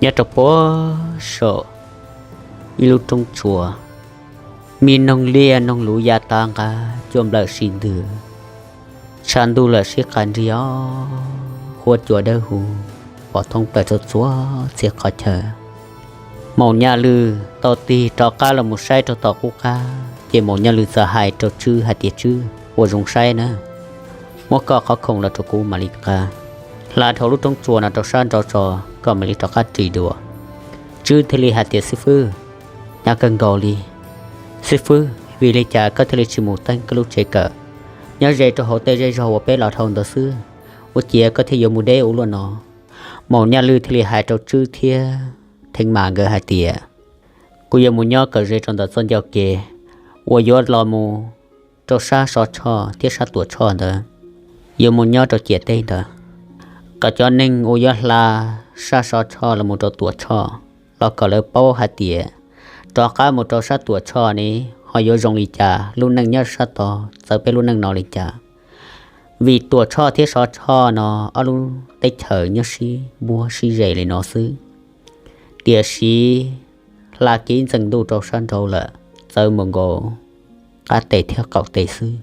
Nyob rau puag saum ib lub roob tsuas, me noog liaj noog luv ya tag nqa, cua nplawm si ntws, tshav ntuj lawm sib qas nrig os, huab cua dawb huv pom thoob plaws rau txhua txhia qhov chaw. Maum Nyaj Lwj tau tig rov qab los mus saib rau tom qub qab, ces Maum Nyaj Lwj txawm hais rau Tswb hais tias, Tswb, ua zoo saib na, muab koj qhov khoom los rau kuv mam li nqa hla dhau lub roob tsuas no rau sab nraud tso, koj mam li rov qab ris dua. Tswb thiaj li hais tias, Xib fwb, hnyav kawg nkaus li. Xib fwb, vim li cas koj thiaj li tsis mus teeb koj lub tsev kawm nyob ze rau hauv tej zej zog uas peb los dhau ntawd xwb? Ua ciav koj thiaj yuav mus deb ua luaj no? Maum Nyaj Lwj thiaj li hais rau Tswb thiab Theev Mas nkawd hais tias, Kuv yuav mus nyob kawm ze rau ntawm txoj ncauj kev uas yuav los mus rau sab Sov Tshoj thiab sab Tuam Tshoj ntawd, yuav mus nyob rau ciam teb ntawd, kom cov neeg uas yuav hla sab Sov Tshoj los mus rau Tuam Tshoj los kom lawv paub hais tias rov qab mus rau sab Tuam Tshoj ne ho yuav zoo li cas, lub neej nyob sab tod txawv peb lub neej no li cas. Vim Tuam Tshoj thiab Sov Tshoj no ob lub teb chaws nyob sib npuab sib ze li no xwb, tiam sis hla kev ntxeev ntuj rau sab nraud lawm, txawv mus nkaus qab tes thiab qaum tes xwb.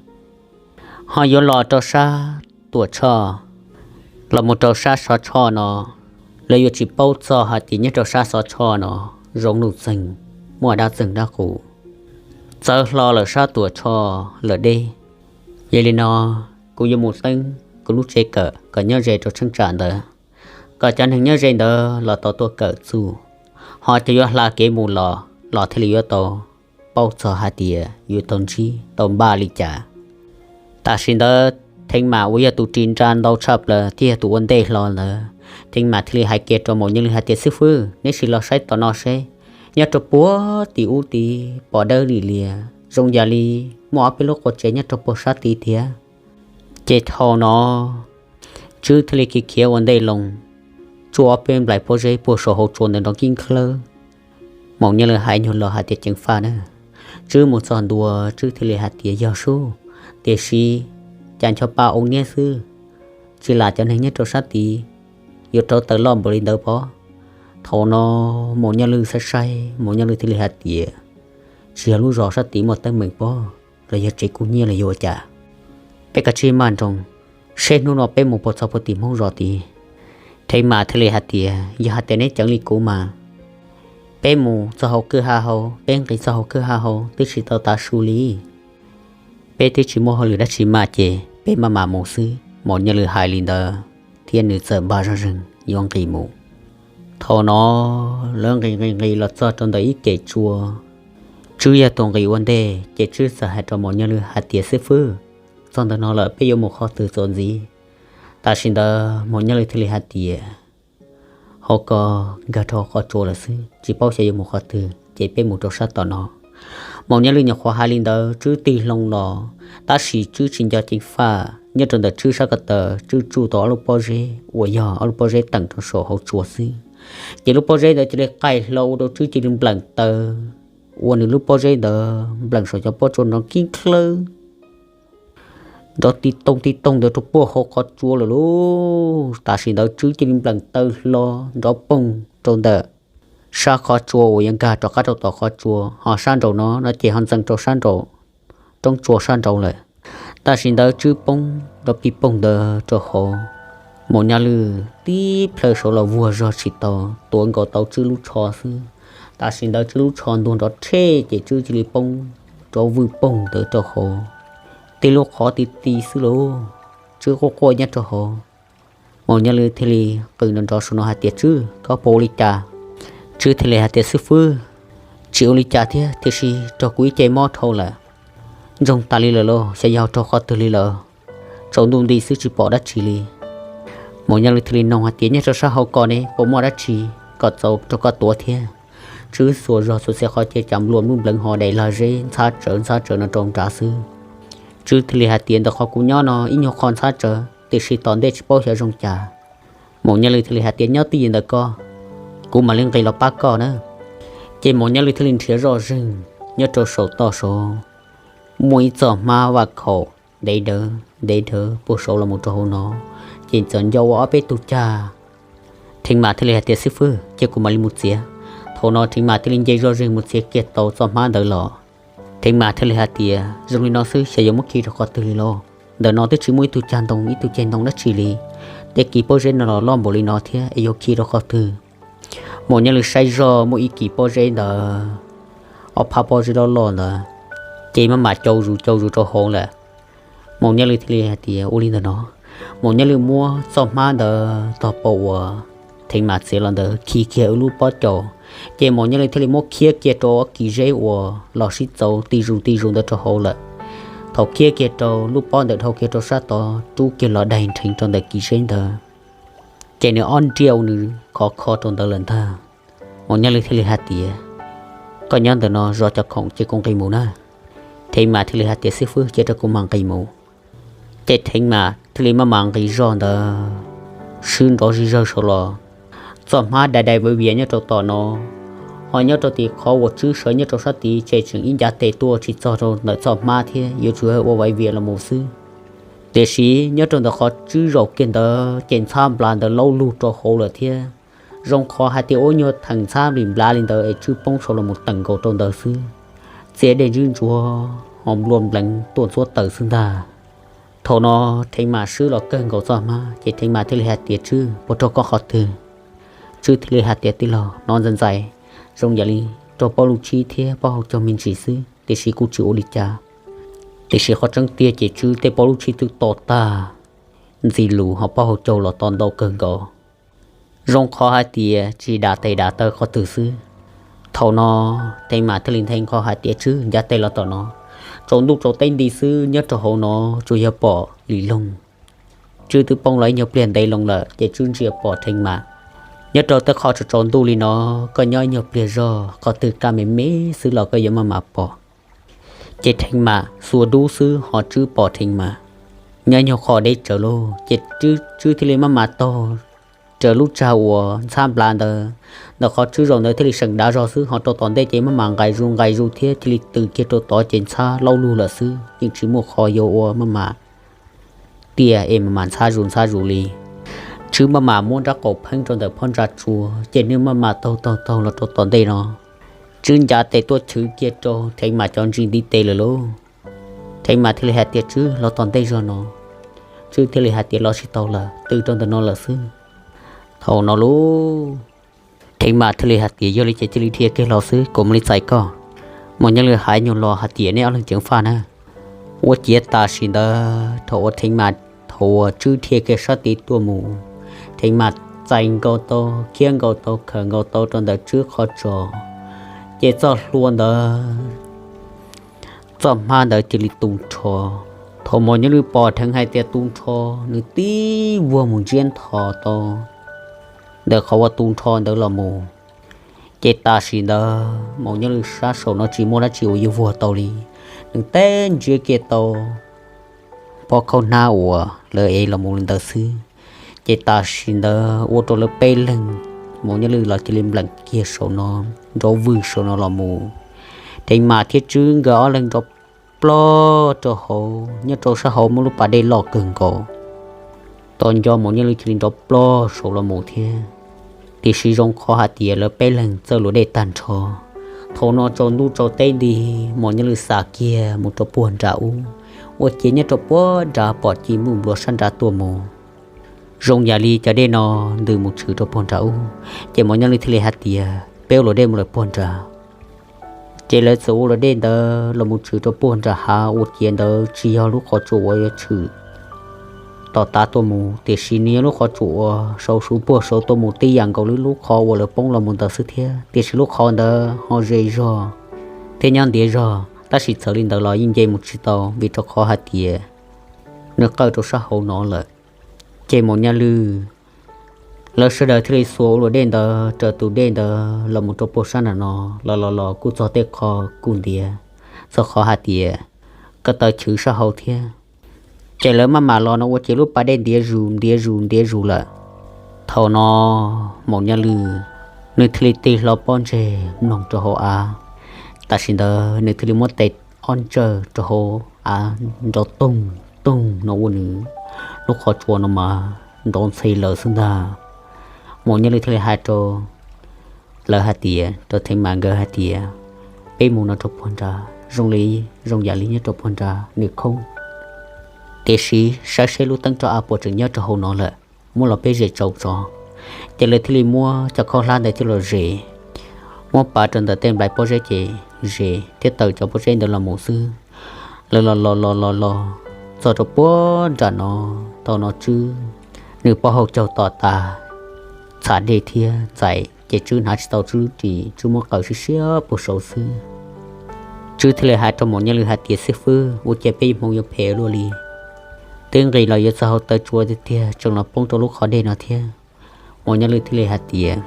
Ho yuav los rau sab Tuam Tshoj los mus rau sab Sov Tshoj no, lawv yuav tsis paub txog hais tias nyob rau sab Sov Tshoj no zoo nuj txeeg, muaj dab txeeg dab qus, txawv hlo lawm sab Tuam Tshoj lawm deb. Yog li no, kuv yuav mus teeb kuv lub tsev kawm kom nyob ze rau cheeb tsam ntawd, kom cov neeg nyob ze ntawd los tau tuaj kawm txuj, ho cov yuav hla kev mus los los thiaj li yuav tau paub txog hais tias yuav tau ntsib tau npaj li cas. Tam sim ntawd Theev Mas uas yog tus ris nra ntau tshaj plaws thiab yog tus ua ntej hlo ntawd, Theev Mas thiaj li hais kiag rau Maum Nyaj Lwj hais tias, Xib fwb, neb sim los saib tom no seb, nyob rau puag tim ub tid pom dawb lim lias zoo yam li muaj ob peb lub qua tsev nyob rau puag sab tid thiab. Ces thaum no Tswb thiaj li khiav khiav ua ntej loo, tsuj ob peb nplais pob zeb puag saum hauv tsua ntawd nrov kib nkhawb. Maum Nyaj Lwj hais nyuag los hais tias, Ceev faj na. Tswb mus txog ntua, Tswb thiaj li hais tias, Yog sub, tiam sis cas ncho pa oo niab xwb, tsis lam cov neeg nyob rau sab tid yuav rauv taws loj npaum li ntawd pob? Thaum no Maum Nyaj Lwj saib saib, Maum Nyaj Lwj thiaj li hais tias, Tsis yog lub zos sab tid muaj teeb meem pob, los yog tsev kub hnyiab los yuav ua cas? Peb kav tsij maj nroos, seb hnub no peb mus puas txog puag tim Hmoob zos tid. Theev Mas thiaj li hais tias, Yog hais tias neb ceev li kuv mas, peb mus txog hauv kwj ha hauv, peb nqis txog hauv kwj ha hauv twb tsis tau tav su li. Peb twb tsis muaj hauj lwm dab tsi maj ces peb maj mam mus xwb. Maum Nyaj Lwj hais li ntawd thiab nws txawm npaj zoj zeeg yuav nqis mus. Thaum no lawv nqis nqis nqis los txog rau ntawm ib kem tsua. Tswb yog tus nqis ua ntej ces Tswb txawm hais rau Maum Nyaj Lwj hais tias, Xib fwb, txog ntawm no lawm peb yuav mus qhov twg txuas ntxiv? Tam sim ntawd Maum Nyaj Lwj thiaj li hais tias, Hauv ko nkag rau qhov tsua lawm xwb, tsis paub xyov yuav mus qhov twg ces peb mus rau sab tom no. Maum Nyaj Lwj nyuam qhuav hais li ntawd Tswb tig hlo los, tab sis Tswb tsis nco ceev faj. Nyob rau ntawm Tswb sab ko taw Tswb tsuj tau ob lub pob zeb uas yog ob lub pob zeb teem rau saum hauv tsua xwb, ces lub pob zeb ntawd cia li qaij hlo ua rau Tswb cia li npleem taw, ua nws lub pob zeb ntawd npleem saum cov pob tsuas nrov kib nkhawb, nrov ti tooj ti tooj ntawd rau puag hauv qhov tsua lawm lauj. Tam sim ntawd Tswb cia li npleem taw hlo nrov poog rau ntawm sab qhov tsua uas yuav nkag rov qab rau tom qhov tsua, ho sab nraum no no ces ho ntxeev rau sab nraum roob tsua sab nraud lawm. Tam sim ntawd Tswb poob nrov pig poog ntawd rau hauv, Maum Nyaj Lwj tib plhaw saud los vuag zog tsis tau, tuav nkaus tau Tswb lub tsho xwb. Tam sim ntawd Tswb lub tsho ntuag nrov rhe ces Tswb cia li poob rov vwj poog ntawd rau hauv, tib lub qhov ti ti xwb lauj. Tswb quaj quaj nyob rau hauv. Maum Nyaj Lwj thiaj li qw nrov nrov saum no hais tias, Tswb, koj puas ua li cas? Tswb thiaj li hais tias, Xib fwb, tsis ua li cas thiab, tiam sis raug kuv ib ce mob dhau lawm. Ntsoog tas li lawm lauj, xyov yog raug qhov twg li lawm. Tsaus ntuj nti xwb tsis pom dab tsi li. Maum Nyaj Lwj thiaj li nug hais tias, Nyob rau sab hauv ko ne puas muaj dab tsi kom txaus rau koj tuav thiab? Tswb xuas zog xuas txhia qhov cia cas nplua nplub npleev ho daim lag zeb ntxhab tsawv ntxhab tsawv no rau nrad xwb. Tswb thiaj li hais tias, Ntawm qhov kuv nyob no ib nyuag qho ntxhab tsawv, tiam sis tom ntej tsis paub xyov zoo cas. Maum Nyaj Lwj thiaj li hais tias, Nyob twj ywm ntawm ko, kuv mam li nqis los pab koj na. Ces Maum Nyaj Lwj thiaj li nrhiav zoj zeeg nyob rau saum toj saud, muaj ib txoj hmab vaj khaum ntev dawv ntev dawv puag saud los mus rau hauv no, ces txawm nco ua ob peb tug cag Theev Mas thiaj li hais tias, Xib fwb, cia kuv mam li mus txiav. Thaum no Theev Mas thiaj li nce zog zeeg mus txiav kiag tau txoj hmab ntawd los. Theev Mas thiaj li hais tias, Zoo li no xwb xyov yuav muab khi rau qhov twg li los? Ntawm no twb tsis muaj ib tug cag ntoo ib tug ceg ntoo dab tsi li. Tej kis pob zeb no los loj npaum li no thiab es yuav khi rau qhov twg? Maum Nyob Lwm saib zog muaj ib kis pob zeb ntawd, ob phab pob zeb loj loj ntawd, ces maj mam cau zus cau zus rau hauv lawm. Maum Nyob Lwm thiaj li hais tias, Ua li ntawm no. Maum Nyob Lwm muab txoj hmab ntawd tog pov uas Theev Mas txiav los ntawd khi kiag ib lub pob caus, ces Maum Nyob Lwm thiaj li muab khiab kiag rau ob kis zeb uas los sib txaus ti zus ti zus ntawd rau hauv lawm. Thaum khiab kiag rau lub pob ntawd dhau kiag rau sab tod rub kiag los daig nrheev rau ntawm kis zeb ntawd, ces nws ob nriaj ua nws khov kho rau ntawd lawm ntag. Maum Nyob Lwm thiaj li hais tias, Koj nyob ntawm no zov cov khoom ces kuv nqis mus na. Theev Mas thiaj li hais tias, Xib fwb, cia rau kuv mam nqis mus. Ces Theev Mas thiaj li maj mam nqis zog ntawd, swb nrov zig zawg saud los. Txoj hmab dai dai viav vias nyob rau tom no, ho nyob rau tim qhov uas Tswb sawv nyob rau sab tid ces tseem ib ncav tes tuaj tsis txog rau ntawm txoj hmab thiab, yuav tsum ua viav vias los mus xwb. Tiam sis nyob rau ntawm qhov Tswb zaum kiag ntawd ces ntxhab nplas ntawd laub lug rau hauv lawm thiab. Zoo qhov hais tias ua nyuag theem ntxhab nplas li ntawd es Tswb poob saud los mus teem nkaus rau ntawd xwb, txias dej ntswb ntsuav ho nplua npleev tuaj ntxhuab taws xwb ntag. Thaum no Theev Mas swb los kawg nkaus txoj hmab ces Theev Mas thiaj li hais tias, Tswb, puas raug koj qhov twg? Tswb thiaj li hais tias, Tij laug, hnov ntxhais ntxhais zoo yam li raug pob lub tshib thiab pob hauv caug me ntsis xwb, tiam sis kuj tsis ua li cas. Tiam sis qhov tseeb tiag ces Tswb tej pob lub tshib twb to tag, ntxim lus ho pob hauv caug los to ntau kawg nkaus. Zoo qhov hais tias tsis dam tes dam taw qhov twg xwb. Thaum no Theev Mas thiaj li nthe nqho hais tias, Tswb, ncav tes los tom no, tsaus ntuj tsaus teb nti xwb nyob rau hauv no tsuas yog pom li loog. Tswb twb poob los ib nyuag pliag ntev loo lawm ces Tswb ntsia pom Theev Mas. Nyob rau tej qho tsaus tsaus ntuj li no, koj nyob ib nyuag pliag zog qhov twg kaj me me xwb los koj yuav maj mam pom. Ces Theev Mas xuas dub xwb ho Tswb pom Theev Mas nyob nyuag qhov deb tsawv lauj. Ces Tswb thiaj li maj mam taug raws lub tsag uas ntxhab nplas ntawd, ntawm qhov Tswb zaum ntawd thiaj li seem dav zog xwb ho rau tom ntej ces maj mam nqais zus nqais zus thiab cia li tws kiag rau tod ces ntxhab laub lug lawm xwb, yeej tsis muaj qhov yuav ua maj mam tiaj es maj mam ntxhab zus ntxhab zus li. Tswb maj mam muab nrab qaum pheeb rau ntawm phab ntsa tsua ces nws maj mam taug taug taug los rau tom ntej no. Tswb ncav tes tuaj chwv kiag rau Theev Mas cov ntsis ntiv tes lawm lauj. Theev Mas thiaj li hais tias, Tswb, los tom ntej zog no. Tswb thiaj li hais tias, Los tsis tau lawm, tws rau ntawm no lawm xwb. Thaum no lauj, Theev Mas thiaj li hais tias, Yog li ces cia li dhia kiag los xwb, kuv mam li txais koj. Maum Nyob Lwm hais nyuag los hais tias, Nej ob leeg ceev faj na. Ua ciav tam sim ntawd thaum uas Theev Mas, thaum uas Tswb dhia kiag sab tid tuaj mus, Theev Mas txais nkaus tau, khiab nkaus tau, khawm nkaus tau rau ntawm Tswb qhov tsos, ces txoj hlua ntawd, txoj hmab ntawd cia li tu nrho. Thaum Maum Nyob Lwm pom dheev hais tias tu nrho, nws tib vuag mus ntsiab nthos tau ntawm qhov uas tu nrho ntawd los mus. Ces tam sim ntawd Maum Nyob Lwm sab saum no tsis muaj dab tsi uas yuav vuag tau li, nws teb ntsiab kiag tau pob khaub hnab uas lawv ev los mus li ntawd xwb. Ces tam sim ntawd ua rau lawv peb leeg, Maum Nyob Lwm los cia li npleem kiag saum no, nrov vwg saum no los mus. Theev Mas thiab Tswb nkawd ob leeg nrov plog rau hauv, nyob rau sab hauv muaj lub pas dej loj kawg nkaus. Tos nco Maum Nyob Lwm cia li nrov plog saud los mus thiab. Tiam sis zoo qhov hais tias lawv peb leeg txawj luam dej tag nrho. Thaum no tsaus ntuj tsaus teb nti, Maum Nyob Lwm xa kiag mus rau puag nram ub, ua ciav nyob rau puag nrad pom ci muj nplua sab nrad tuaj mus. Zoo yam li cov dej no ntws mus tshwm rau puag nrad ub, ces Maum Nyob Lwm thiaj li hais tias, Peb ua luam dej mus lawm puag nrad. Ces lawv txawm ua luam dej ntawd los mus tshwm rau puag nram hav, ua ciav ntawd tsis yog lub qhov tsua uas yuav tshwm tom tav tuaj mus, tiam sis nws yog lub qhov tsua uas sau suv puag saud tuaj mus tib yam nkaus li lub qhov uas lawv poob los mus ntawd xwb thiab. Tiam sis lub qhov ntawd ho ze zog thiab nyob ntiav zog, tab sis txawm li ntawd los yeej nce mus tsis tau, vim rau qhov hais tias nws qawj rau sab hauv no lawm. Ces Maum Nyob Lwm lawv sawv daws thiaj li xuas ua luam dej ntawd raws tus dej ntawd los mus rau puag sab nram no, los los los kuj txog tej qho kuj ntiav, txog qhov hais tias ko taw chwv sab hauv thiab. Ces lawv maj mam los no ua ciav lub pas dej ntiav zus ntiav zus ntiav zus lawm. Thaum no Maum Nyob Lwm nws thiaj li tig hlo pob ntseg mloog rau hauv av. Tam sim ntawd nws thiaj li muab tes ob ntsawj rau hauv av, nrov toog toog no ua nws lub qhov tsua no mas nrov ntxhi lawm xwb ntag. Maum Nyaj Lwj thiaj li hais rau lawv hais tias, rau Theev Mas nkawd hais tias, peb mus no rau puag nrad zoo li, zoo yam li nyob rau puag nrad nws khoob. Tiam sis saib seb lub teeb roj av puas tseem nyob rau hauv no lawm, muab los peb zes tsau tso. Ces lawv thiaj li muab cov khaub hlab ntawd coj los zes, muab pav rau ntawm tej nplai pob zeb ces zes thiab taws cov pob zeb ntawd los mus xwb. Lawv los los los los los txog rau puag nram no, thaum no Tswb nws pob hau caug tom tas, txhav dej thiab ntxais ces Tswb hnav tsis tau Tswb lub ris, Tswb muab qaws siab siab puag saud xwb. Tswb thiaj li hais rau Maum Nyaj Lwj hais tias, xib fwb, ua cas peb hmoov yuav phem luaj li? Twb nqis los yuav txog hauv taw tsua tiag tiag tseem los poob rau lub qhov dej no thiab. Maum Nyaj Lwj thiaj li hais tias,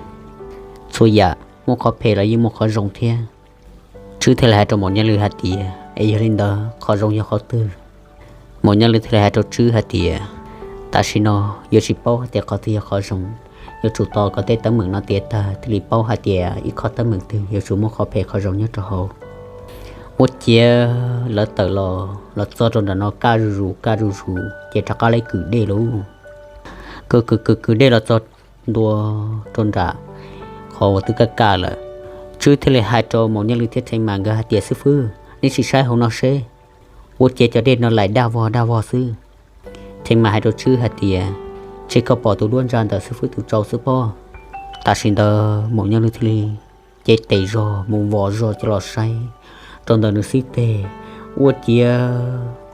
txhua yam muaj qhov phem los yeej muaj qhov zoo thiab. Tswb thiaj li hais rau Maum Nyaj Lwj hais tias, es yog li ntawd qhov zoo yog qhov twg? Maum Nyaj Lwj thiaj li hais rau Tswb hais tias, tam sim no yuav tsis paub hais tias qhov twg yog qhov zoo, yuav tsum tos kom tej teeb meem no tiav tag thiaj li paub hais tias ib qho teeb meem twg yuav tsum muaj qhov phem qhov zoo nyob rau hauv. Ua ciav lawv tawm los los txog rau nram no kaj zuj zus kaj zuj zus ces rov qab li kwm dej lauj. Kwv kwv kwv kwv dej los txog ntua rau nram qhov uas twb kaj kaj lawm. Tswb thiaj li hais rau Maum Nyaj Lwj thiab Theev Mas nkawd hais tias, xib fwb, neb sim saib hauv no seb, ua ciav cov dej no laim daj vog daj vog xwb. Theev Mas hais rau Tswb hais tias, ntshe koj pom tus duab ntsa ntawm xib fwb tus tsau xwb pob. Tam sim ntawd Maum Nyaj Lwj thiaj li cev tes zog mus vos zog coj los saib rau ntawm nws xib teg, ua ciav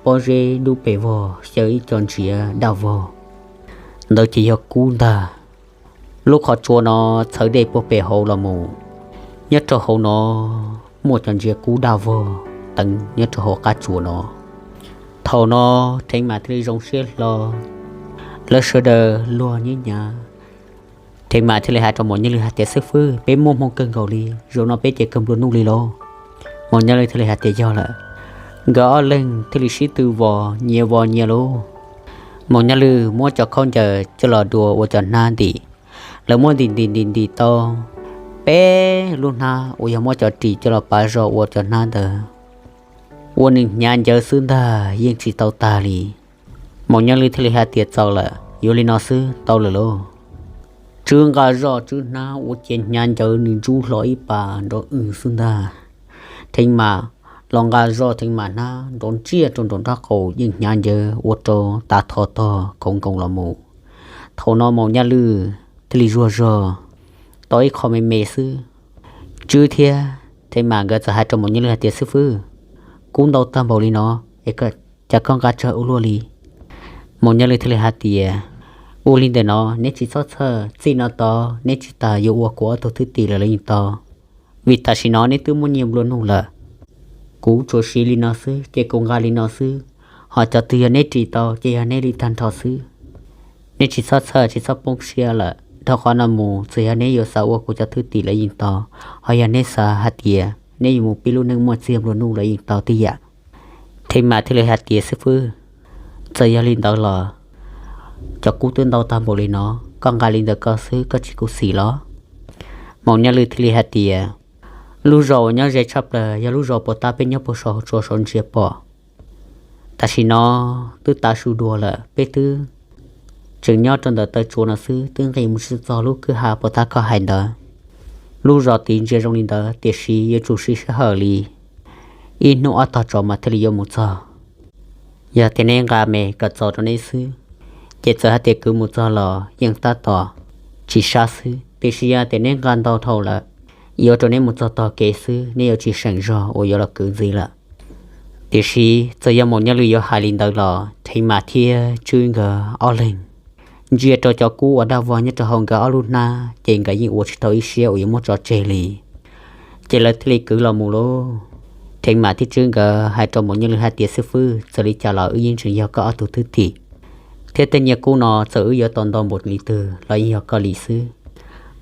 pob zeb dub pes vog xyaw ib co ntsiav daj vog. Ntawd ces yog kub ntag. Lub qhov tsua no txhawv dej puag pem hauv los mus, nyob rau hauv no muaj cov ntsiav kub daj vog teev nyob rau hauv qab tsua no. Thaum no Theev Mas thiaj li zoo siab hlo, lawv sawv daws luag nyib nyav. Theev Mas thiaj li hais rau Maum Nyaj Lwj hais tias, xib fwb, peb muaj hmoo kawg nkaus li, zaum no peb ces kawg nplua nuj li lauj. Maum Nyaj Lwj thiaj li hais tias, yog lawm. Nkawd ob leeg thiaj li sib tw vos nyias vos nyias lauj. Maum Nyaj Lwj muab cov khaub ncaws coj los dua ua cov hnab ntim. Lawv muab ntim ntim ntim ntim tau peb lub hnab uas yog muab cov ris coj los pav zog ua cov hnab ntawd, ua nws hnyav ncawv xwb ntag yeej tsis tau tag li. Maum Nyaj Lwj thiaj li hais tias, txaus lawm, yuav li no xwb tau lawm lauj. Tswb nqa zoj Tswb hnab ua ciav hnyav ncawv nws ntsub hlo ib pas nrov w xwb ntag. Theev Mas los nqa zoj Theev Mas hnab nrov ntsiag rau nraum nraub qaum yeej hnyav ncawv ua rau tav tho tog khoov nkoos los mus. Thaum no Maum Nyaj Lwj thiaj li zuag zog tau ib qho me me xwb. Tswb thiab Theev Mas nkawd txawm hais rau Maum Nyaj Lwj hais tias, xib fwb, kub ntau tag npaum li no es cas koj nqa tsawg ua luaj li? Maum Nyaj Lwj thiaj li hais tias, ua li ntawm no, neb tsis txhob txhawj, txij no tod neb tsis tas yuav ua kuv ob tug thwj tim lawm los yeej tau, vim tam sim no neb twb muaj nyiaj nplua nuj lawm. Kuv tsuas siv li no xwb ces kuv nqa li no xwb, ho cov twg yog neb ris tau ces yog neb li tag nrho xwb. Neb tsis txhob txhawj tsis txhob poob siab lawm, dhau qhov no mus txawm yog neb yuav xav ua kuv cov thwj tim los yeej tau, ho yog neb xav hais tias neb yuav mus pib lub neej muaj txiag nplua nuj los yeej tau tib yam. Theev Mas thiaj li hais tias, xib fwb, txawm yog li ntawd los cov kub twb ntau tag npaum li no, koj nqa li ntawm koj xwb koj tsis khuv xim los? Maum Nyaj Lwj thiaj li hais tias, lub zos uas nyob ze tshaj plaws yog lub zos puas tab peb nyob puag saum tsua saum ntsia pom. Tam sim no twb tav su dua lawm, peb twb tseem nyob rau ntawm taw tsua no xwb, twb nqis mus tsis txog lub kwj ha puas tab koj hais ntawd. Lub zos tid ntsia zoo li ntawd tiam sis yuav tsum siv sij hawm li ib hnub ob tog tso mas thiaj li yuav mus txog. Yog tias neb nqa me kom txaus rau neb xwb, ces txawm hais tias kwv mus txog los yeej tab tom tsis sab xwb, tiam sis yog tias neb nqa ntau dhau lawm, yuav rau neb mus txog tog kev xwb, neb yuav tsis seem zog uas yuav los kwv ntxiv lawm. Tiam sis txawm yog Maum Nyaj Lwj yuav hais li ntawd los Theev Mas thiab Tswb nkawd ob leeg ntsia rau cov kub uas daj vog nyob rau hauv nkawd ob lub hnab ces nkawd yeej ua tsis tau ib siab uas yuav muab tso tseg li. Ces lawv thiaj li kwv los mus lauj. Theev Mas thiab Tswb nkawd hais rau Maum Nyaj Lwj hais tias, xib fwb, txawm li cas los wb yeej tseem yog koj ob tug thwj tim, thiab tej nyiaj kub no txawm wb yuav tau ntau npaum li twg los yeej yog koj li xwb.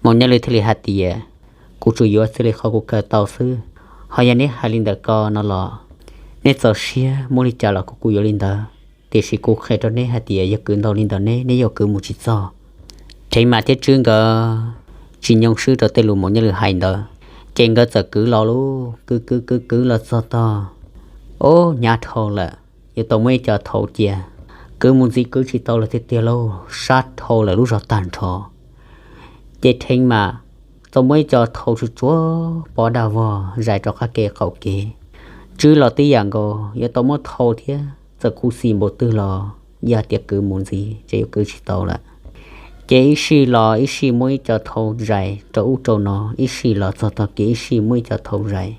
Maum Nyaj Lwj thiaj li hais tias, kuv tsuas yuav txij li qhov kuv kawm tau xwb, ho yog neb hais li ntawm ko no los neb txaus siab muab li cas los kuv kuj yuav li ntawd, tiam sis kuv qhia rau neb hais tias yog kwv ntau li ntawm neb, neb yuav kwv mus tsis txog. Theev Mas thiab Tswb nkawd tsis nyoo swb rau tej lus Maum Nyaj Lwj hais ntawd, ces nkawd txawm kwv los lauj, kwv kwv kwv kwv los txog tog, ob hnyav dhau lawm, yuav tau muaj ib co thaum cia, kwv mus ntxiv kwv tsis tau lawm tiag tiag lauj, sab dhau lawm lub zos tag nrho. Ces Theev Mam txawm muab ib co thau tsuag tsuag pov dag vog zais rau qab kev qaum kev. Tswb los tib yam nkaus, yuav tau muab thau thiab, txawm khuv xim npaum twg los yog tias kwv mus ntxiv ces yuav kwv tsis tau lawm. Ces ib sij los ib sij muab ib co thau zais rau ub rau no, ib sij los txog tog kev ib sij muab ib co thau zais,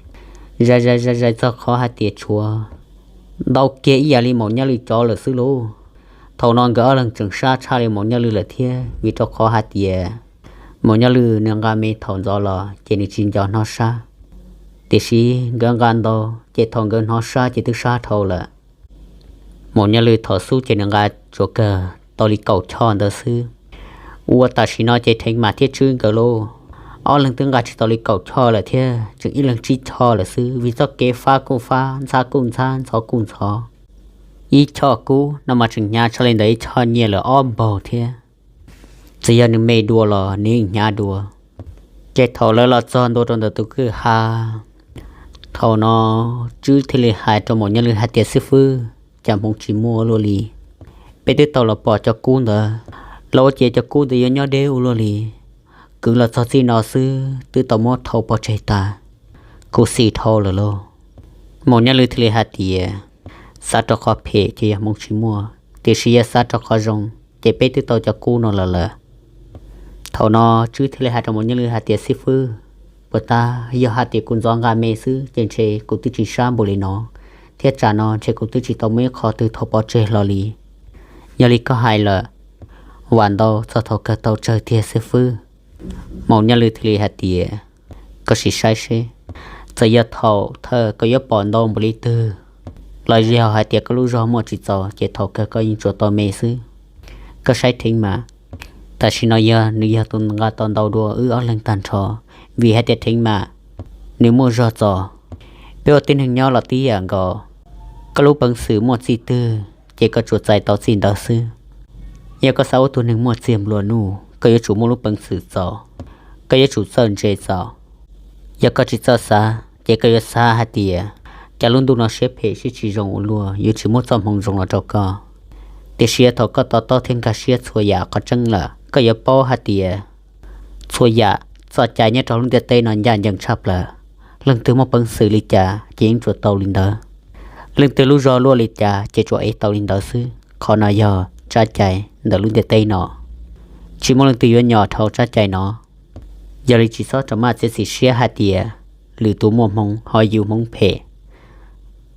zais zais zais zais txog qhov hais tias tshuav ntau kiag ib yam li Maum Nyaj Lwm cov lawm xwb lauj. Thaum no nkawd ob leeg tseem sab tshaj li Maum Nyaj Lwm lawm thiab, vim rau qhov hais tias Maum Nyaj Lwm nws nqa me thaum ntxov los ces nws tsis nco hnov sab, tiam sis nkawd nqa ntau, ces thaum nkawd hnov sab ces twb sab dhau lawm. Maum Nyaj Lwm thaum xub ces nws nqa tsuas kawg tau li kaum choj ntawd xwb. Ua tam sim no ces Theev Mam thiab Tswb nkawd lauj, ob leeg twb nqa tsis tau li kaum choj lawm thiab, tseem ib leeg tsib choj lawm xwb, vim txoj kev fab kuj fab, ntxhab kuj ntxhab, ntxhov kuj ntxhov. Ib choj kub no mas tseem hnyav tshaj li ntawd ib choj nyiaj lawm ob npaug thiab. Txawm yog nws me dua los nws yeej hnyav dua. Ces thaum lawv los txog ntua rau ntawm tus kwj ha, thaum no Tswb thiaj li hais rau Maum Nyaj Lwm hais tias, Xib fwb, cas hmoov tsis muaj luaj li? Peb twb tau los pom cov kub ntawd, los ua ciav cov kub ntawd yuav nyob deb ua luaj li. Kwv los txog txij no xwb twb tau muab thau pov tseg tas, khuv xim dhau lawm lauj. Maum Nyaj Lwm thiaj li hais tias, Xav rau qhov phem ces yog hmoov tsis muaj, tiam sis yog xav rau qhov zoo ces peb twb tau cov kub no los lawm. Thaum no Tswb thiaj li hais rau Maum Nyaj Lwm hais tias, Xib fwb, puas tas yog hais tias kuv ntxov nqa me xwb ces ntshe kuv twb tsis sab npaum li no, thiab tsam no ntshe kuv twb tsis tau muaj ib qho twg thau pov tseg hlo li. Yog li koj hais lawm, vam ntau txog thaum kawg tau tsawg tiag xib fwb. Maum Nyaj Lwm thiaj li hais tias, Koj sim saib seb, txawm yog thaum thawj koj yuav pom ntau npaum li twg, los yog hais tias koj lub zog muaj tsis txaus ces thaum kawg koj yeej tsuas tau me xwb. Koj saib Theev Mam, tam sim no yog nws yog tus nqa tau ntau dua wb ob leeg tag nrho, vim hais tias Theev Mam nws muaj zog txaus. Peb ua tib neeg nyob los tib yam nkaus, koj lub peev xwm muaj txij twg ces koj tsuas txais tau txij ntawd xwb. Yog koj xav ua tus neeg muaj txiag nplua nuj, koj yuav tsum muaj lub peev xwm txaus, koj yuav tsum txawj ntse txaus. Yog koj tsis txawj xav ces koj yuav xav hais tias, cas lub ntuj no siab phem siab tsis zoo ua luaj, yuav tsis muaj txoj hmoov zoo los rau koj. Tiam sis yog thaum koj to taub thiab nkag siab txhua yam qhov tseeb lawm, koj yuav paub hais tias txhua yam txoj cai nyob rau lub ntiaj teb no ncaj ncees tshaj plaws. Leej twg muaj peev xwm li cas ces yeej tsuas tau li ntawd. Leej twg lub zog luaj li cas ces tsuas ev tau li ntawd xwb. Qhov no yog tsab cai ntawm lub ntiaj teb no, tsis muaj leej twg yuav nyom dhau tsab cai no. Yog li tsis txhob rau maj txiav txim siab hais tias lwm tus muaj hmoov ho yus hmoov phem.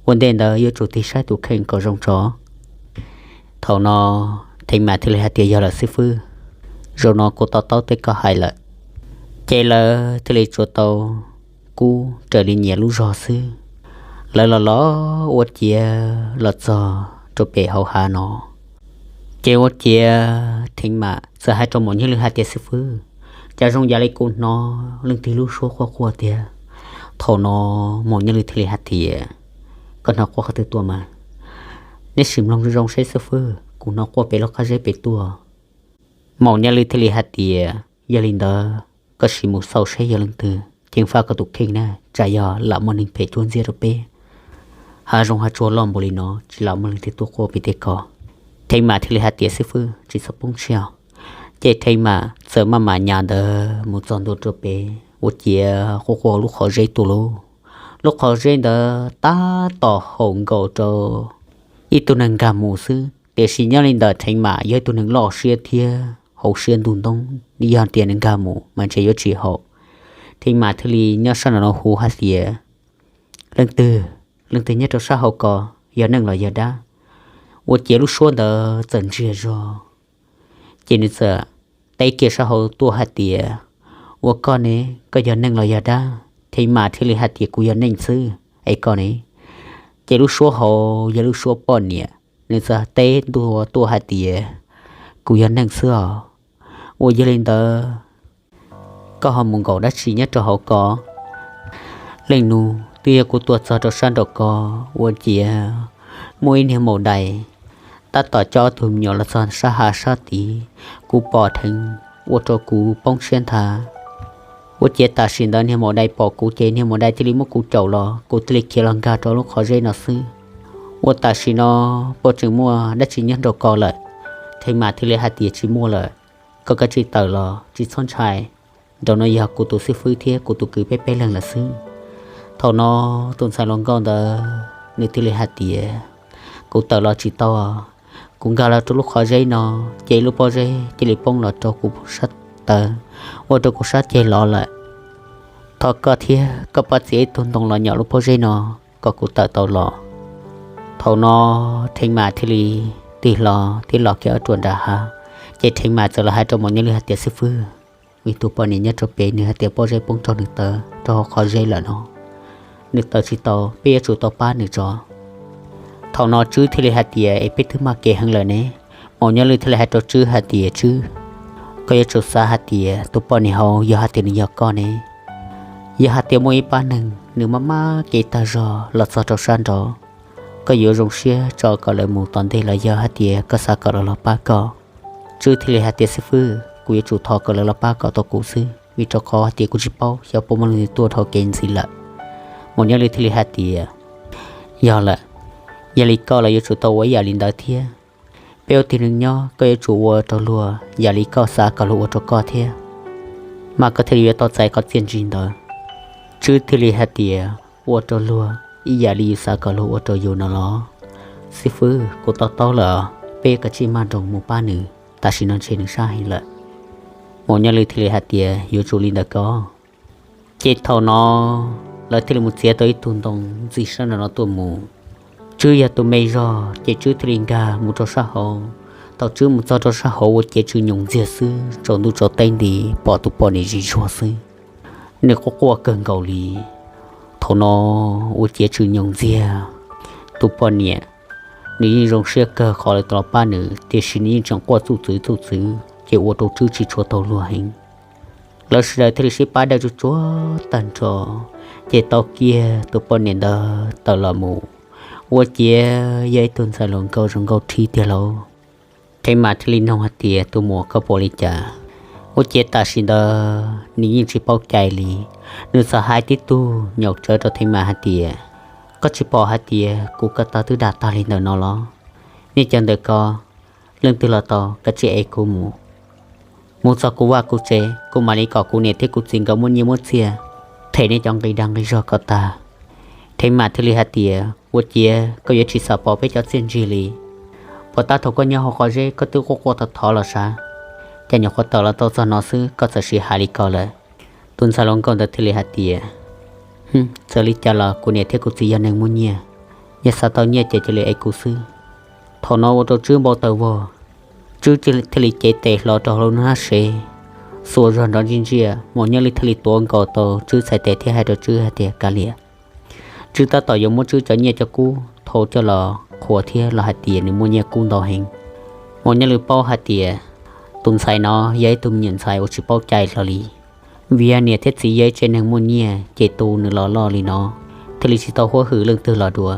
Ua ntej ntawd yuav tsum tig saib tus kheej kom zoo tso. Thaum no Theev Mam thiaj li hais tias, Yog lawm xib fwb, zaum no kuv to taub tej koj hais lawm. Ces lawv thiaj li tsuas tau kub raws li nyias lub zog xwb. Lawv los los ua ciav los txog rau pem hauv hav no, ces ua ciav Theev Mam txawm hais rau Maum Nyaj Lwm hais tias, Xib fwb, cas zoo yam li kuv hnov leej twg lub suab quaj quaj tiag. Thaum no Maum Nyaj Lwm thiaj li hais tias, Koj hnov quaj qhov twg tuaj mas? Neb sim mloog zoo zoo seb xib fwb, kuv hnov quaj pem lub qab zeb pem tuaj. Maum Nyaj Lwm thiaj li hais tias, Yog li ntawd koj sim mus xauj seb yog leej twg, ceev faj koj tus kheej na, tsam yog lam muaj neeg phem cuab ntxias rau peb. Hav zoov hav tsuag loj npaum li no tsis lam muaj leej twg tuaj quaj pem tej ko. Theev Mam thiaj li hais tias, Xib fwb, tsis txhob poob siab. Ces Theev Mam txawm maj mam nyas ntawd mus txog ntua rau pem, ua ciav quaj quaj lub qhov zeb tuaj lauj. Lub qhov zeb ntawd tab tom haum nkaus rau ib tug neeg nkag mus xwb, tiam sis nyob li ntawm Theev Mam yog ib tug neeg loj siab thiab hauv siab ntuj ntoob, yog tias nws nkag mus mas ntshe yuav tsis haum. Theev Mam thiaj li nyob sab nraum no hu hais tias, Leej twg, leej twg nyob rau sab hauv ko, yog neeg los yog dab? Ua ciav lub suab ntawd txawm ntsiag zog, ces nws txawm teb kiag sab hauv tuaj hais tias, Ua koj ne, koj yog neeg los yog dab? Theev Mam thiaj li hais tias, Kuv yog neeg xwb, es koj ne? Ces lub suab hauv yog lub suab poj niam, nws txawm teb ntua tuaj hais tias, Kuv yog neeg xwb os. Ua yog li ntawd koj ho mus nkaum dab tsi nyob rau hauv ko? Leej nus, twb yog kuv tuaj txog rau sab nraum ko, ua ciav muaj ib niag maum dais tab tom coj ob tug me nyuam los txog sab hav sab tid, kuv pom dheev, ua rau kuv poob siab nthav. Ua ciav tam sim ntawd niag maum dais pom kuv ces niag maum dais thiaj li muab kuv caum los, kuv thiaj li khiav los nkag rau lub qhov zeb no xwb. Ua tam sim no puas tseem muaj dab tsi nyob nraum ko lawm? Theev Mam thiaj li hais tias, Tsis muaj lawm, koj kav tsij tawm los, tsis txhob ntshai. nraum no yog kuv tus xib fwb thiab kuv tus kwv peb peb leeg lawm xwb. Thaum no tus ntxhais hluas nkauj ntawd nws thiaj li hais tias, kuv tawm los tsis tau, kuv nkag los rau lub qhov zeb no, ces lub pob zeb cia li poob los rau kuv sab taw, ua rau kuv sab ceg lov lawm. Thov koj thiab koj pab txiav ib tug ntoo los nyom lub pob zeb no kom kuv tawm tau los. Thaum no Theej Mam thiaj li tig hlo thiab los kiag ob ruam nram hav, ces Theej Mam txawm los hais rau Maum Nyob Lwj hais tias, xib fwb, ib tug poj niam nyob rau pem nws hais tias pob zeb poob rau nws taw rau hauv qhov zeb lawm no, nws tawm tsis tau, peb yuav tsum tau pab nws tso. Thaum no Tswb thiaj li hais tias, es peb twb maj kev heev lawm ne. Maum Nyob Lwj thiaj li hais rau Tswb hais tias, Tswb, koj yuav tsum xav hais tias tus poj niam hauv yog hais tias nws yog koj ne, yog hais tias muaj ib pab neeg nws maj maj kev tag zog los txog rau sab nraud, koj yuav zoo siab tso kom lawv mus tom ntej los yog hais tias koj xav kom lawv los pab koj? Tswb thiaj li hais tias, xib fwb, kuv yuav tsum thov kom lawv los pab kom tau kuv xwb, vim rau qhov hais tias kuv tsis paub xyov puas muaj leej twg tuaj dhau kev ntxiv lawm. Maum Nyob Lwj thiaj li hais tias, yog lawm, yog li koj los yuav tsum tau ua ib yam li ntawd thiab. Peb ua tib neeg nyob koj yuav tsum ua rau luag yam li koj xav kom luag ua rau koj thiab, mas koj thiaj li yuav tau txais qhov txiaj ntsig ntawd. Tswb thiaj li hais tias, ua rau luag ib yam li yus xav kom luag ua rau yus no los? Xib fwb, kuv to taub lawm, peb kav tsij maj nroos mus pab nws, tam sim no ntshe nws sab heev lawm. Maum Nyob Lwj thiaj li hais tias, yuav tsum li ntawd koj. Ces thaum no lawv thiaj li mus txiav tau ib tug ntoo ntxig sab nraum no tuaj mus. Tswb yog tus me zog ces Tswb thiaj li nkag mus rau sab hauv. Thaum Tswb mus txog rau sab hauv ua ciav tsw nyoos ntxiag xwb, tsaus ntuj tsaus teb nti pom tus poj niam zis zuag xwb, nws quaj quaj kawg nkaus li. Thaum no ua ciav tsw nyoos ntxiag, tus poj niam nws yeej zoo siab kawg qhov lawv los pab nws, tiam sis nws yeej tseem quaj txuj txwv txuj txwv ces ua rau Tswb tsis tshua tau luag heev. Lawv sawv daws thiaj li sib pab dawj tsuag tsuag tag nrho, ces tau kiag tus poj niam ntawd tawm los mus. Ua ciav yog ib tug ntxhais hluas nkauj zoo nkauj thib tiag lauj. Theej Mam thiaj li nug hais tias, tus muam, koj pom li cas? Ua ciav tam sim ntawd nws yeej tsis paub cai li, nws txawm hais tib tug nyaum tsawv rau Theej Mam hais tias, koj tsis pom hais tias kuv ko taw twb dag tag li ntawm no los? Nej cov ntawm ko, leej twg los tau kav tsij ev kuv mus, mus txog kuv vaj kuv tsev, kuv mam li kom kuv niam thiab kuv txiv nkawd muab nyiaj muab txiaj them nej cov nqi dag nqi zog ko tag. Theej Mam thiaj li hais tias, ua ciav koj yuav tsis xav pom peb cov txiaj ntsig li? Puas tab thaum koj nyob hauv qhov zeb koj twb quaj quaj thov thov los sav, cas nyuam qhuav tawm los tau txog no xwb koj txawm sim hais li ko lawm? Tus ntxhais hluas nkauj ntawd thiaj li hais tias, txawm li cas los kuv niam thiab kuv txiv yog neeg muaj nyiaj, yog xav tau nyiaj ces cia li ev kuv xwb. Thaum no ua rau Tswb npau taws vog, Tswb thiaj li cev tes hlo rau hauv lub hnab sev, xuas zog nrov ntsia ntsia. Maum Nyob Lwj thiaj li tuav nkaus tau Tswb txhais tes thiab hais rau Tswb hais tias, kav liam. Tswb tab tom yuav muab Tswb cov nyiaj cov kub thau coj los qhuas thiab los hais tias nws muaj nyiaj kub ntau heev. Maum Nyob Lwj paub hais tias tus ntxhais no yog ib tug me nyuam ntxhais uas tsis paub cai hlo li, vim yog niam thiab txiv yog ib tsev neeg muaj nyiaj ces tu nws los loj li no, thiaj li tsis tau huab hwm leej twg los dua.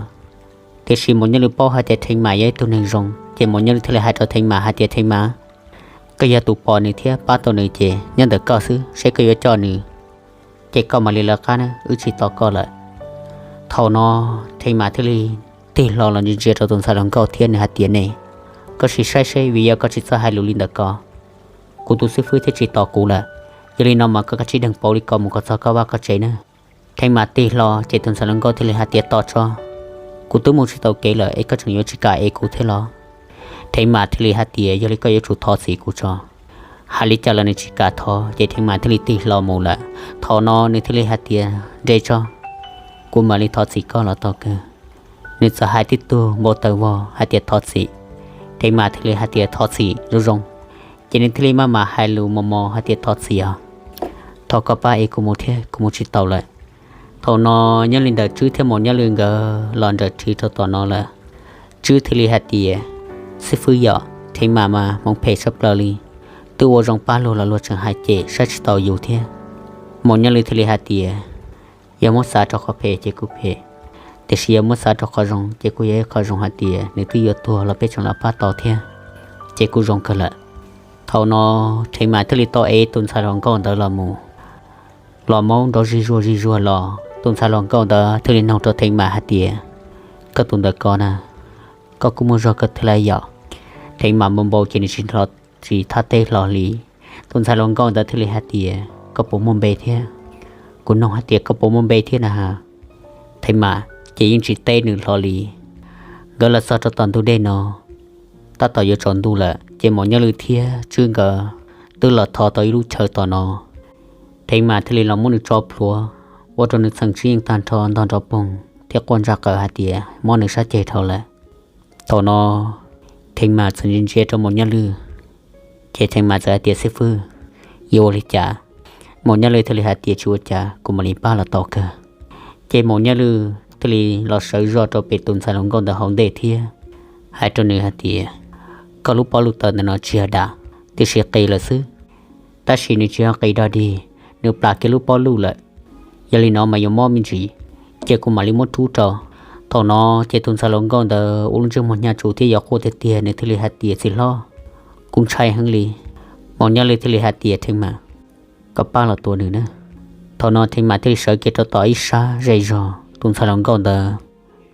Tiam sis Maum Nyob Lwj paub hais tias Theej Mam yog ib tug neeg zoo, ces Maum Nyob Lwj thiaj li hais rau Theej Mam hais tias, Theej Mam, koj yog tus pom nws thiab pab tau nws ces nyob ntawm koj xwb, seb koj yuav coj nws ces koj mam li lawv qab na, wb tsis tos koj lawm. Thaum no Theej Mam thiaj li tig hlo los ntsia ntsia rau tus ntxhais hluas nkauj thiab nws hais tias, ne, koj sim saib seb, vim yog koj tsis txawj hais lus li ntawm ko, kuv tus xib fwb thiaj tsis tos kuv lawm. Yog li no mas koj kav tsij deeg pauv li ko mus kom txog koj vaj koj tsev na. Theej Mam tig hlo ces tus ntxhais hluas nkauj thiaj li hais tias, tos tso, kuv twb mus tsis tau kev lawm es koj tseem yuav tsis kam ev kuv thiab los? Theej Mam thiaj li hais tias, yog li koj yuav tsum thov txim kuv tso. Hais li cas los nws tsis kam thov ces Theej Mam thiaj li tig hlo mus lawm. Thaum no nws thiaj li hais tias, nres tso, kuv mam li thov txim koj los tau kawg. Nws txawm hais tib tug npau taws vog hais tias, thov txim. Theej Mam thiaj li hais tias, thov txim zoo zoo. Ces nws thiaj li maj mam hais lus mos mos hais tias, thov txim os, thov koj pab ev kuv mus thiab, kuv mus tsis tau lawm. Thaum no nyob li ntawd Tswb thiab Maum Nyob Lwj nkawd los nrawm rhiv rau tom no lawm. Tswb thiaj li hais tias, xib fwb yom, Theej Mam mas hmoov phem tshaj plaws li, twb ua zoo pab luag los luag tseem hais cem saib tsis taus yus thiab. Maum Nyob Lwj thiaj li hais tias, yog muab xav rau qhov phem ces kuj phem, tiam sis yog muab xav rau qhov zoo ces kuj yog ib qho zoo hais tias nws twb yuav tuag los peb tseem los pab tau thiab, ces kuj zoo kawg lawm. Thaum no Theej Mam thiaj li tau ev tus ntxhais hluas nkauj ntawd los mus. Los maub nrov zig zuag zig zuag los, tus ntxhais hluas nkauj ntawd thiaj li nug rau Theej Mam hais tias, koj tus ntawm ko na, koj kuj muaj zog kawg thiab lauj yom? Theej Mam npau npau ces nws tsis, tsis thab teb hlo li. Tus ntxhais hluas nkauj ntawd thiaj li hais tias, koj puas muaj npe thiab? Kuv nug hais tias koj puas muaj npe thiab na has. Theev Mam ces yeej tsis teb nws hlo li. Nkawd los txog rau tom ntug dej no, tab tom yuav tsaus ntuj lawm ces Maum Nyob Lwj thiab Tswb nkawd twb los tho tau ib lub chaw tom no. Theev Mam thiaj li los muab nws tso plhuav, ua rau nws txheem tsis yeej tag nrho ntog nrov poog thiab quaj ntsa qawv hais tias mob nws sab ceg dhau lawm. Thaum no Theev Mam txawm ntsia ntsia rau Maum Nyob Lwj, ces Theev Mam txawm hais tias, Xib fwb, yuav ua li cas? Maum Nyob Lwj thiaj li hais tias, Tsis ua cas, kuv mam li pab los tos kawg. Ces Maum Nyob Lwj thiaj li los sawv zog rau pem tus ntxhais hluas nkauj ntawd hauv ntej thiab hais rau nws hais tias, Koj lub pob luj taws ntawm no tsis yog dam, tiam sis qis lawm xwb. Tab sis nws tsis yog qis dog dig, nws plam kiag lub pob luj lawm. Yog li no mas yuav mob me ntsis, ces kuv mam li muab rub rau. Thaum no ces tus ntxhais hluas nkauj ntawd ua lub ntsej muag hnyav tsuv thiab yuav quaj tiag tiag, nws thiaj li hais tias, Txiv hlob, kuv ntshai heev li. Maum Nyob Lwj thiaj li hais tias, Theev Mam, koj pab los tua nws na. Thaum no Theev Mam thiaj li sawv kiag rau tom ib sab ze zog, tus ntxhais hluas nkauj ntawd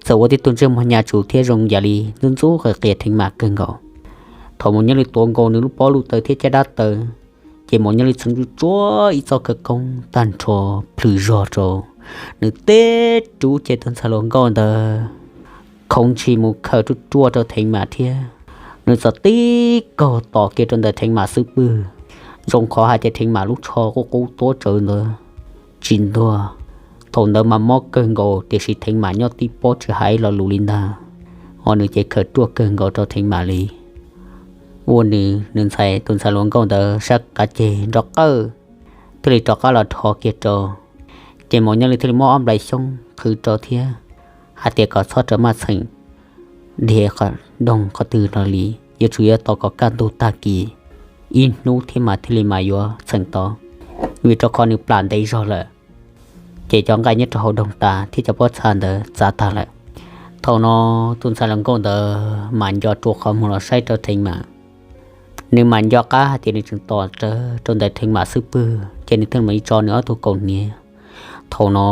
txawm ua tib tug ntsej muag hnyav tsuv thiab zoo yam li ntxub ntxub qias qias Theev Mam kawg nkaus. Thaum Maum Nyob Lwj tuav nkaus nws lub pob luj taws thiab caj dab taws, ces Maum Nyob Lwj txheev tsuj tsuav ib txoj khawv koob tag nrho plhws zog rau nws teb rub ces tus ntxhais hluas nkauj ntawd khoov ntshis mus khaws ruaj ruaj rau Theev Mam thiab nws txawm tib kaug tom kiag rau ntawm Theev Mam xub pwg, zoo qhov hais tias Theev Mam lub tsho qub qub tuab tsawv ntawd tsis ntuag. Thaum ntawd mas mob kawg nkaus tiam sis Theev Mam nyob tib pob tsis hais ib lo lus li ntag, ho nws ces khaws ruaj kawg nkaus rau Theev Mam li. Ua nws, nws ntxhais, tus ntxhais hluas nkauj ntawd sab qav ceg nrov qawj thiaj li rov qab los dhos kiag rau. Ces Maum Nyob Lwj thiaj li muab ob nplais xyoob qhwv rau thiab hais tias kom txhob rov maj txheem dhia doog qhov twg los li, yuav tsum yuav tos kom kaj ntug tag kis ib hnub thiab mas thiaj li mam yuav txheem tau, vim rau qhov nws plam ntev zog lawm. Ces cov nqaij nyob rau hauv doog tas thiab cov pob txha ntawd txav tag lawm. Thaum no tus ntxhais hluas nkauj ntawd mam nco rua qhov muag los saib rau Theev Mam. Nws mam nco qab hais tias nws tseem tom rawv rau ntawm Theev Mam xub pwg, ces nws thiaj mam li tso nws ob tug kaus hniav. Thaum no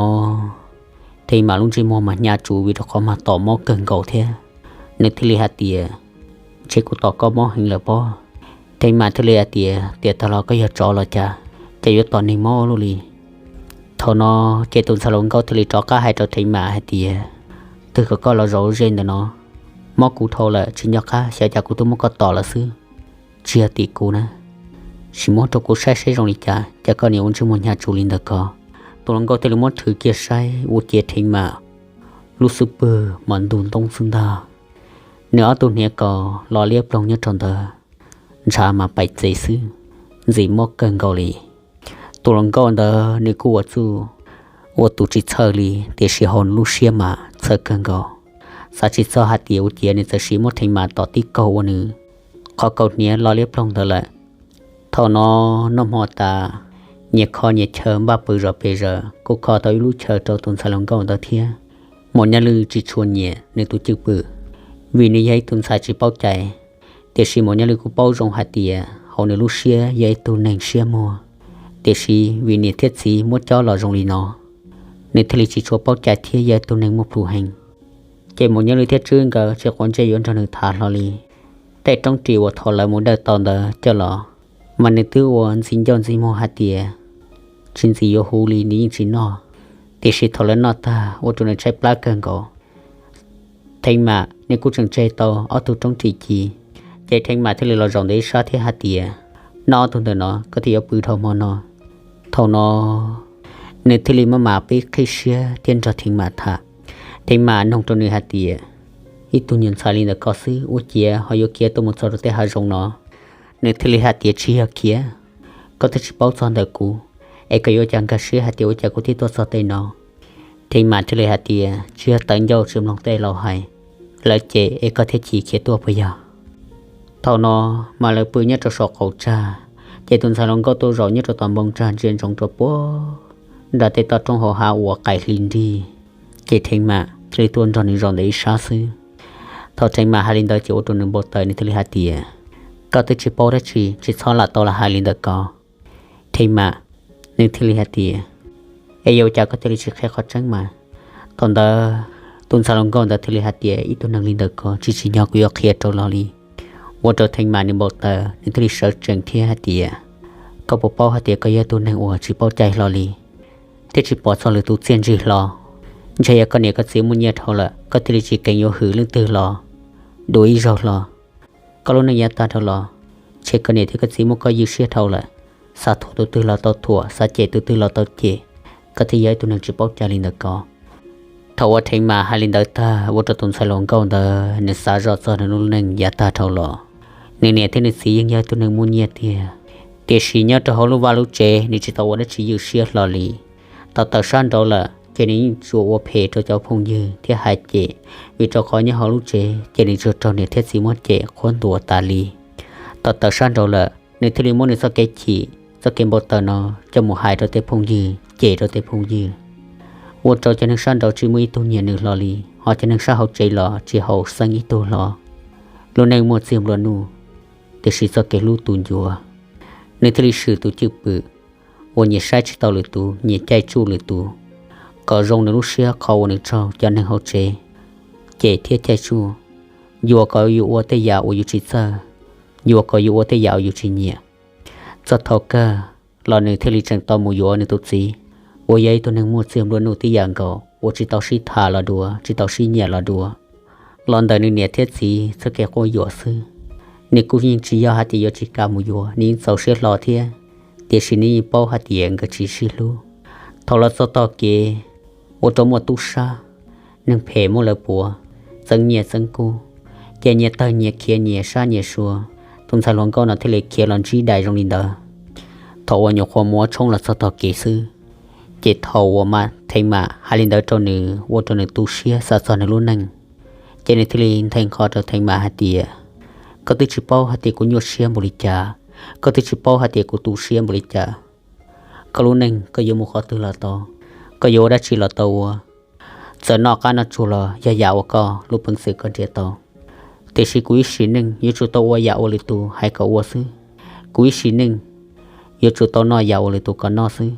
Theev Mam lub ntsej muag mas hnyav tsuv vim rau qhov mas tom mob kawg nkaus thiab. Nws thiaj li hais tias, Ntshe kuv tom koj mob heev lawm pob. Theev Mam thiaj li hais tias, Tiam tag los koj yog tsov los cas, cas yuav tom neeg mob luaj li? Thaum no ces tus ntxhais hluas nkauj thiaj li rov qab hais rau Theev Mam hais tias, Twb kom koj los zaum ze ntawm no, mob kuv dhau lawm tsis nco qab xyov cas kuv twb muab koj tom lawm xwb. Tsis yog tim kuv na, sim muab rau kuv saib saib zoo li cas, cas koj niam ua ntsej muag hnyav tsuv li ntawd ko. Tus hluas nkauj thiaj li muab thwv kiag saib ua ciav Theev Mam lub xub pwg mas ntug ntoob xwb ntag. Nws ob tug hniav kaus los liab ploog nyob rau ntawd, ntshav mas paim txev xwb, ntxim mob kawg nkaus li. Tus hluas nkauj ntawd nws kuj ua txuj ua tus tsis txhawj li, tiam sis hauv nws lub siab mas txhawj kawg nkaus. Xav tsis txog hais tias ua ciav nws txawm sim muab Theev Mam tom tib kaug ua nws qhov kaus hniav los liab ploog ntawd lawm. Thaum no noj hmo tas, nyias kho nyias chaw npaj pw zov pes zaws, kuj kho tau ib lub chaw rau tus ntxhais hluas nkauj ntawd thiab. Maum Nyob Lwj tsis tshua nyiam nws tus cwj pwm, vim nws yog ib tug ntxhais tsis paub cai. Tiam sis Maum Nyob Lwj kuj paub zoo hais tias hauv nws lub siab yog ib tug neeg siab muag, tiam sis vim niam thiab txiv muab cob los zoo li no, nws thiaj li tsis tshua paub cai thiab yog ib tug neeg muaj plhus heev. Ces Maum Nyob Lwj thiab Tswb nkawd tsis quav ntsej yuav nrog nws tham hlo li. Tej roob ris uas thaum lawv mus dawj tau ntawd coj los, mas nws twb ua ntxim ncauj ntxim muag hais tias tsis ntxim yuav huv li nws yeej tsis noj, tiam sis thaum lawv noj tag ua rau nws tshaib plab kawg nkaus. Theev Mam nws kuj tseem tseg tau ob tug roob ris ci, ces Theev Mam thiaj li los zaum ntawm ib sab thiab hais tias, Noj ob tug ntawm no koj thiaj yuav pw dhau hmo no. Thaum no nws thiaj li maj mam pib qhib siab thiab nrog Theev Mam tham. Theev Mam nug rau nws hais tias, Ib tug nyuag ntxhais li ntawm koj xwb ua ciav ho yuav khiav tuaj mus txog rau tej hav zoov no? Nws thiaj li hais tias, Tsis yog khiav, koj twb tsis paub txog ntawm kuv, es koj yuav ua cas nkag siab hais tias ua cas kuv thiaj tuaj txog tej no? Theev Mam thiaj li hais tias, Tsis yog tawv ncauj tsis mloog tej laus hais, lawv cem es koj thiaj chim khiav tuaj puas yog? Thaum no mas lawv pw nyob rau saum qaum tsag, ces tus ntxhais hluas nkauj tuaj zaum nyob rau tom npoo tsag ntsia ntsoov rau puag nram tej toj roob hauv hav uas qaim hli nrig. Ces Theev Mam thiaj li tuaj nrog nws zaum ntawm ib sab xwb. Thaum Theev Mam hais li ntawd ces ua rau nws npau taws, nws thiaj li hais tias, Koj twb tsis paub dab tsi, tsis txhob lam tau lam hais li ntawm ko. Theev Mam, nws thiaj li hais tias, Es yuav ua cas koj thiaj li tsis qhia qhov tseeb mas? Thaum ntawd tus ntxhais hluas nkauj ntawd thiaj li hais tias, Ib tug neeg li ntawm ko tsis tsim nyog kuv yuav qhia rau los li. Ua rau Theev Mam nws npau taws, nws thiaj li sawv tsees thiab hais tias, Koj puas paub hais tias koj yog tus neeg uas tsis paub cai hlo li, thiab tsis pom txog lwm tus txiaj ntsig hlo? Ntshe yog koj niam koj txiv muaj nyiaj dhau lawm koj thiaj li tsis kheev yuav hwm leej twg los dua ib zaug hlo. Koj lub neej yav tag dhau los, ntshe koj niam thiab koj txiv muab koj ywj siab dhau lawm, xav thuam tus twg los tau thuam, xav cem tus twg los tau cem, koj thiaj yog ib tug neeg tsis paub cai li ntawd ko. Thaum uas Theev Mam hais li ntawd tag ua rau tus ntxhais hluas nkauj ntawd nws xav zoj txog nws lub neej yav tag dhau los. Nws niam thiab nws txiv yeej yog tus neeg muaj nyiaj tiag, tiam sis nyob rau hauv lub vaj lub tsev nws tsis tau ua dab tsi ywj siab hlo li. Tau tawm sab nraud lawm ces nws yeej tsuas ua phem rau cov phooj ywg thiab hais cem, vim rau qhov nyob hauv lub tsev ces nws tsuas raug niam thiab txiv muab cem qhuab ntuas tas li. Tau tawm sab nraud lawm nws thiaj li muab nws txoj kev chim, txoj kev npau taws no coj mus hais rau tej phooj ywg, cem rau tej phooj ywg, ua rau cov neeg sab nraud tsis muaj ib tug nyiam nws hlo li, ho cov neeg sab hauv tsev los tsis haum xeeb ib tug hlo. Lub neej muaj txiag nplua nuj, tiam sis txoj kev hlub tu ncua. Nws thiaj li swm tus cwj pwm uas nyias saib tsis taus lwm tus, nyias caij tsuj lwm tus kom zoo nws lub siab qhov uas nws raug cov neeg hauv tsev cem thiab caij tsuj. Yuam kom yus ua tej yam uas yus tsis txawj, yuam kom yus ua tej yam uas yus tsis nyiam. Txog thaum kawg los nws thiaj li tseem tau mus yuav nws tus txiv uas yog ib tug neeg muaj txiag nplua nuj tib yam nkaus, uas tsis tau sib tham los dua, tsis tau sib nyiam los dua. Los ntawm nws niam thiab txiv txoj kev quab yuam xwb. Nws kuj yeej tsis yog hais tias yuav tsis kam mus yuav, nws yeej txaus siab hlo thiab, tiam sis nws yeej paub hais tias nkawd tsis sib hlub. Thaum los txog tog kev ua rau muaj tub sab, neeg phem muab lawv puav, txeeb nyiaj txeeb kub, ces nyias tawg nyias khiav nyias sab nyias sua. Tus ntxhais hluas nkauj no thiaj li khiav los ntsib dais zoo li ntawd. Thaum uas nyuam qhuav mus ua tshoob los txog tog kev xwb, ces thaum uas Theev Mam hais li ntawd rau nws ua rau nws tu siab xav txog nws lub neej, ces nws thiaj li nthe nqho rau Theev Mam hais tias, koj twb tsis paub hais tias kuv nyuaj siab npaum li cas, koj twb tsis paub hais tias kuv tu siab npaum li cas. Koj lub neej koj yuav mus qhov twg los tau, koj yuav ua dab tsi los tau ua. Txawm noj qab noj tsuag los yog yam uas koj lub peev xwm koj nrhiav tau, tiam sis kuv ib sim neej yuav tsum tau ua yam uas lwm tus hais kom ua xwb. Kuv ib sim neej yuav tsum tau noj yam uas lwm tus kom noj xwb.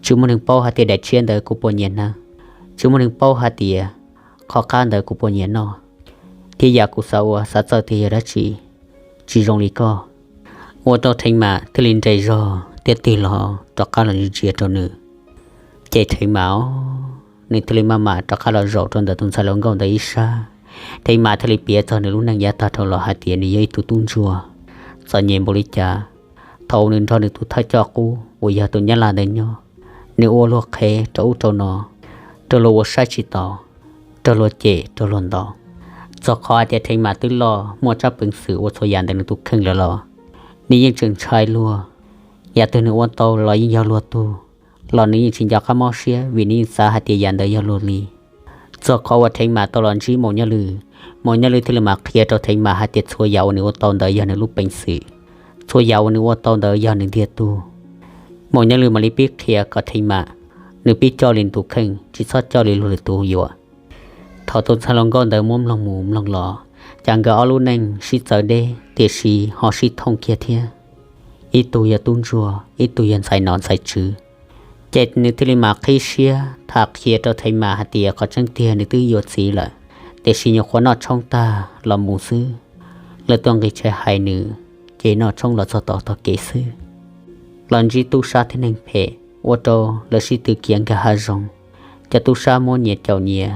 Tsis muaj neeg paub hais tias daim tshiab ntawd kuv puas nyiam hnav, tsis muaj neeg paub hais tias qhov qab ntawd kuv puas nyiam noj, thiab yam kuv xav ua xav txawj tiag yog dab tsi. Tsis zoo li koj. Ua rau Theev Mam thiaj li nres zog thiab tig los rov qab los ntsia rau nws. Ces Theev Mam os, nws thiaj li maj mam rov qab los zaum rau ntawm tus ntxhais hluas nkauj ntawd ib sab. Theev Mam thiaj li piav txog nws lub neej yav tag dhau los hais tias nws yog ib tug tub ntsuag txom nyem npaum li cas. Thaum nws nrog nws tus thawj coj qub uas yog tus nyab laj ntawd nyob, nws ua luag qhev rau ub rau no, raug luag ua saib tsis taus, raug luag cem raug luag ntaus. Txog qhov hais tias Theev Mam twb loj muaj tsab peev xwm ua txhua yam ntawm nws tus kheej lawm los nws yeej tseem ntshai luag. Yam twg nws ua tau los yeej yog luag tug, los nws yeej tsis nco qab mob siab vim nws yeej xav hais tias yam ntawd yog luag li. Txog qhov uas Theev Mam tau los ntsib Maum Nyob Lwm, Maum Nyob Lwm thiaj li mam qhia rau Theev Mam hais tias txhua yam uas nws ua tau ntawd yog nws lub peev xwm, txhua yam uas nws ua tau ntawd yog nws ntiag tug. Maum Nyob Lwm mam li pib qhia kom Theev Mam nws pib coj li nws tus kheej, tsis txhob coj li luag lwm tus yuam. Thaum tus ntxhais hluas nkauj ntawd muab mloog mus mloog los, cas nkawd ob lub neej sib txawv deb tiam sis ho sib thooj kiag thiab. Ib tug yog tub ntsuag, ib tug yog ntxhais nom ntxhais tswv. Ces nws thiaj li mam qhib siab tham qhia rau Theev Mam hais tias qhov tseeb tiag nws twb yuav txiv lawm, tiam sis nyuam qhuav noj tshoob tag los mus xwb. Lawv tuaj nqis tshais hais nws, ces noj tshoob los txog tom tog kev xwb, los ntsib tub sab thiab neeg phem, ua rau lawv sib tw khiav nkag hav zoov. Cov tub sab muab nyias caum nyias,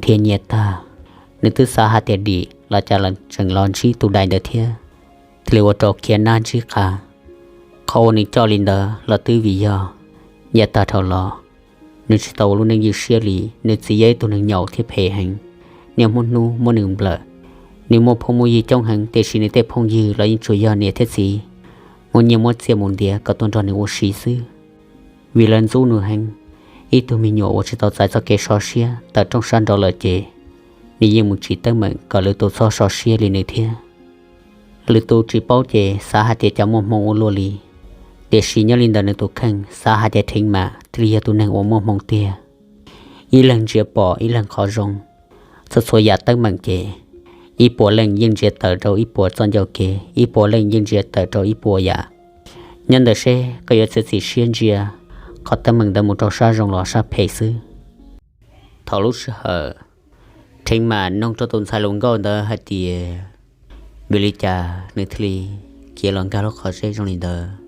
dhia nyias tag. Nws twb xav hais tias dim los cas los tseem los ntsib tus dais ntawd thiab, thiaj li ua rau khiav nab ntsib qab. Qhov uas nws coj li ntawd los twb vim yog yav tag dhau los nws tsis tau ua lub neej ywj siab li. Nws txiv yog ib tug neeg nyaum thiab phem heev, niaj hnub hnub muab nws nplawm. Nws muaj phooj muaj ywg coob heev tiam sis nws tej phooj ywg los yeej tsuas yog niam thiab txiv muab nyiaj muab txiaj mus ntiav kom tuaj nrog nws ua si xwb, vim lawv ntxub nws heev. Ib tug me nyuam uas tsis tau txais txoj kev so siab tawm rooj sab nraud lawm ces nws yeej mus tsim teeb meem kom lwm tus txhob so siab li nws thiab. Lwm tus tsis paub ces xav hais tias cas muaj hmoo ua luaj li, tiam sis nyob li ntawm nws tus kheej xav hais tias Theev Mam thiaj li yog tus neeg uas muaj hmoo tiag. Ib leeg ntsia pom ib leeg qhov zoo, txhua txhua yam teeb meem ces ib puas leej yeej ntsia tawm rau ib puas txoj ncauj kev, ib puas leej yeej ntsia tawm rau ib puas yam. Nyob ntawm seb koj yuav txiav txim siab ntsia qhov teeb meem ntawd mus rau sab zoo los sab phem xwb. Thaum lub sij hawm Theev Mam noog rau tus ntxhais hluas nkauj ntawd hais tias vim li cas nws thiaj li khiav los nkag lub qhov zeb zoo li ntawd,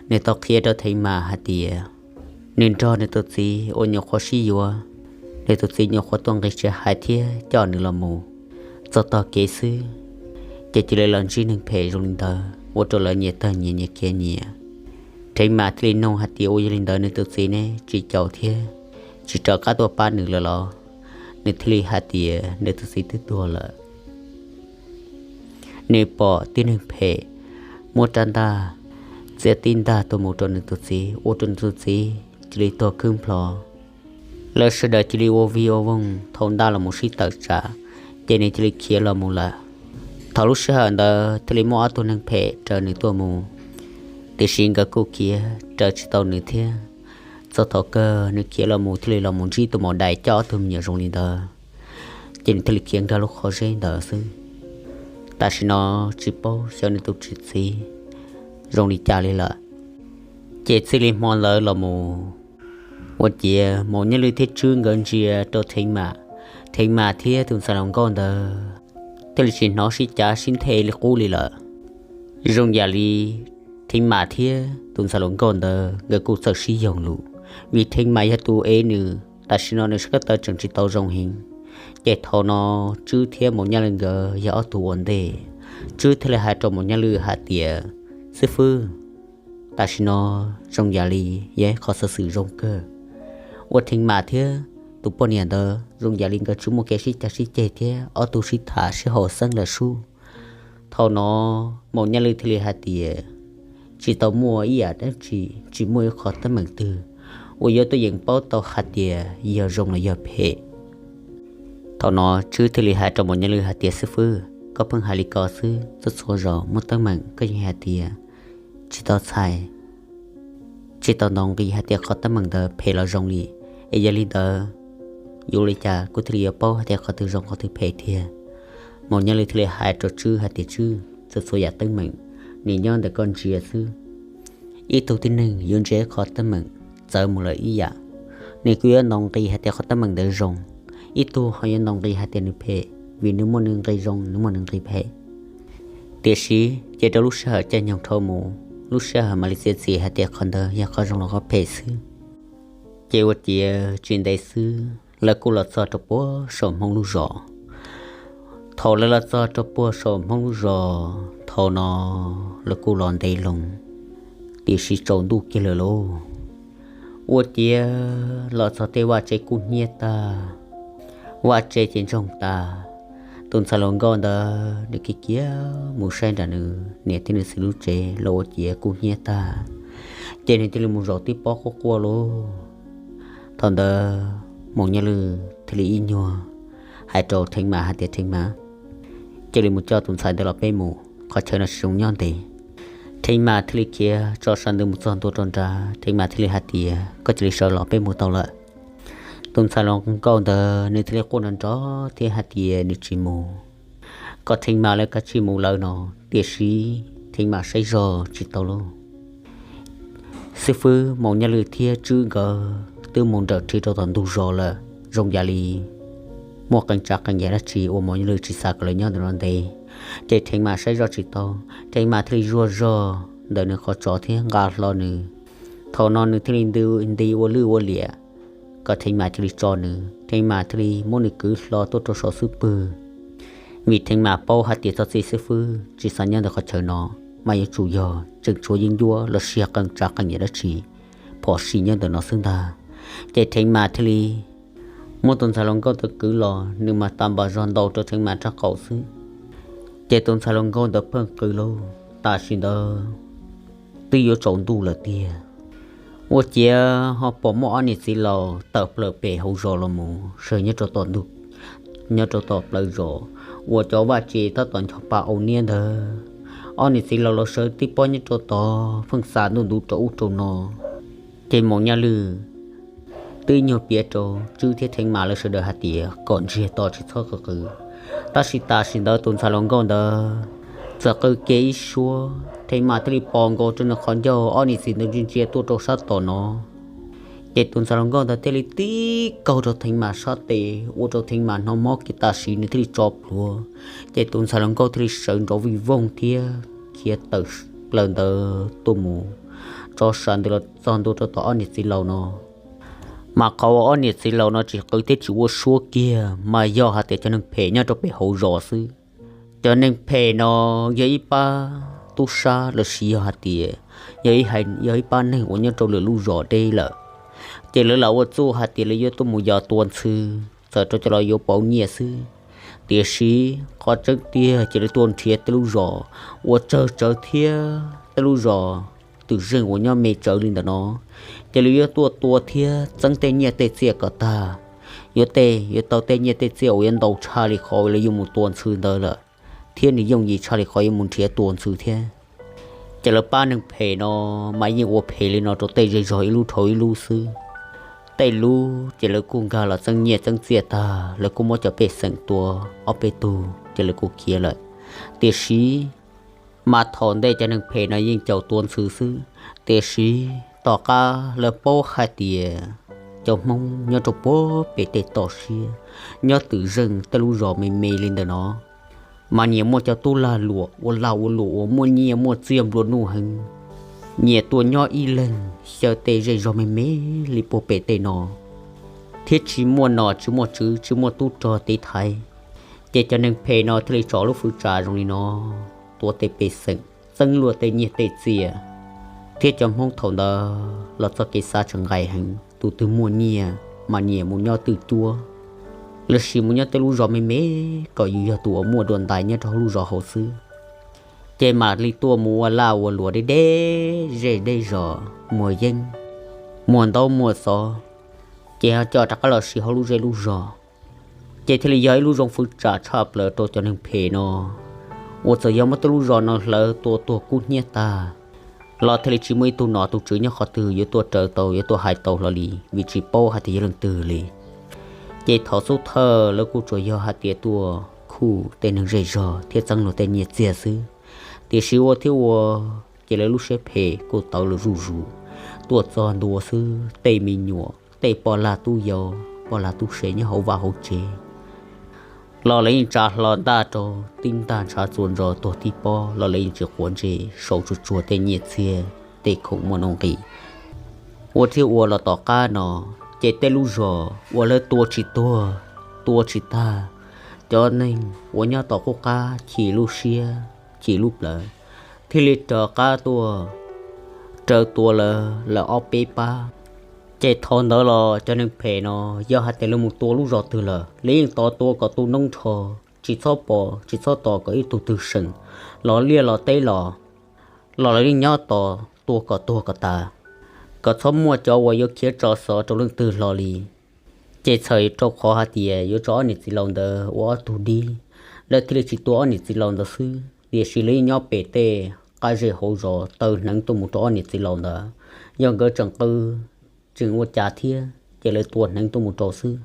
nws tau qhia rau Theev Mas hais tias nws nrog nws tus txiv uas nyuam qhuav sib yuav, nws tus txiv nyuam qhuav tuaj nqis tsev hais thiab coj nws los mus txog tog kev xwb, ces cia li los ntsib neeg phem zoo li ntawd ua rau lawv nyias tag nyias, nyias khiav nyias. Theev Mas thiaj li nug hais tias ua yog li ntawd nws tus txiv ne tsis caum thiab tsis rov qab tuaj pab nws lawm los? Nws thiaj li hais tias nws tus txiv twb tuag lawm. Nws pom tib neeg phem muab rab ntaj txiav tib ntaj tuaj mus rau nws tus txiv ua rau nws tus txiv cia li tuag khwb nplho. Lawv sawv daws cia li ua vig ua voog thau ntaj los mus sib tawm tsam, ces nws cia li khiav los mus lawm. Thaum lub sij hawm ntawd thiaj li muaj ob tug neeg phem raws nws tuaj mus, tiam sis nkawd kuj khiav raws tsis tau nws thiab. Txog thaum kawg nws khiav los mus thiaj li los mus ntsib tus maum dais coj ob tug me nyuam zoo li ntawd, ces nws thiaj li khiav nkag lub qhov zeb ntawd xwb. Tam sim no tsis paub xyov nws tus txiv zoo li cas li lawm. Ces txij li hmo ntawd los mus, ua ciav Maum Nyaj Lwj thiab Tswb nkawd ntsia rau Theev Mas, Theev Mas thiab tus ntxhais hluas nkauj ntawd thiaj li tsis hnov sib cav sib nthe li qub li lawm. Zoo yam li Theev Mas thiab tus ntxhais hluas nkauj ntawd nkawd kuj txawj sib yoog lus, vim Theev Mas yog tus ev nws, tam sim no nws sab kab taw tseem tsis tau zoo heev. Ces thaum no Tswb thiab Maum Nyaj Lwj nkawd yog ob tug ua ntej. Tswb thiaj li hais rau Maum Nyaj Lwj hais tias, Xib fwb, tam sim no zoo yam li yog ib qho xov xwm zoo kawg, uas Theev Mas thiab tus poj niam ntawd zoo yam li nkawd tsis muaj kev sib cav sib ceg thiab ob tug sib tham sib haum xeeb lawm sub. Thaum no Maum Nyaj Lwj thiaj li hais tias, Tsis tau muaj ib yam dab tsi, tsis muaj ib qho teeb meem twg uas yuav tuaj yeem paub tau hais tias yog zoo los yog phem. Thaum no Tswb thiaj li hais rau Maum Nyaj Lwj hais tias, Xib fwb, koj pheej hais li ko xwb, txhua txhua zaus muaj teeb meem koj yeej hais tias tsis tau txhais, tsis tau ntaus nqi hais tias qhov teeb meem ntawd phem los zoo li. Es yog li ntawd, yuav li cas kuv thiaj li yuav paub hais tias qhov twg zoo qhov twg phem tiag? Maum Nyaj Lwj thiaj li hais rau Tswb hais tias, Tswb, txhua txhua yam teeb meem nws nyob ntawm koj ntsia xwb. Ib tug tib neeg yuav ntsia ib qho teeb meem txawv mus lawm ib yam, nws kuj yuav ntaus nqi hais tias qhov teeb meem ntawd zoo. Ib tug ho yuav ntaus nqi hais tias nws phem, vim nws muaj nws nqi zoo, nws muaj nws nqi phem. Tiam sis ces rau lub sij hawm caij nyoog dhau mus, lub sij hawm mam li txiav txim hais tias qhov ntawd yog qhov zoo los qhov phem xwb. Ces ua ciav tsis ntev xwb lawv kuj los txog rau puag saum Hmoob lub zos. Thaum lawv los txog rau puag saum Hmoob lub zos, thaum no lawv kuj los ntev loo, tiam sis tsaus ntuj kiag lawm lauj. Ua ciav los txog tej vaj tsev kub hnyiab tag, vaj tsev ces ntsoog tas. Tus ntxhais hluas nkauj ntawd nws kiv kiag mus saib nram nws niam thiab nws txiv lub tsev los ua ciav kub hnyiab tag, ces nws thiaj li mus zaum tib pob quaj quaj lauj. Thaum ntawd Maum Nyaj Lwj thiaj li ib nyuag hais rau Theev Mas hais tias, Theev Mas, cia li mus coj tus ntxhais ntawd los peb mus, qhov chaw no tsis zoo nyob ntev. Theev Mas thiaj li khiav tso sab ntawd mus txog ntua rau nrad, Theev Mas thiaj li hais tias, Koj cia li sawv los peb mus tau lawm. Tus ntxhais hluas nkauj ntawd nws thiaj li quaj nrov nrov thiab hais tias nws tsis mus, kom Theev Mas lawv kav tsij mus lawv no, tiam sis Theev Mas saib zog tsis tau lauj. Xib fwb Maum Nyaj Lwj thiab Tswb nkawd twb mus nrawm rhe rau tom ntug zos lawm, zoo yam li muaj qee tsav qee yam dab tsi uas Maum Nyaj Lwj tsis xav kom lawv nyob ntawm no ntev. Ces Theev Mas saib zoj tsis tau, Theev Mas thiaj li zuaj zog ntawm nws qhov tsos thiab nqa hlo nws. Thaum no nws thiaj li nti ua lwj ua liam kom Theev Mas cia li tso nws, Theev Mas thiaj li muab nws kwv hlo tuaj rau saum xub pwg. Vim Theev Mas paub hais tias txog txij xib fwb tsis xav nyob ntawm qhov chaw no, mas yuav tsum yog tseem tshuav yeeb ncuab los sis qee tsav qee yam dab tsi phom sij nyob ntawm no xwb ntag. Ces Theev Mas thiaj li muab tus ntxhais hluas nkauj ntawd kwv los, nws mas tas npas zog ntaus rau Theev Mas rab qaum xwb, ces tus ntxhais hluas nkauj ntawd pheej qw lauj. Tam sim ntawd twb yuav tsaus ntuj lawm tiag, ua ciav ho pom muaj ob niam txiv laus tawm plaws pem hauv zos los mus sawv nyob rau tom ntug, nyob rau tom plawv zos uas cov vaj tse tab tom ncho pa au niab ntawd. Ob niam txiv laus los sawv tib pob nyob rau tod pheej xa ntuj ntuv rau ub rau no. Ces Maum Nyaj Lwj twb nyuag piav rau Tswb thiab Theev Mas lawv sawv daws hais tias kom ntsiag to tsis txhob qw qw. Tab sis tam sim ntawd tus ntxhais hluas nkauj ntawd txawm qw kiag ib suab, Theev Mas thiaj li pos nkaus rau nws qhov ncauj, ob niam txiv ntawd ntsia ntsia tuaj rau sab tom no. Ces tus ntxhais hluas nkauj ntawd thiaj li tib kaug rau Theev Mas sab tes ua rau Theev Mas hnov mob kiag tam sim nws thiaj li tso plhuav. Ces tus ntxhais hluas nkauj thiaj li sawv nrov vij voog thiab khiav tawm plaws ntawd tuaj mus tso sas ntws los txog ntua rau tom ob niam txiv laus no. Mas qhov uas ob niam txiv laus no tsis qw thiab tsis ua suab kiag mas yog hais tias cov neeg phem nyob rau pem hauv zos xwb. Cov neeg phem no yog ib pab tub sab los sis yog hais tias yog ib pab neeg uas nyob rau lwm lub zos deb lawm, ces lawv lam ua txuj hais tias lawv yuav tuaj mus yos tua ntxhw, txawm rau cov los yuav pauv nyiaj xwb. Tiam sis qhov tseeb tiag ces lawv tuaj nrhiav tej lub zos uas tsawg tsawg thiab tej lub zos twm zeej uas nyob me tsawv li ntawm no, ces lawv yuav tuaj tua thiab txeeb tej nyiaj tej txiaj kom tag. Yuav tej yuav tau tej nyiaj tej txiaj uas yuav ntau tshaj li qhov uas lawv yuav mus tua ntxhw ntawd lawm, thiab nws yooj yim tshaj li qhov yuav mus nrhiav tua ntxhw thiab. Ces lawv pab neeg phem no mas yeej ua phem li no rau tej zej zog ib lub dhau ib lub xwb. Tej lub ces lawv kuj nkag los txeeb nyiaj txeeb txiaj tag, lawv kuj muab cov pej xeem tua ob peb tug ces lawv kuj khiav lawm. Tiam sis mas thaum ntej cov neeg phem no yeej caum tua ntxhw xwb. Tiam sis tom qab lawv paub hais tias cov Hmoob nyob rau puag pem tej toj siab, nyob twm zeej tej lub zos me me li ntawm no, mas nyias muaj cov tub lag luam ua lag ua luam uas muaj nyiaj muaj txiaj nplua nuj heev, nyias tuaj nyob ib leeg xyaw tej zej zog me me li puag pem tej no, thiab tsis muaj nom tsis muaj tswv tsis muaj tub rog tiv thaiv. Ces cov neeg phem no thiaj li tso lub fwv tsa zoo li no, tua tej pej xeem, txeeb luag tej nyiaj tej txiaj, thiab cov Hmoob thaum ntawd los txoj kev xav tseem nqaim heev, tus twg muaj nyiaj mas nyias mus nyob twj cuab, los sis mus nyob tej lub zos me me kom yus yog tus uas muaj dua ntais nyob rau hauv lub zos hauv xwb. Ces mam li tuaj mus ua lag ua luam deb deb zej deb zos, muag yeeb, muag ntaub muag xov, ces ho coj rov qab los siv hauv lub zej lub zos. Ces thiaj li yog ib lub zoo fwv tsam tshaj plaws rau cov neeg phem no, uas txawm yog muab tej lub zos no hlawv tua tuag kub hnyiab tag los thiaj li tsis muaj ib tug nom tus tswv nyob qhov twg yuav tuaj raws tau yuav tuaj hais tau hlo li, vim tsis paub hais tias yog leej twg li. Ces thaum xub thawj lawv kuj tsuas yog hais tias tuaj khuj tej neeg zej zog thiab txeeb luag tej nyiaj txiag xwb. Tiam sis ua thiab ua, ces lawv lub siab phem kuj tawv los zuj zus, tuaj txog ntua xwb tej me nyuam tej poj lag tub yau, poj lag tub se nyob hauv vaj hauv tsev los lawv yeej tsa hlo ntaj rau tib ntaj ntshav txuas ntsos tuag tib pob los lawv yeej tsis quav ntsej sau tsuag tsuag tej nyiaj txiag tej khoom muaj nuj nqis. Ua thiab ua los tom qab no, ces tej lub zos uas lawv tua tsis tuag, tua tsis tag, cov neeg uas nyob tom qub qab chim lub siab chim lub plawv, thiaj li rov qab tuaj raws tua lawv lawm ob peb pab. Ces thaum ntawd los cov neeg phem no, yog hais tias lawv mus tua lub zos twg lawm, lawv yeej tos tua kom tu noob nrho, tsis txhob pom tsis txhob tos kom ib tug twg seem los liaj los teb los, los lawv yeej nyob tos tua kom tuag kom tas, kom txhob muaj cov uas yuav khiav tso xov rau leej twg hlo li. Ces txhawm rau qhov hais tias yuav tso ob niam txiv laus ntawd ua ob tug dib, lawv thiaj li tsis tua ob niam txiv laus ntawd xwb, tiam sis lawv yeej nyob pem tej qab zej hauv zos taw hneev tuaj mus rau ob niam txiv laus ntawd. Yog nkawd tseem qw tseem ua cas thiab ces lawv tua hneev tuaj mus rau xwb.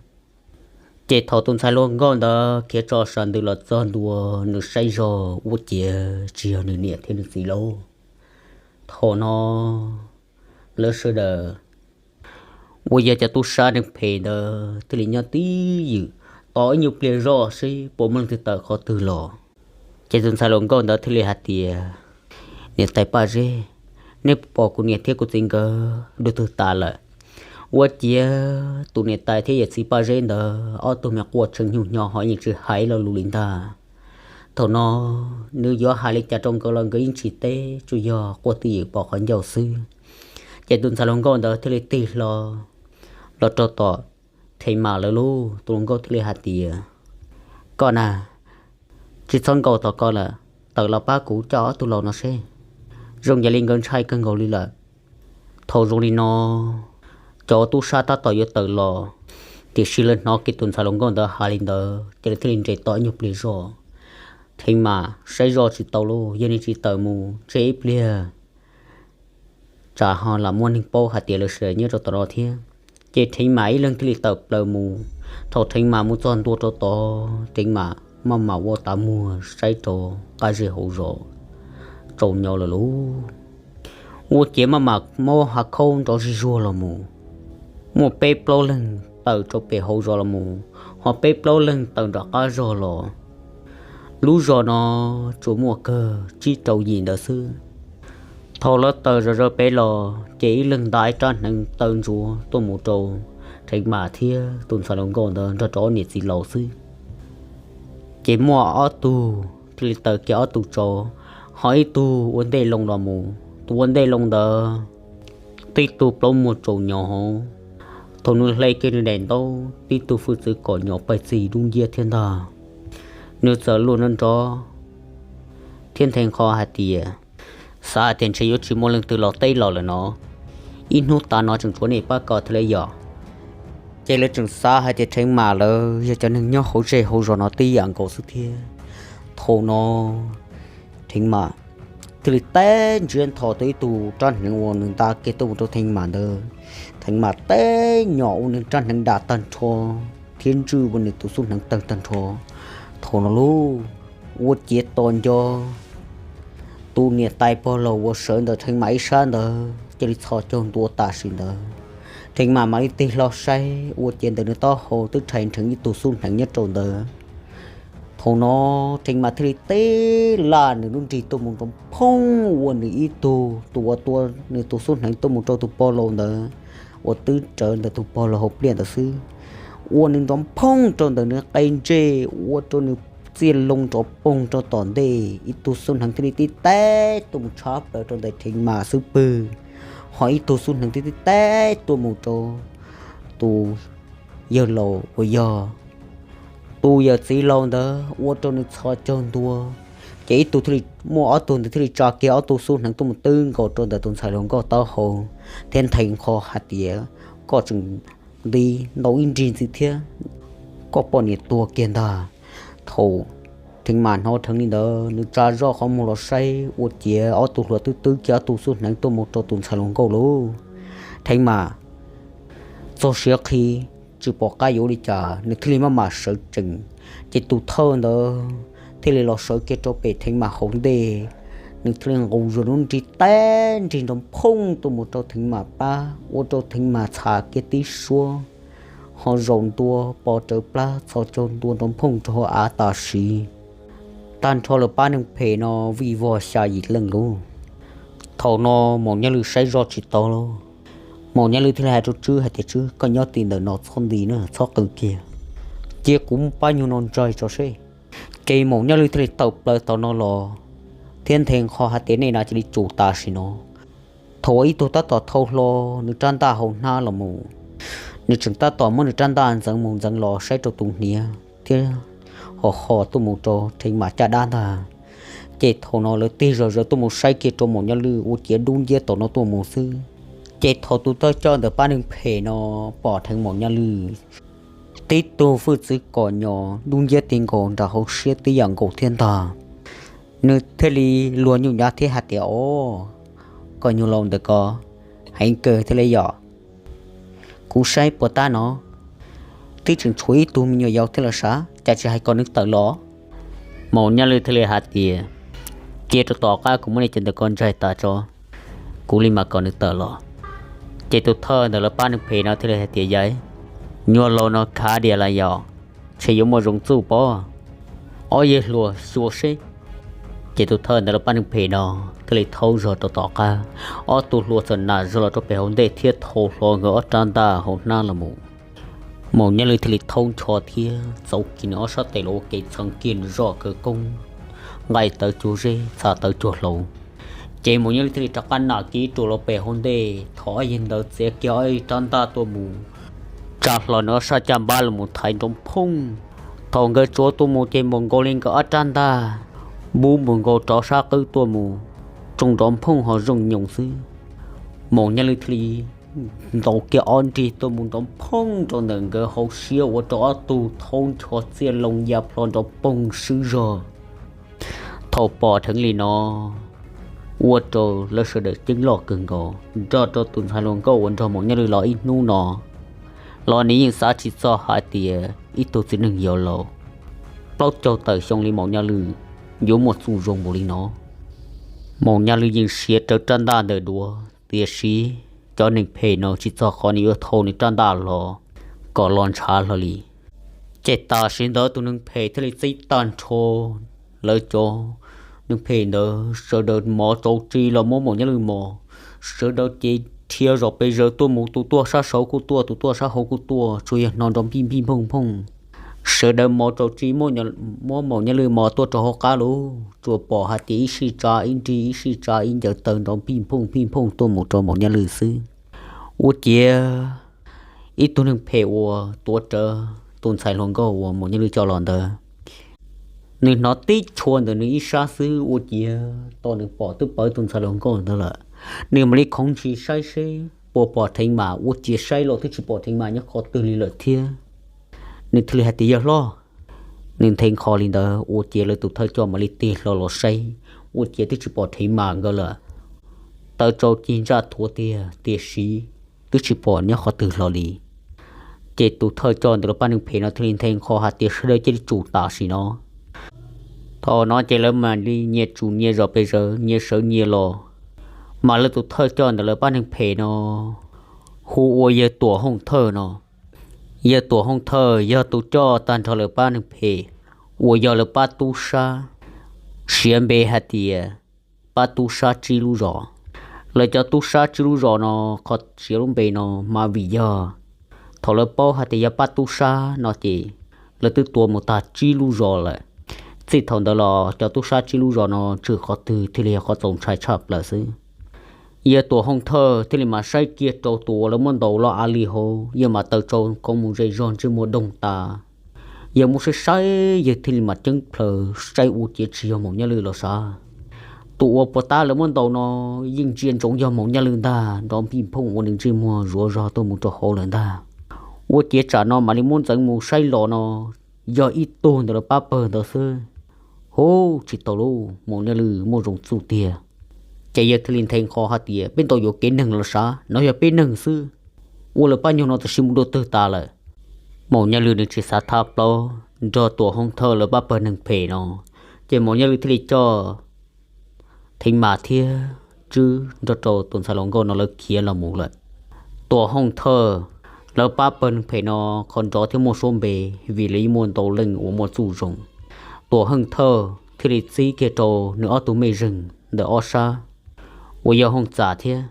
Ces thaum tus ntxhais hluas nkauj ntawd khiav tso sas ntws los txog ntua, nws saib zog ua ciav tsis yog nws niam thiab nws txiv lauj. Thaum no lawv sawv daws uas yog cov tub sab neeg phem ntawd thiaj li nyob twj ywm tos ib nyuag pliag zoj seb puas muaj leej twg tawm qhov twg los. Ces tus ntxhais hluas nkauj ntawd thiaj li hais tias, Niam tais Paj Zeb, nej pom kuv niam thiab kuv txiv nkawd dua twg tas lawm? Ua ciav tus niam tais thiab yawm txiv Paj Zeb ntawd ob tug me quaj tshee nyuj hnyo ho yeej tsis hais lo lus li ntag. Thaum no nws yuav hais li cas rau nkawd los nkawd yeej tsis teb, tsuas yog quaj twj ywm pom qhov ncauj xwb. Ces tus ntxhais hluas nkauj ntawd thiaj li tig hlo los rau tom Theev Mas lawv lauj. Tus hluas nkauj thiaj li hais tias, Koj na, tsis txhob nkaum tos koj lawm, tawm los pab kuv coj ob tug laus no seb. Zoo yam li nkawd ntshai kawg nkaus li lawm. Thaum zoo li no, cov tub sab tab tom yuav tawm los, tiam sis lawv hnov kiag tus ntxhais hluas nkauj ntawd hais li ntawd ces lawv thiaj li nres tos ib nyuag pliag zoj. Theev Mas saib zoj tsis tau lauj, yog nws tsis tawm mus tseg ib pliag tsam ho lam muaj neeg paub hais tias lawv sawv daws nyob rau tom no thiab. Ces Theev Mas ib leeg thiaj li tawm plaws mus. Thaum Theev Mas mus txog ntua rau tod, Theev Mas maj mam ua tav muag saib rau qab zej hauv zos, tsaus nyo lawm lauj. Ua ciav maj mam muab hav khaub nrov zig zuag los mus. Muaj peb plaub leeg tawm rau pem hauv zos los mus, ho peb plaub leeg tawm nram qab zos los. Lub zos no tsuas muaj kawg tsib rau yim ntawd xwb. Thaum lawv tawm zom zaws pem los ces ib leeg nta ib rab hneev taw ntsuav tuaj mus rau Theev Mas thiab tus ntxhais hluas nkauj ntawd nrog rau ob niam txiv laus xwb. Ces muaj ob tug thiaj li taw kiag ob tug tsov, ho ib tug ua ntej loo los mus. Tus ua ntej loo ntawd tib tug plaub muag tsaus nyo hauv. Thaum nws hle kiag nws daim ntaub, tib tug hwj txwv kom nyo pawg txig dub nciab thiab ntag. Nws txawm luag nrov nrov thiab nthe nqho hais tias, xav hais tias ntshe yuav tsis muaj leej twg los teb los lawm no, ib hnub tas no tseem tshuav nej pab ko thiab li yom. Ces lawv tseem xav hais tias Theev Mas lawv yog cov neeg nyob hauv zej hauv zos no tib yam nkaus xwb thiab. Thaum no Theev Mas thiaj li teb ntsiab ntho tau ib tug rab hneev uas nws nta kiag tuaj mus rau Theev Mas ntawd. Theev Mas teb nyom ua nws rab hneev dam tag nrho thiab ntswj ua nws tus xub hneev tawg tag nrho. Thaum no lauj, ua ciav tos nco tus niam tais pog laus uas sawv ntawm Theev Mas ib sab ntawd cia li txhos caug ntua tam sim ntawd. Theev Mas mam li tig hlo saib ua ciav ntawm nws taub hau twb rhais nrheev ib tug xub hneev nyob rau ntawd. Thaum no Theev Mas thiaj li teb laj nws lub nrig tuaj mus nrov phooj ua nws ib tug tus uas tua nws tus xub hneev tuaj mus rau tus pog laus ntawd uas twb rawv ntawm tus pog laus hauv pliaj ntawd xwb. Ua nws nrov phooj rau ntawm nws qe ntsej, ua rau nws txiaj loo nrov poog rau tom ntej, ib tug xub hneev thiaj li tib teb tuaj mus tshab plaws rau ntawm Theev Mas xub pwg, ho ib tug xub hneev thiaj tib teb tuaj mus rau tus yawg laus uas yog tus yawm txiv laus ntawd, ua rau nws txhos caug ntua. Ces ib tug thiaj li, muaj ob tug ntawd thiaj li tsa kiag ob tug xub hneev tuaj mus twb nkaus rau ntawm tus ntxhais hluas nkauj taub hau thiab nthe nqho hais tias, koj tseem nti ntau ib nrig ntxiv thiab, koj poj niam tuag kiag ntag. Thaum Theev Mas hnov dheev li ntawd, nws tsa zoj qhov muag los saib ua ciav ob tug hluas twb twb kiag ob tug xub hneev tuaj mus rau tus ntxhais hluas nkauj lauj. Theev Mas txog siav qhi, tsis pom qab yuav ua li cas, nws thiaj li maj mam sawv tsees. Ces tus thawj ntawd thiaj li los sawv kiag rau pem Theev Mas hauv ntej, nws thiaj li nqus zog lub nrig teb nrig nrov phooj tuaj mus rau Theev Mas pab, ua rau Theev Mas txham kiag tib suab, ho zaum ntua pov rawv plab txhos caug ntua nrov phooj rau hauv av tam sim. Tag nrho lawv pab neeg phem no vij vog xya yim leej lauj. Thaum no Maum Nyaj Lwj saib zoj tsis tau lauj. Maum Nyaj Lwj thiaj li hais rau Tswb hais tias, Tswb, koj nyob tim ntawm no txhob nti na, txhob qw kiag, cia kuv muab pab nyuag no ntsaig tso seb. Ces Maum Nyaj Lwj thiaj li tawm plaws tom no los thiab nthe nqho hais tias, Nej na cia li tsum tam sim no. Thaum uas ib tug tab tom thau hlo nws rab ntaj hauv hnab los mus, nws tseem tab tom muab nws rab ntaj ntxeev mus ntxeev los saib rau tus hniav thiab ho ho tuaj mus rau Theev Mas caj dab ntag. Ces thaum no lawv tig zog zawv tuaj mus saib kiag rau Maum Nyaj Lwj ua ciav dub nciab tom no tuaj mus xwb. Ces thaum tus thawj coj ntawm pab neeg phem no pom dheev Maum Nyaj Lwj tib tug hwj txwv kom nyo dub nciab ti nkaus nram hauv siab tib yam nkaus thiab ntag, nws thiaj li luag nyuj nyav thiab hais tias, Os, koj nyuag laus ntawm ko heev kawg thiab li yom. Kuv saib puas tab no twb tseem tshuav ib tug me nyuam yaus thiab los sav, cas tsis hais kom nws tawm los? Maum Nyaj Lwj thiaj li hais tias, Cia rau tom qab kuv muab nej cov ntawm ko ntsaig tas tso, kuv li mam kom nws tawm los. Ces tus thawj ntawm lawv pab neeg phem no thiaj li hais tias, Yawg, nyuag laus no khav diam lawm yom, ntshe yuav muaj zoo txuj pob, ob yawg hluas xyuas seb. Ces tus thawj ntawm lawv pab neeg phem no thiaj li thaub zog rau tom qab, ob tug hluas txawm nam zog los rau pem hauv ntej thiab thau hlo nkawd ob rab ntaj hauv hnab los mus. Maum Nyaj Lwj thiaj li thaub ncho thiab txauv kiag nws ob sab tes los ua kev txheev kiag nws zoj kawg koob, nqaij tawv cuag zeb txha tawv cuag hlau. Ces Maum Nyaj Lwj thiaj li rov qab nam kiag ib ruam los pem hauv ntej, thov ob yawg ntawd txiav kiag ob rab ntaj tuaj mus, tsa hlo nws ob sab caj npab los mus thaiv nrov phooj. Thaum nkawd tsuav tuaj mus ces npaum nkaus li nkawd ob rab ntaj npub npaum nkaus rov sab qwb tuaj mus, tsoo nrov phooj ho zoo nyoos xwb. Maum Nyaj Lwj thiaj li ntaus kiag ob nrig tuaj mus nrov phooj rau ntawm nkawd hauv siab ua rau ob tug thaub ncho txiaj loo ya plho nrov poog swb zog. Thaum pom dheev li no, ua rau lawv sawv daws ceeb loj kawg nkaus, nrog rau tus ntxhais hluas nkauj uas nrog Maum Nyaj Lwj los ib hnub no los nws yeej xav tsis txog hais tias ib tug txiv neej yau laus plaub caug tawm xyoo li Maum Nyaj Lwj yuav muaj txuj zoo npaum li no. Maum Nyaj Lwj yeej siav rawv rab ntaj ntawm duav, tiam sis cov neeg phem no tsis txog qhov nws yuav thau nws rab ntaj los kom los ntshav hlo li. Ces tam sim ntawd tus neeg phem thiaj li txib tag nrho lawv cov neeg phem ntawd sawv daws mov tsaus tsi los muab Maum Nyaj Lwm mos, sawv daws ces dhia zom pes zaws tuaj mus, tus tuaj sab saud kuj tuaj, tus tuaj sab hauv kuj tuaj, tsuas yog hno nrov npij npij nphooj nphooj. Sawv daws mov tsaus tsi, muab Maum Nyaj Lwm mos tuaj rau hauv qab lawm, tsuas pom hais tias ib sij tsa ib nrig, ib sij tsa ib ncaws taw nrov npij nphooj npij nphooj tuaj mus rau Maum Nyaj Lwm xwb. Ua ciav ib tug neeg phem uas tuav rawv tus ntxhais hluas nkauj uas Maum Nyaj Lwm coj los ntawd, nws hnov tib chua ntawm nws ib sab xwb, ua ciav tos nws pom twb pawv tus ntxhais hluas nkauj ntawd lawm. Nws mam li khoov ntshis saib seb puas pom Theev Mas, ua ciav saib los twb tsis pom Theev Mas nyob qhov twg li lawm thiab. Nws thiaj li hais tias, yawg hlob, nws nthe nqho li ntawd, ua ciav lawv tus thawj coj mam li tig hlo los saib, ua ciav twb tsis pom Theev Mas nkawd lawm. Taw tsau cig ntsaj thuav tiag, tiam sis twb tsis pom nyob qhov twg hlo li. Ces tus thawj coj ntawm lawv pab neeg phem no thiaj li nthe nqho hais tias, sawv daws cia li tsum tam sim no. Thaum no ces lawv mam li nyias tsum nyias zom pes zaws, nyias sawv nyias los. Mas lawv tus thawj coj ntawm lawv pab neeg phem no hu ua yawg Tuam Hooj Thawj no. Yawg Tuam Hooj Thawj yog tus coj tag nrho lawv pab neeg phem uas yog lawv pab tub sab, siv npe hais tias pab tub sab tsib lub zos. Lawv cov tub sab tsib lub zos no, qhov siv lub npe no mas vim yog thaum lawv paub hais tias yog pab tub sab no ces lawv twb tua mus tag tsib lub zos lawm. Txij thaum ntawd los cov tub sab tsib lub zos no tsuas qhov twg thiaj li yog qhov txaus ntshai tshaj plaws xwb. Yawg Tuam Hooj Thawj thiaj li mam saib kiag rau tus uas lawv muab ntaus loj av li hauv, yawg mam taw tsau khoov mus zej zog ntsej muag doog tas. Yawg muab saib saib, yawg thiaj li mam ceeb plhaws saib ua ciav tsis yog Maum Nyaj Lwm los sav. Tus uas puag ta lawv muab ntaus no yeej ntsia ntsoov yog Maum Nyaj Lwm ntag, nrov npij nphooj ua nws ntsej muag zuav zog tuaj mus rau hauv lawm ntag. Ua ciav tsam no mam li muab ntxeev mus saib los no yog ib tug ntawm lawv pab pawg ntawd xwb. Hu, tsis tau lauj, Maum Nyaj Lwm muaj zoo txuj tiag. Ces yawg thiaj li nthe nqho hais tias, peb ntaus yuam kev neeg los sav, no yog peb neeg xwb, ua lawv pab nyuag no tam sim mus dua twg tas lawm. Maum Nyaj Lwm nws tsis xav thab plaub nrog Tuam Hooj Thawj lawv pab pawg neeg phem no, ces Maum Nyaj Lwm thiaj li coj Theev Mas thiab Tswb nrog rau tus ntxhais hluas nkauj no lawv khiav los mus lawm. Tuam Hooj Thawj lawv pab pawg neeg phem no qhov nrov thiab muaj suab npe, vim lawv yeej muaj ntau leej uas muaj txuj zoo. Tuam Hooj Thawj thiaj li txib kiag rau nws ob tug mej zeeg ntawm ob sab uas yog Hooj Txam thiab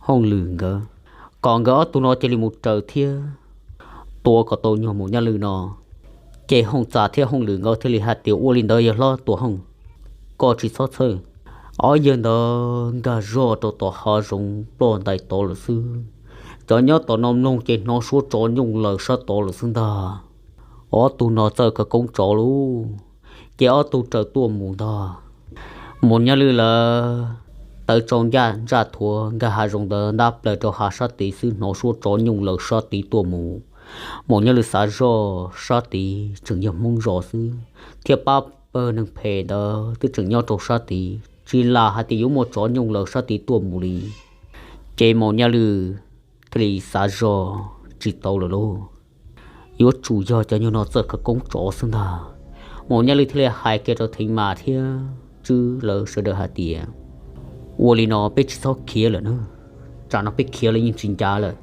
Hooj Lwm nkawd, kom nkawd ob tug no cia li mus raws thiab tua kom tau nyuag Maum Nyaj Lwm no. Ces Hooj Txam thiab Hooj Lwm nkawd thiaj li hais tias, ua li ntawd yawg hlob Tuam Hooj, koj tsis txhob txhawj. Ob yawg ntawd nkag zog rau tom hav zoov ploj ntais tod lawm xwb. Cov nyob tom no mloog ces hnov suab tsov nyooj laws sab tod lawm xwb ntag. Ob tug no txawj khawv koob tsov lauj, ces ob tug raws tuaj mus ntag. Maum Nyaj Lwm lawv taw tsau ntsaj thuav nkag hav zoov ntawd ntab plaws rau hav sab tid xwb hnov suab tsov nyooj laws sab tid tuaj mus. Maum Nyaj Lwm xav zoj sab tid tseem yog Hmoob zos xwb, thiab pab pawg neeg phem ntawd twb tseem nyob rau sab tid, tsis lam hais tias yuav muaj tsov nyooj laws sab tid tuaj mus li. Ces Maum Nyaj Lwm thiaj li xav zoj tsis tau lawm lauj, yuav tsum yog cov nyuag no txawj khawv koob tsov xwb ntag. Maum Nyaj Lwm thiaj li hais kiag rau Theev Mas thiab Tswb lawv sawv daws hais tias, ua li no peb tsis txhob khiav lawm na, tsam no peb khiav los yeej tsis ncav lawm.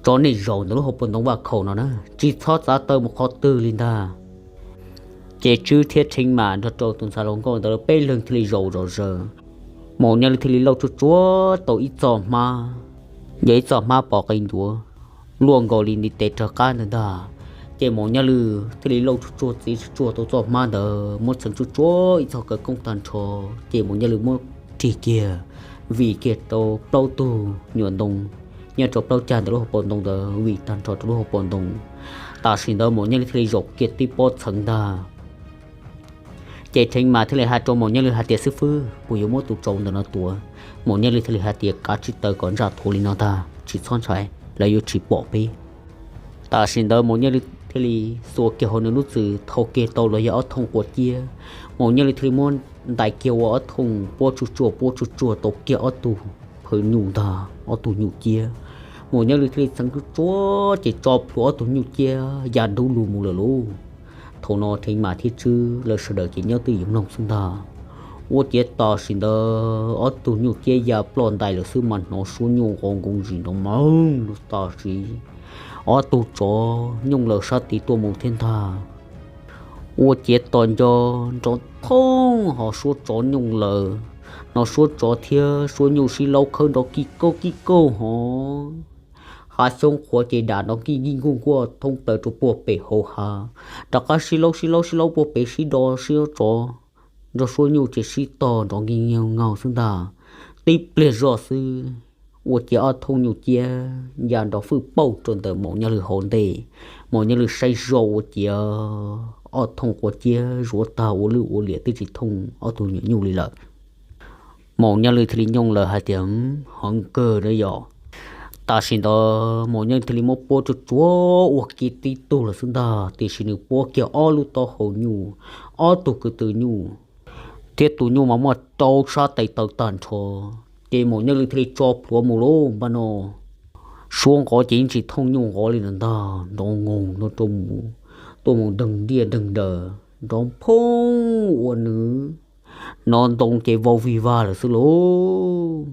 Tso nej zaum ntawm lub hauv paus ntoo vaj khaum no na, tsis txhob txav taw mus qhov twg li ntag. Ces Tswb thiab Theev Mas nrog rau tus ntxhais hluas nkauj ntawd lawv peb leeg thiaj li zaum zom zaws. Maum Nyaj Lwm thiaj li lauj tsuaj tsuag tau ib txoj hmab, yog ib txoj hmab pos qe ncuav luaj nkaus li ntiv tes raws qab ntawd ntag. Ces Maum Nyaj Lwm thiaj li lauj tsuaj tsuag txiav tsuaj tsuag tau txoj hmab ntawd muab txheev tsuaj tsuag ib txoj khawv koob tag nrho, ces Maum Nyaj Lwm muab rig kiag, vim kiag rau plaub tug nyuam ntoo nyob rau plaub cag ntawm lub hauv paus ntoo ntawd, vim tag nrho rau lub hauv paus ntoo. Tam sim ntawd Maum Nyaj Lwm thiaj li zaum kiag tib pob txheev ntag. Ces Theev Mas thiaj li hais rau Maum Nyaj Lwm hais tias, xib fwb, puas yuav muab tus tsau ntawm no tuav? Maum Nyaj Lwm thiaj li hais tias, kav tsij taw kom ntsaj thuav li no ntag, tsis txhob ntshai, lawv yuav tsis pom peb. Tam sim ntawd Maum Nyaj Lwm thiaj li xuas kiag hauv nws lub txwm thau kiag tau los yog ob thooj quav ciab. Maum Nyaj Lwm thiaj li muab ntais kiag ua ob thooj puab tsuj tsuag puab tsuj tsuag tau kiag ob tug phaw nyuj ntag, ob tug nyuj ciab. Maum Nyaj Lwm thiaj li txheev tsuj tsuag ces tso plhuav ob tug nyuj ciab ya dub lug mus lawm lauj. Thaum no Theev Mas thiab Tswb lawv sawv daws ces nyob twj ywm mloog xwb ntag. Ua ciav tam sim ntawd ob tug nyuj ciab ya ploj ntais lawm xwb mas hnov suab nyuj nqov nkoos zim nrov mawg lug tam sim. Ob tug tsov nyooj laws sab tid tuaj mus thiab ntag. Ua ciav tos nco nrov thooj ho suab tsov nyooj lawm, no suab tsov thiab suab nyuj sib laub khawb nrov kij kauj kij kauj hov. Hav xyoob qhuav ces dam nrov kij nkij nkuj nkuaj thoob plaws rau puag pem hauv hav, rov qab sib laub sib laub sib laub puag pem sib do sib tsov nrog suab nyuj ces sib tog nrov nkij nkaug nkaug xwb ntag. Tib pliag zoj xwb, ua ciav ob thooj nyuj ciab ya nrov fwj pauj rau ntawm Maum Nyaj Lwm hauv ntej. Maum Nyaj Lwm saib zoj ua ciav ob thooj quav ciab zuav tag ua lwj ua liam twb tsis thooj ob tug nyuam nyuj li lawm. Maum Nyaj Lwm thiaj li nyooj lawm hais tias, Heev kawg na yom. Tam sim ntawd Maum Nyaj Lwm thiaj li muab puab tsuag tsuag ua kiag tib tug lawm xwb ntag, tiam sis nws puab kiag ob lub taub hau nyuj, ob tug kwv tw nyuj, thiab tus nyuj mas muaj rau sab tes taw tag nrho. Ces Maum Nyaj Lwm thiaj li tso plhuav mus lauj, npaj no suab nqov ces yeej tsis thooj nyuj nqov li no ntag, nrov nkoos no rau mus, tuaj mus deeg diaj deeg daws, nrov phoob ua nws no ntoo ces vau vig vag lawm xwb lauj.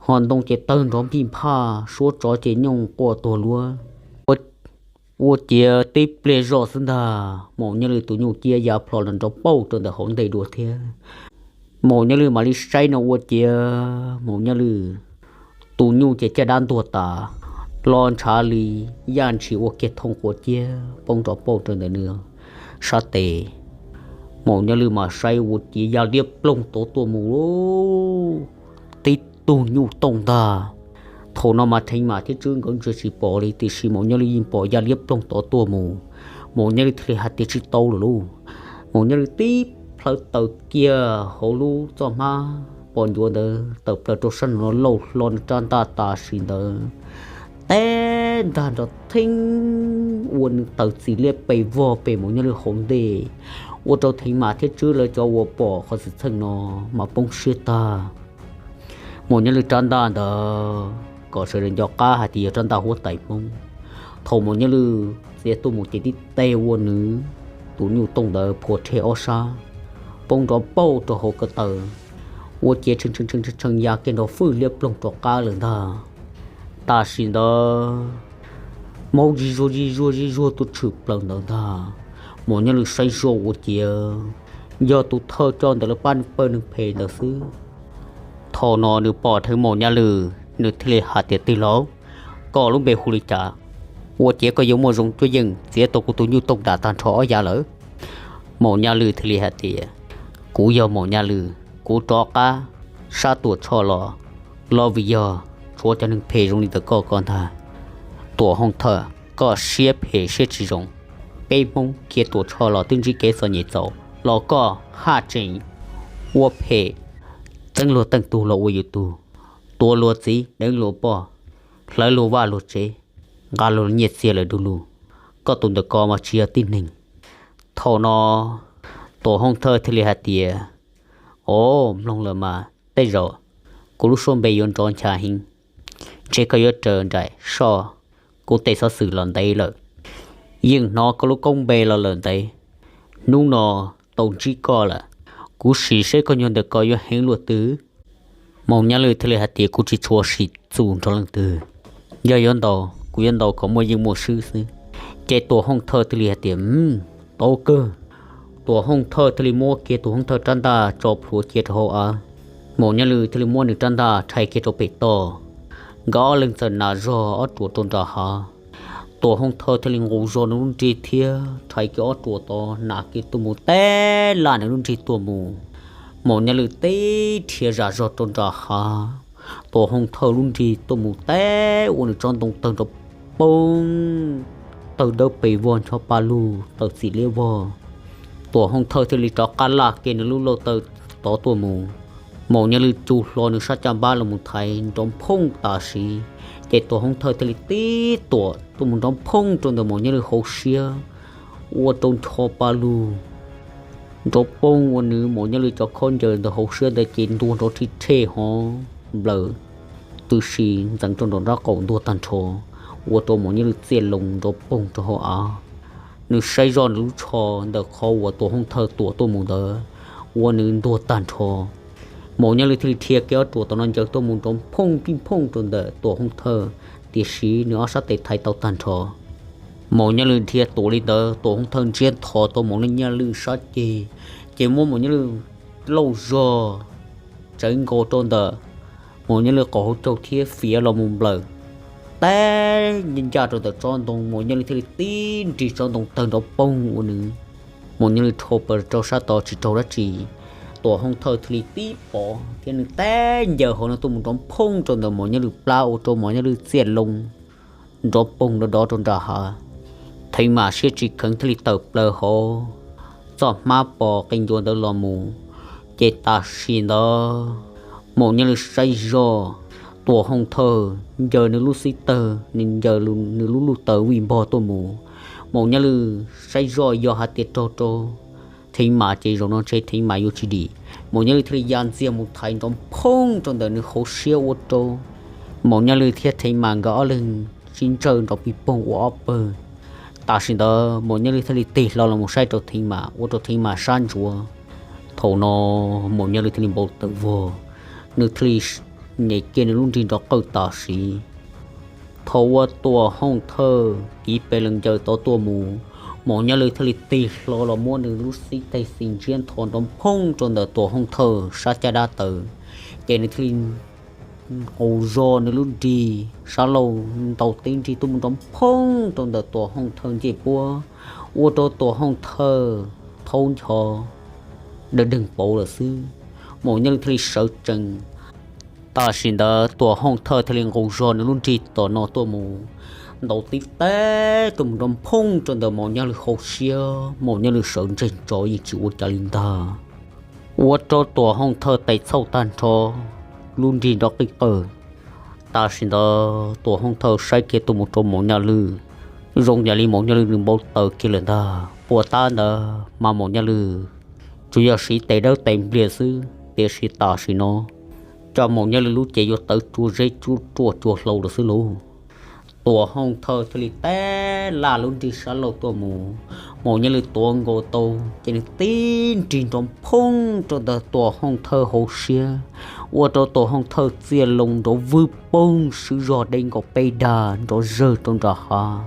Ho ntoo ces tawg nrov npij nphaj, suab tsov ces nyooj quaj tuag luab. Ua ciav tib pliag zoj xwb ntag, Maum Nyaj Lwm tus nyuj ciab ya plho los nrov pauj rau ntawm hauv ntej dua thiab. Maum Nyaj Lwm mam li saib no ua ciav Maum Nyaj Lwm tus nyuj ces caj dab ntuag tas, lo ntshav li yaj ntshis ua kiag thooj quav ciab poob nrov pauj rau ntawm nws sab tes. Maum Nyaj Lwm mas saib ua ciav ya liab ploog tod tuaj mus, tib tug nyuj tooj ntag. Thaum no mas Theev Mam thiab Tswb nkawd ntsia tsis pom li, tiam sis Maum Nyaj Lwm yeej pom ya liab ploog tod tuaj mus. Maum Nyaj Lwm thiaj li hais tias tsis tau lawm lauj. Maum Nyaj Lwm tib plhaw taws kiag hauv lub txoj hmab pos ncuav ntawd tawm plaws rau sab nraum no lauj hlo nws rab ntaj tam sim ntawd, teb ntag nrov theeb ua nws tawm txim liab pes vog pem Maum Nyaj Lwm hauv ntej, ua rau Theev Mam thiab Tswb lawv cov uas pom qhov xwm txheej no mas poob siab tag. Maum Nyaj Lwm rab ntaj ntawd kom sawv daws nco qab hais tias yog rab ntaj huab tais Hmoob. Thaum Maum Nyaj Lwm txiav tuaj mus ces tib teg ua nws tus nyuj tooj ntawd phua rhe ob sab, poob nrov pauj rau hauv ko taw, ua ciav tshee tshee tshee ya kiag nrov fwj liab ploog rov qab lawm ntag. Tam sim ntawd maub zig zuag zig zuag zig zuag tuaj tshwm plaws ntawd ntag. Maum Nyaj Lwm saib zoj ua ciav yog tus thawj coj ntawm lawv pab pawg neeg phem ntawd xwb. Thaum no nws pom dheev Maum Nyaj Lwm, nws thiaj li hais tias, Tij laug, koj lub npe hu li cas? Ua ciav koj yuav muaj zoo cuab yeej txiav tau kuv tus nyuj tooj dam tag nrho ob yav lawm? Maum Nyaj Lwm thiaj li hais tias, Kuv yog Maum Nyaj Lwm, kuv rov qab sab Tuam Tshoj los, los vim yog tshuav cov neeg phem zoo li ntawm koj ko ntag. Tuam Hooj Thawj, koj siab phem siab tsis zoo. Peb Hmoob khiav Tuam Tshoj los twb ntsib kev txom nyem txaus los koj haj tseem ua phem, txeeb luag teej tug los ua yus tug, tuav luag txiv deev luag poj, hlawv luag vaj luag tsev, nqa luag nyiaj txiag lawm du lug. Koj tus ntawm ko mas tsis yog tib neeg. Thaum no Tuam Hooj Thawj thiaj li hais tias, Os, mloog lawm mas tej zaum kuv lub suab npe yuav nrov ncha heev, ntshe koj yuav raws nraim soj kuv tej xov xwm los ntev lawm. Yeej hnov koj lub koob npe los lawm ntev, hnub no tau ntsib koj lawm, kuv sim seb koj nyuag ntawm ko yuav heev luaj twg. Maum Nyaj Lwm thiaj li hais tias, Kuv tsis tshua sim txus nrog leej twg, yog yuav ntaus kuv yuav ntaus kom muaj yeej muaj swb xwb. Ces Tuam Hooj Thawj thiaj li hais tias, Tau kawg. Tuam Hooj Thawj thiaj li muab kiag Tuam Hooj Thawj rab ntaj tso plhuav cia rau hauv av. Maum Nyaj Lwm thiaj li muab nws rab ntaj rhais kiag rau pem toj. Nkawd ob leeg txawm nas zog ob ruam rau nram hav. Tuam Hooj Thawj thiaj li nqus zog nws lub nrig thiab rhais kiag ob ruam tod, nas kiag tuaj mus teb laj nws lub nrig tuaj mus. Maum Nyaj Lwm tib rhia zam zog rau nram hav, Tuam Hooj Thawj lub nrig tuaj mus teb ua nws tsob ntoo tawg nrov poob, tawg dawb pes vog ncho pa lug tawm txim liab vog. Tuam Hooj Thawj thiaj li rov qab laj kiag nws lub lauj taw tod tuaj mus. Maum Nyaj Lwm tsu hlo nws sab caj npab los mus thaiv nrov phooj tam sim, ces Tuam Hooj Thawj thiaj li tib tuam tuaj mus nrov phooj rau ntawm Maum Nyaj Lwm hauv siab, ua rau ncho pa lug nrov poob ua nws Maum Nyaj Lwm cov khaub ncaws ntawm hauv siab ntawd ces ntuag nrov rhij rhej hov nplaws tw si ntxeev rau nram nraub qaum ntuag tag nrho, ua rau Maum Nyaj Lwm txiaj loo nrov poog rau hauv av. Nws saib zoj nws lub tsho ntawm qhov uas Tuam Hooj Thawj tuam tuaj mus ntawd ua nws ntuag tag nrho. Maum Nyaj Lwm thiaj li rhia kiag ob ruam tom no ncaws tuaj mus nrov phooj pij phooj rau ntawm Tuam Hooj Thawj, tiam sis nws ob sab tes thaiv tau tag nrho. Maum Nyaj Lwj dhia tuaj li ntawd, Tuam Hooj Thawj ntsiab nthos tau Maum Nyaj Lwj sab ceg, ces muab Maum Nyaj Lwj lauj zog tsawv nkaus rau ntawm Maum Nyaj Lwj qhov hauv caug thiab fiav los mus nplawm tag ncaj rau ntawm tsob ntoo. Maum Nyaj Lwj thiaj li tib nrig tsob ntoo tawg nrov poog ua nws, Maum Nyaj Lwj rho plaws rau sab tod tsis raug dab tsi. Tuam Hooj Thawj thiaj li tib pov thiab nws tib ncaws hauv no tuaj mus nrov phooj rau ntawm Maum Nyaj Lwj plab ua rau Maum Nyaj Lwj txiaj loo nrov poog dov dov rau nram hav. Theev Mam siab tsis kheev thiaj li tawm plaws hauv txoj hmab pos qe ncua ntawd los mus. Ces tam sim ntawd Maum Nyaj Lwj saib zoj Tuam Hooj Thawj ncaws nws lub xib tawg, nws ncaws nws lub luj taws vij npog tuaj mus. Maum Nyaj Lwj saib zoj yog hais tias raug rau Theev Mam ces zaum no ntshe Theev Mam yuav tsis dim. Maum Nyaj Lwj thiaj li ya ntxiag mus thaiv nrov phooj rau ntawm nws hauv siab ua rau Maum Nyaj Lwj thiab Theev Mam nkawd ob leeg sib ntsawj nrov pig poog ua ob pawg. Tam sim ntawd Maum Nyaj Lwj thiaj li tig hlo los mus saib rau Theev Mam ua rau Theev Mam sab ntsuav. Thaum no Maum Nyaj Lwj thiaj li npau taws vog, nws thiaj li nyem kiag nws lub nrig nrov qawj tam sim. Thaum uas Tuam Hooj Thawj kiv pes lees ncaws tod tuaj mus, Maum Nyaj Lwj thiaj li tig hlo los muab nws lub xib teg xis ntsiab nthos nrov phooj rau ntawm Tuam Hooj Thawj sab caj dab taws, ces nws thiaj li nqus zog nws lub nrig sab laug ntaus tib nrig tuaj mus nrov phooj rau ntawm Tuam Hooj Thawj ncej puab, ua rau Tuam Hooj Thawj thaub ncho dawg deeg pauv lawm xwb. Maum Nyaj Lwj thiaj li sawv tsees. Tam sim ntawd Tuam Hooj Thawj thiaj li nqus zog nws lub nrig tom no tuaj mus ntaus tib teg tuaj mus nrov phooj rau ntawm Maum Nyaj Lwj hauv siab. Maum Nyaj Lwj sawv ntseg tso yeej tsis ua cas li ntag, ua rau Tuam Hooj Thawj tes txhauj tag nrho, lub nrig nrov qij qawj. Tam sim ntawd Tuam Hooj Thawj saib kiag tuaj mus rau Maum Nyaj Lwj, zoo yam li Maum Nyaj Lwj nws npau taws kiag lawm ntag. Puas tab ntawd mas Maum Nyaj Lwj tsuas yog siv tes dawb tes npliag xwb, tiam sis tam sim no cas Maum Nyaj Lwj lub cev yuav tawv tsua zeb tsua ruaj tsua hlau lawm xwb lauj. Tuam Hooj Thawj thiaj li teb laj lub nrig sab laug tuaj mus, Maum Nyaj Lwj tuav nkaus tau ces nws tib nrig nrov phooj rau ntawm Tuam Hooj Thawj hauv siab, ua rau Tuam Hooj Thawj txiaj loo nrov vwg poog swb zog deb nkaus peb dag nrov zawg rau nram hav.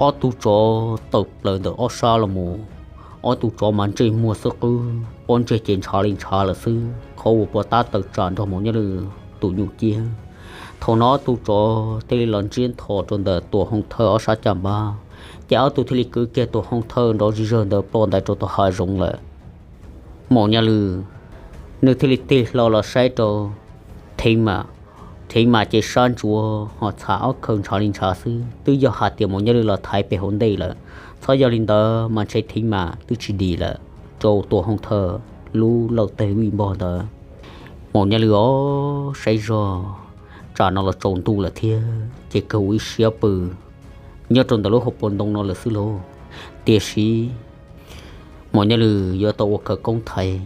Ob tug tsov tawm plaws ntawm ob sab los mus, ob tug tsov mas ntsej muag xwb qwb, pob ntseg ces ntshav li ntshav lawm xwb. Qhov uas puas tab tawm tsam nrog Maum Nyaj Lwj tus nyuj ciab. Thaum no ob tug tsov thiaj li los ntsiab nthos rau ntawm Tuam Hooj Thawj ob sab caj npab, ces ob tug thiaj li kwv kiag Tuam Hooj Thawj nrov zig zawg ntawd ploj ntais rau tom hav zoov lawm. Maum Nyaj Lwj nws thiaj li tig hlo los saib rau Theev Mam. Theev Mam ces sab ntsuav ho txham ob khaws ntshav li ntshav xwb. Twb yog hais tias Maum Nyaj Lwj los thaiv pem hauv ntej lawm, txhob yog li ntawd mas ntshe Theev Mam twb tsis dim lawm rau Tuam Hooj Thawj lub lauj teg vij npog ntawd. Maum Nyaj Lwj os, saib zog tsam no los tsaus ntuj lawm thiab ces kawg ua ib siab pw nyob rau ntawm lub hauv paus ntoo no lawm xwb lauj. Tiam sis Maum Nyaj Lwj yuav tau ua khawv koob thaiv,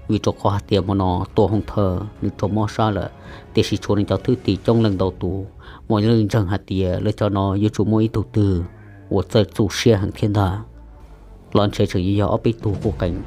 vim rau qhov hais tias hmo no Tuam Hooj Thawj nws raug mob sab lawm, tiam sis tshuav nws cov thwj tim coob leej ntau tus. Maum Nyaj Lwj ntseeg hais tias lawv cov no yuav tsum muaj ib tug twg uas txawj txuj siab heev thiab ntag, los ntshe tseem yuav yog ob peb tug quj qees.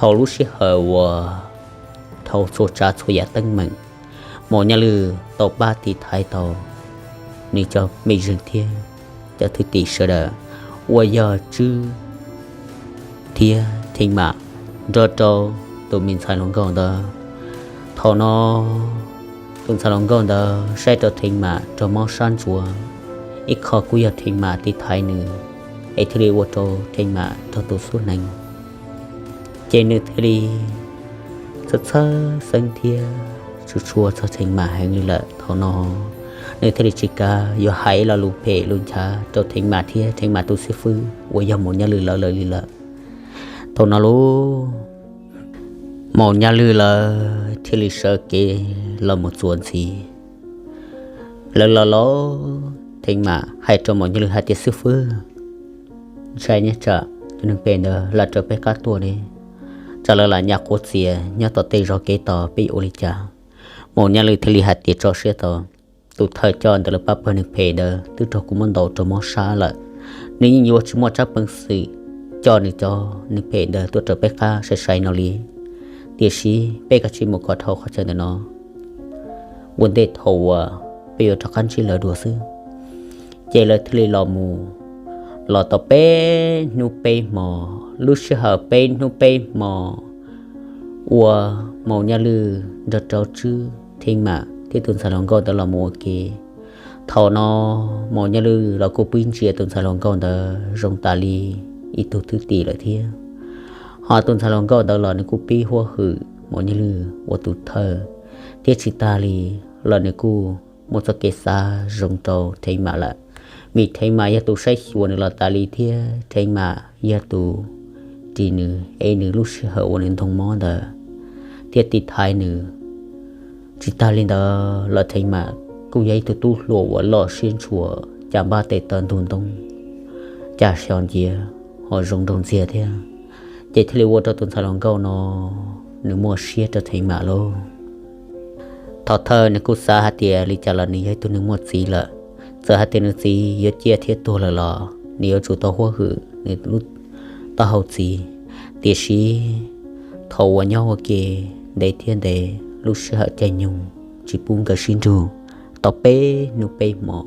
Thaum lub sij hawm uas dhau txhua tsav txhua yam teeb meem, Maum Nyaj Lwj tau pab tiv thaiv tau nws cov mej zeeg thiab cov thwj tim sawv daws uas yog Tswb thiab Theev Mam nrog rau tus me ntxhais hluas nkauj ntawd. Thaum no tus ntxhais hluas nkauj ntawd saib rau Theev Mam raug mob sab ntsuav, ib qho kuj yog Theev Mam tiv thaiv nws, es thiaj li ua rau Theev Mam raug tus xub hneev. Ces nws thiaj li txhawj txhawj xeeb thiab tshua tshua txog Theev Mam heev li lawm. Thaum no nws thiaj li tsis kav yuav hais ib lo lus phem lus nchav rau Theev Mam thiab Theev Mam tus xib fwb uas yog Maum Nyaj Lwj lawv lawm li lawm. Thaum no lauj, Maum Nyaj Lwj lawv thiaj li sawv kev los mus txuas ntxiv. Lawv los los Theev Mam hais rau Maum Nyaj Lwj hais tias, Xib fwb, ntshai nyob tsam neeg phem ntawd lam raws peb qab tuaj ne, tsam lawv lam nyas quav txias nyob tom tej zos kev tos peb yuav ua li cas. Maum Nyaj Lwj thiaj li hais tias tso siab tau, tus thawj coj ntawm lawv pab pawg neeg phem ntawd twb raug kuv muab ntaus raug mob sab lawm, nws yeej yuav tsis muaj tsab peev xwm coj nws cov neeg phem ntawd tuaj raws peb qab sai sai no li. Tiam sis peb kav tsij mus kom dhau qhov chaw ntawm no, ua ntej thaum uas peb yuav rov qab ntsib lawv dua xwb. Ces lawv thiaj li los mus, los tau peb hnub peb hmo, lub sij hawm peb hnub peb hmo uas Maum Nyaj Lwj nrog rau Tswb, Theev Mam thiab tus ntxhais hluas nkauj ntawd los mus ua ke. Thaum no Maum Nyaj Lwj los kuj pib ntsia tus ntxhais hluas nkauj ntawd zoo tas li ib tug thwj tim lawm thiab. Ho tus ntxhais hluas nkauj ntawd los nws kuj pib huab hwm Maum Nyaj Lwj ua tus thawj, thiab tsis tas li los nws kuj muaj txoj kev xav zoo rau Theev Mam lawm, vim Theev Mam yog tus saib xyuas nws los tas li thiab Theev Mam yog tus ris nws es nws lub sij hawm uas nws ntog mob ntawd thiab tiv thaiv nws. Tsis tas li ntawd los Theev Mam kuj yog ib tug tub hluas uas loj siab ntshua, cas npaj tes taw ntug ntoo, cas xyov nciav ho zoo nraug ntxiag thiab. Ces thiaj li ua rau tus ntxhais hluas nkauj no nws muaj siab rau Theev Mam lauj. Thaum thawj nws kuj xav hais tias li cas los nws yog ib tug neeg muaj txiv lawm, txawm hais tias nws txiv yuav ciaj thiab tuag lawm los nws yuav tsum tau huab hwm nws lub taub hau txiv. Tiam sis thaum uas nyob ua ke ntev thiab ntev, lub sij hawm caij nyoog tsis pub nkawd sib nrug tau peb hnub peb hmo,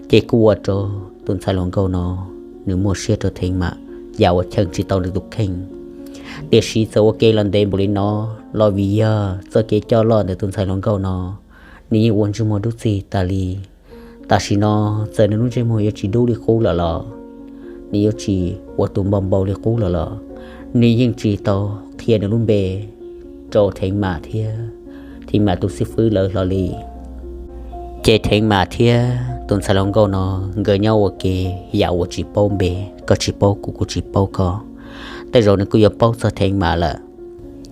ces kuj ua rau tus ntxhais hluas nkauj no nws muaj siab rau Theev Mam yam uas cheem tsis tau nws tus kheej. Tiam sis txawm ua ke los ntev npaum li no los vim yog txoj kev coj loj ntawm tus ntxhais hluas nkauj no, nws yeej ua ntsej muag dub txig tas li. Tam sim no txawm nws lub ntsej muag yuav tsis dub li qub lawm los, nws yuav tsis ua tus npau npau li qub lawm los, nws yeej tsis tau qhia nws lub npe rau Theev Mam thiab Theev Mam tus xib fwb lawv hlo li. Ces Theev Mam thiab tus ntxhais hluas nkauj no nkawd nyob ua ke yam uas tsis paub npe, koj tsis paub kuv, kuv tsis paub koj. Tej zaum nws kuj yuav paub txog Theev Mam lawm,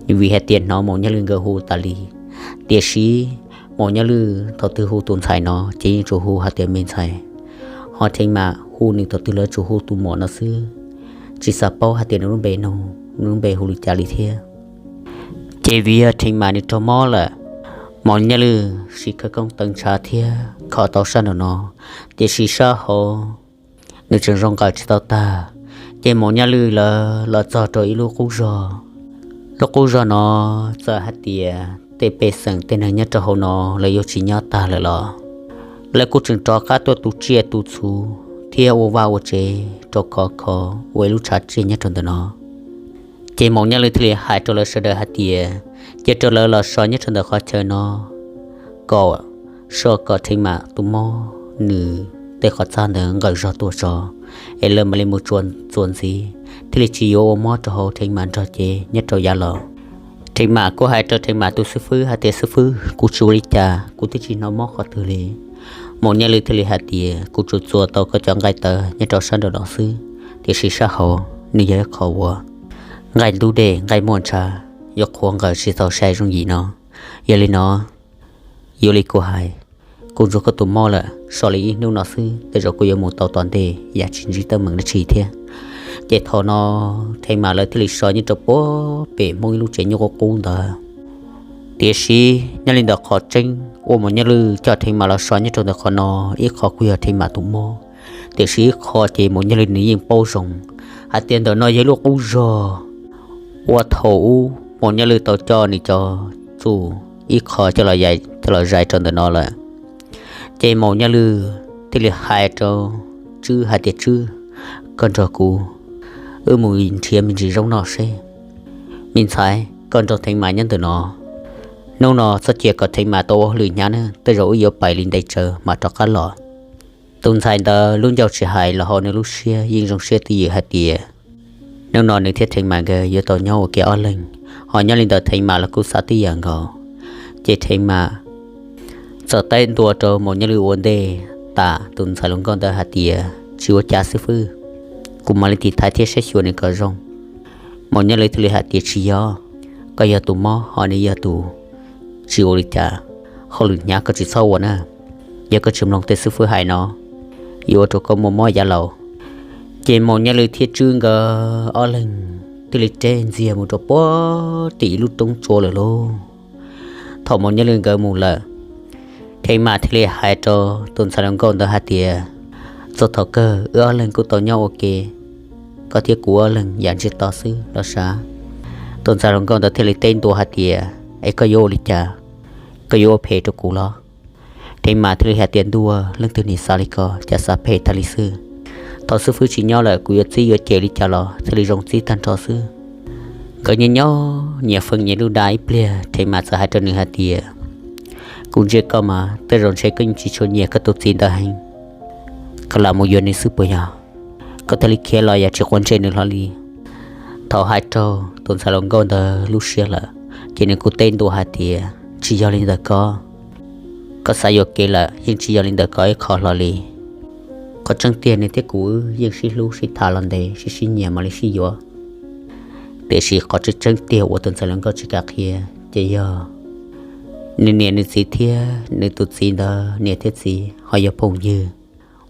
vim hais tias hnov Maum Nyaj Lwj nkawd hu tas li. Tiam sis Maum Nyaj Lwj thaum twg hu tus ntxhais no ces yeej tsuas hu hais tias me ntxhais, ho Theev Mam hu nws thaum twg los tsuas hu tus muam no xwb, tsis xav paub hais tias nws lub npe no, nws lub npe hu li cas li thiab. Ces vim yog Theev Mam nws raug mob lawm, Maum Nyaj Lwj siv khawv koob teev ntshav thiab kho tau sab nraum no, tiam sis sab hauv nws tseem zoo nqaws tsis tau tag. Ces Maum Nyaj Lwj lawv los txog rau ib lub qub zos. Lub qub zos no txawm hais tias tej pej xeem tej neeg nyob rau hauv no lawv yuav tsis nyob tag lawm los, lawv kuj tseem rov qab tuaj tu tsiaj tu txhu thiab ua vaj ua tsev rau khov kho ua ib lub tshav tsiaj nyob rau ntawm no. Ces Maum Nyaj Lwj thiaj li hais rau lawv sawv daws hais tias, cia rau lawv los so nyob rau ntawm qhov chaw no, kom so kom Theev Mam tus mob nws tej qhov txaj ntawd nqaws zog tuaj tso, es lawv mam li mus txuas ntxiv, thiaj li tsis yuav ua mob rau hauv Theev Mam nrog cev nyob rau yav los. Theev Mam kuj hais rau Theev Mam tus xib fwb hais tias, xib fwb, kuv tsis ua li cas, kuv twb tsis hnov mob qhov twg li. Maum Nyaj Lwj thiaj li hais tias, kuv tsuas txuas tau koj cov nqaij tawv nyob rau sab nraum no xwb, tiam sis sab hauv nws yog ib qho uas nqaij ntub dej nqaij muaj ntshav, yuav qhuav nqaws tsis txaus sai zoo yim no. Yog li no, yuav li kuv hais, kuv ntsuag koj tus mob lawm, so li ib hnub no xwb tej zaum kuv yuav mus tau tom ntej yam tsis ntsib teeb meem dab tsi thiab. Ces thaum no Theev Mam lawv thiaj li so nyob rau puag pem Hmoob ib lub tsev nyuj qub qub ntawd. Tiam sis nyob li ntawm qhov tseeb uas Maum Nyaj Lwj coj Theev Mam los so nyob rau ntawm qhov no, ib qho kuj yog Theev Mam tus mob, tiam sis ib qho ces Maum Nyaj Lwj nws yeej paub zoo hais tias ntawm no yog ib lub qub zog uas thaum ub Maum Nyaj Lwj tau coj nws cov txuj ib qho coj los zais rau ntawm no lawm. Ces Maum Nyaj Lwj thiaj li hais rau Tswb hais tias, Tswb, koj nrog kuv, wb mus nrhiav me ntsis zaub noj seb. Me ntxhais, koj nrog Theev Mam nyob ntawm no. Hnub no txhob cia kom Theev Mam tau ua hauj lwm hnyav na, tej zaum wb yuav pais li ntev tsawv mam rov qab los. Tus ntxhais ntawd lub ncauj tsis hais los hauv nws lub siab yeej zoo siab twj ywm hais tias, hnub no nws thiab Theev Mam nkawd yuav tau nyob ua ke ob leeg, ho nyob li ntawm Theev Mam los kuj xav tib yam nkaus. Ces Theev Mam txawm teb ntua rau Maum Nyaj Lwj ua ntej tas tus ntxhais hluas nkauj ntawd hais tias, tsis ua cas xib fwb, kuv mam li tiv thaiv thiab saib xyuas nws kom zoo. Maum Nyaj Lwj thiaj li hais tias, tsis yog, koj yog tus mob ho nws yog tus tsis ua li cas, hauj lwm hnyav koj tsis txhob ua na. Yog koj tsis mloog tej xib fwb hais no, yuav ua rau koj muaj mob yav laus. Ces Maum Nyaj Lwm thiab Tswb nkawd ob leeg thiaj li reb ntxiag mus rau puag tim ib lub roob tsua lawm lauj. Thaum Maum Nyaj Lwm nkawd mus lawm, Theej Mam thiaj li hais rau tus ntxhais hluas nkauj ntawd hais tias, txog thaum kawg wb ob leeg kuj tau nyob ua ke, koj thiab kuv ob leeg yam ntsiag to xwb los sav. Tus ntxhais hluas nkauj ntawd thiaj li teb ntua hais tias, es koj yuav ua li cas? Koj yuav ua phem rau kuv los? Theej Mam thiaj li hais tias, ntuj, leej twg nim xav li ko, cas xav phem tag li xwb. Thaum xib fwb tsis nyob lawm kuv yuav txib yuav cem li cas los thiaj li zoo txib tag nrho xwb. Nkawd nyias nyob nyias feem nyias lub da ib pliag, Theej Mam txawm hais rau nws hais tias, kuv ntsia koj mas tej zaum ntshe koj yeej tsis tshua nyiam koj tus txiv ntawd heev, koj lam mus yuav nws xwb puas yog? Koj thiaj li khiav los yam tsis quav ntsej nws hlo li. Thaum hais raug tus ntxhais hluas nkauj ntawd lub siab lawm, ces nws kuj teb ntua hais tias, tsis yog li ntawd ko, koj xav yuam kev lawm, yeej tsis yog li ntawd ko ib qho hlo li. Qhov tseeb tiag nws thiab kuv wb yeej sib hlub sib tham los ntev, sib sib nyiam mam li sib yuav. Tiam sis qhov tseeb tseeb tiag uas tus ntxhais hluas nkauj tsis kam qhia ces yog nws niam nws txiv thiab nws tus txiv ntawd niam thiab txiv ho yog phooj ywg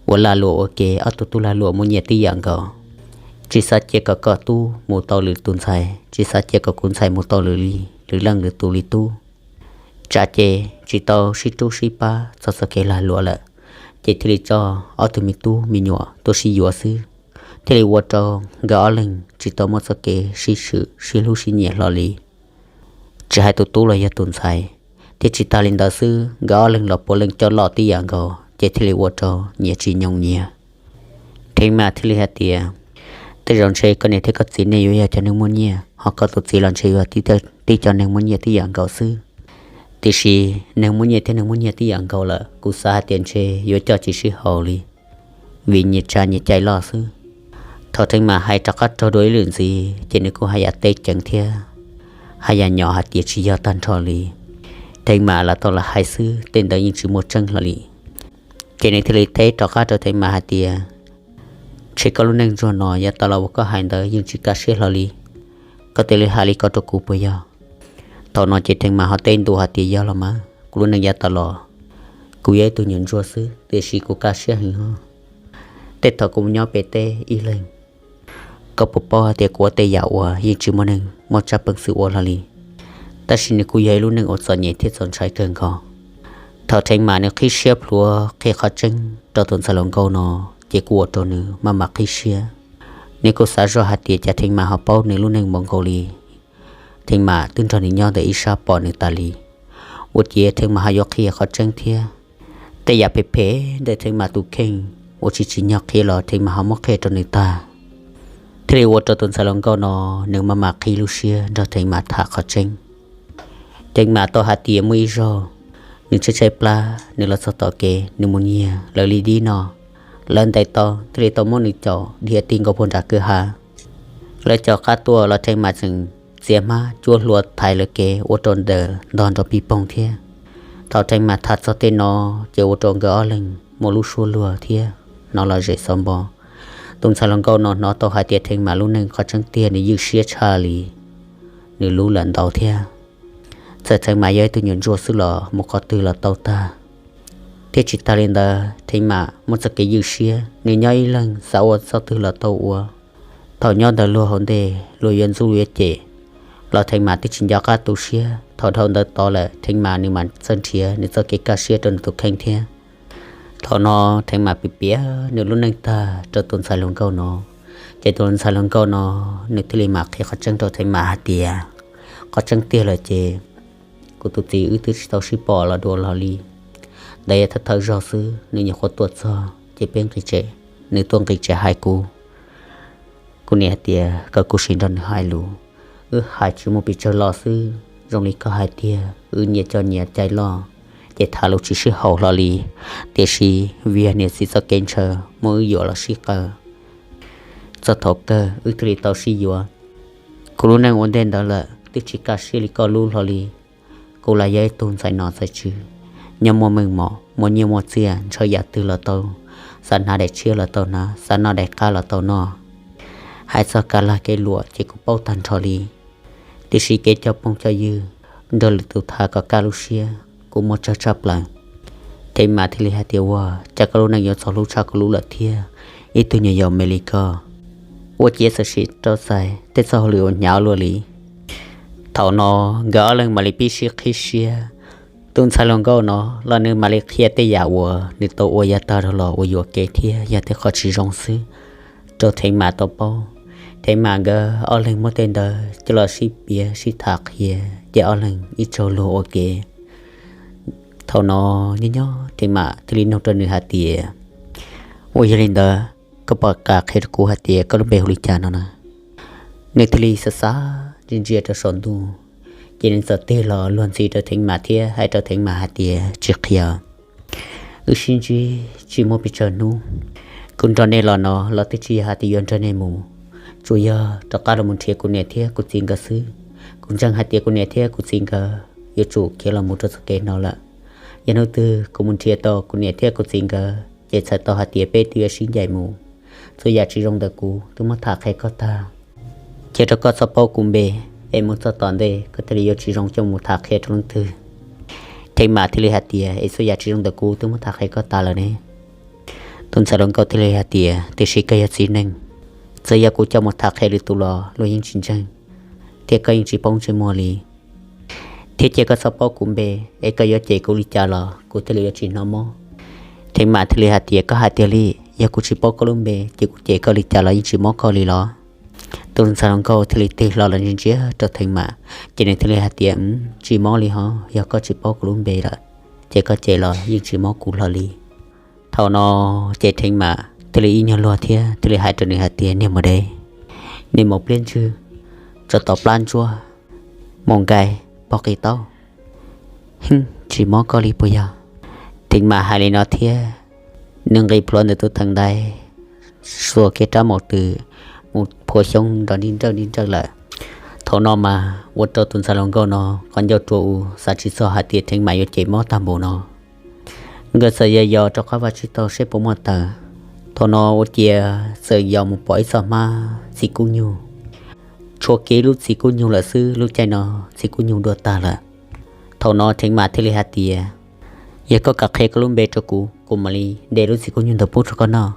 uas lag luam ua ke, ob tug tub lag luam muaj nyiaj tib yam nkaus. Tsis xav cia kom kuv tub mus tau lwm tus ntxhais, tsis xav cia kom kuv ntxhais mus tau lwm li, lwm leej lwm tus li tub. Tsam ces tsis tau sib rub sib pab txog txoj kev lag luam lawm, ces thiaj li coj ob tug me tub me nyuam tuaj sib yuav xwb, thiaj li ua rau nkawd ob leeg tsis tau muaj txoj kev sib swm sib hlub sib nyiam hlo li. Tsis hais tus tub los yog tus ntxhais, thiab tsis tas li ntawd xwb, nkawd ob leeg los puav leej coj loj tib yam nkaus, ces thiaj li ua rau nyias tsis nyoos nyias. Theej Mam thiaj li hais tias, tej zaum ntshe koj niam thiab koj txiv nej yuav yog cov neeg muaj nyiaj, ho koj tus txiv los ntshe yuav tib cov neeg muaj nyiaj tib yam nkaus xwb. Tiam sis neeg muaj nyiaj thiab neeg muaj nyiaj tib yam nkaus lawm, kuv xav hais tias ntshe yuav coj tsis sib haum li, vim nyias tsa nyias cai loj xwb. Thaum Theej Mam hais rov qab raug dua ib lwm ntxiv, ces nws kuj haj yam teb ceev thiab haj yam nyom hais tias tsis yog tag nrho li. Theej Mam lam tau lam hais xwb, tej ntawd yeej tsis muaj tseeb hlo li. Ces nws thiaj li teb rov qab rau Theej Mam hais tias, ntshe koj lub neej ntsuag no yav tas los uas koj hais ntawd yeej tsis kaj siab hlo li. Koj thiaj li hais li ko rau kuv puas yog? Thaum no ces Theej Mam ho teb ntua hais tias, yog los mas, kuv lub neej yav tas los kuv yog ib tug nyuam ntsuag xwb, tiam sis kuv kaj siab heev os. Tej thaum kuv mus nyob pem teb ib leeg, koj puas paub hais tias kuv ua tej yam uas yeej tsis muaj neeg muaj tsab peev xwm ua hlo li, tab sis nws kuj yog ib lub neej uas txom nyem thiab txaus ntshai kawg nkaus. Thaum Theej Mam nws qhib siab plhuav qhia qhov tseeb rau tus ntxhais hluas nkauj no, ces kuj ua rau nws maj mam qhib siab. Nws kuj xav zoj hais tias cas Theej Mam ho paub nws lub neej npaum nkaus li. Theej Mam twb nrog nws nyob ntawm ib sab pom nws tas li, ua ciav Theej Mam ho yuav qhia qhov tseeb thiab. Tej yam phem phem ntawm Theej Mam tus kheej uas tsis tsim nyog qhia los Theej Mam ho muab qhia rau nws tag, thiaj li ua rau tus ntxhais hluas nkauj no nws maj mam qhib lub siab nrog Theej Mam tham qhov tseeb. Theej Mam tau hais tias muaj ib zaug nws tshaib tshaib plab, nws los txog tom kev, nws mus nyiag lawv li dib no, lawv ntes tau thiaj li tau muab nws caum dhia ti nkaus puag nram kwj ha. Lawv caum qab tuaj los Theej Mam tseem txiav hmab cuab hlua thaiv lawv kev ua rau ntawm ntog nrov pig poog thiab. Thaum Theej Mam tham txog tej no, ces ua rau nkawd ob leeg muaj lub suab luag thiab hnov lom zem xov npo. Tus ntxhais hluas nkauj no hnov tau hais tias Theej Mam lub neej qhov tseeb tiag nws ywj siab tshaj li nws lub lawm ntau thiab. Txawm Theej Mam yog ib tug nyuam ntsuag xwb los mus qhov twg los tau tag, thiab tsis tas li ntawd Theej Mam muaj txoj kev ywj siab, nws nyob ib leeg xav ua txoj twg los tau ua. Thaum nyob ntawm luag hauv ntej luag yuav ntxub yuav cem los Theej Mam twb tsis nco qab tu siab. Thaum dhau ntawd tod lawm Theej Mam nws mam txawj nrhiav nws txoj kev kaj siab rau nws tus kheej thiab. Thaum no Theej Mam piav piav nws lub neej tag rau tus ntxhais hluas nkauj no, ces tus ntxhais hluas nkauj no nws thiaj li mam qhia qhov tseeb rau Theej Mam hais tias, qhov tseeb tiag lawm ces kuv tus txiv wb twb tsis tau sib pom los dua los li. Ntawd yog thawj thawj zaug xwb, nws nyuam qhuav tuaj txog ces peb nqis tsev, nws tuaj nqis tsev hais kuv. Kuv niam hais tias kom kuv sim nrog nws hais lus, wb hais tsis muaj pes tsawg los xwb. Zoo li koj hais tiag, wb nyias coj nyias cai loj, ces tham lus tsis sib haum hlo li. Tiam sis vim yog niam txiv txoj kev ntshaw muab wb yuam los sib qawm. Txog thaum kawg wb thiaj li tau sib yuav. Kuv lub neej ua ntej ntawd lawm twb tsis kaj siab li koj lub hlo li. Kuv los yog ib tug ntxhais nom ntxhais tswv, nyob muaj meej mom muaj nyiaj muaj txiaj, ntshaw yam twg los tau, xav hnav daim tshiab los tau hnav, xav noj daim qab los tau noj. Hais txog kev lag kev luam ces kuv paub tag nrho li. Tiam sis kev coj phooj coj ywg, nrog lwm tus tham kom kaj lub siab, kuv muaj tsawg tshaj plaws. Theej Mam thiaj li hais tias, ua cas koj lub neej yuav txog hlub tshaj kuv lub lawm thiab, ib tug nyuam yaus me li koj. Ua ciav txawm sim rau txais tej txoj hauj lwm uas hnyav luaj li. Thaum no nkawd ob leeg mam li pib sib qhib siab. Tus ntxhais hluas nkauj no los nws mam li qhia tej yam uas nws tau ua yav tag los uas yuam kev thiab yog tej qhov tsis zoo xwb rau Theev Mam tau paub. Theev Mam nkawd ob leeg muab tej ntawd coj los sib piav sib tham qhia, ces ob leeg ib tsaug luag ua ke. Thaum no nyob nyob Theev Mam thiaj li nug rau nws hais tias, Ua yog li ntawd, koj puas kam qhia rau kuv hais tias koj lub npe hu li cas no na? Nws thiaj li xav xav ntsia ntsia rau saum ntuj, ces nws txawm tig los luag ntxhi rau Theev Mam thiab hais rau Theev Mam hais tias, Tsis qhia. Wb sib ntsib tsis muaj pes tsawg hnub, kuv nrog nej los no los twb tsis yog hais tias yuav nrog nej mus, tsuas yog rov qab los mus nrhiav kuv niam thiab kuv txiv nkawd xwb. Kuv ntseeg hais tias kuv niam thiab kuv txiv nkawd yuav tsum khiav los mus rau txoj kev no lawm. Yog hnub twg kuv mus nrhiav tau kuv niam thiab kuv txiv nkawd ces txhais tau hais tias peb twb yuav sib ncaim mus. Txhua yam tsis zoo ntawm kuv twb muab tham qhia koj tag. Cia rau koj txhob paub kuv npe, es mus txog tom ntej koj thiaj li yuav tsis zoo coj mus tham qhia rau leej twg. Theev Mam thiaj li hais tias, Es txhua yam tsis zoo ntawm kuv twb muab tham qhia koj tas lawm ne. Tus ntxhais hluas nkauj thiaj li hais tias, Tiam sis koj yog txiv neej, txawm yog kuv coj mus tham qhia lwm tus los luag yeej tsis ntseeg, thiab koj yeej tsis paub ntsej muag li. Thiab cia koj txhob paub kuv npe, es koj yuav cem kuv li cas los kuv thiaj li yuav tsis hnov mob. Theev Mam thiaj li hais tias, Koj hais tiag li, yog kuv tsis paub koj lub npe ces kuv cem koj li cas los yeej tsis mob koj li los? Tus ntxhais hluas nkauj thiaj li tig hlo los ntsia ntsia rau Theev Mam, ces nws thiaj li hais tias, Tsis mob li hos, yog koj tsis paub kuv lub npe lawm, ces koj cem los yeej tsis mob kuv hlo li. Thaum no ces Theev Mam thiaj li ib nyuag luag thiab thiaj li hais rau nws hais tias, Niag maum dev, niag maum pliab ntswg, tsov tom plab ntsuab, maum nkai pog qis taub, tsis mob koj li puas yog? Theev Mam hais li no thiab nws nqis plhuav ntawm tus theem ntaiv, xuas kiag rab maum twm mus phua xyoob nrov nrij nrawj nrij nrawj lawm. Thaum no mas ua rau tus ntxhais hluas nkauj no qhov ncauj rua u, xav tsis txog hais tias Theev Mam yuav cem mob tag npaum no. Nkawd txawm yos yos rau qhov vaj tsib taug seb puas muaj taws. Thaum no ua ciav txawm yos mus pom ib txoj hmab txiv kub nyug, tshuav kiag lub txiv kub nyug lawm xwb. Lub caij no txiv kub nyug dua tag lawm. Thaum no Theev Mam thiaj li hais tias, Yog koj kam qhia koj lub npe rau kuv, kuv mam li de lub txiv kub nyug ntawd pub rau koj noj.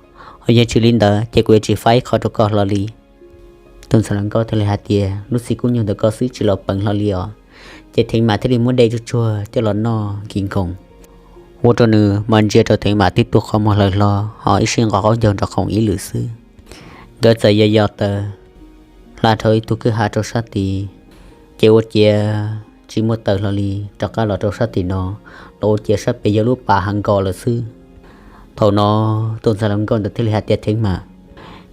Ho yog tsis li ntawd ces kuv yuav tsis faib ib qho rau koj hlo li. Tus ntxhais hluas nkauj thiaj li hais tias, Lub txiv kub nyug ntawm koj xwb tsis los peev hlo li os. Ces Theev Mam thiaj li muab de tsuag tsuag coj los noj nkis nkoos. Ua rau nws mas ntsia rau Theev Mam tib tug qhov muag hlawv hlo, ho ib sij nqos qaub ncaug nrov qoom ib lwm xwb. Nkawd txawm yos yos taws hla dhau ib tug kwj ha rau sab tid, ces ua ciav tsis muaj taws hlo li, rov qab los rau sab tim no los ua ciav sab pem yog lub pas hav nkos lawm xwb. Thaum no tus ntxhais hluas nkauj ntawd thiaj li hais tias, Theev Mam,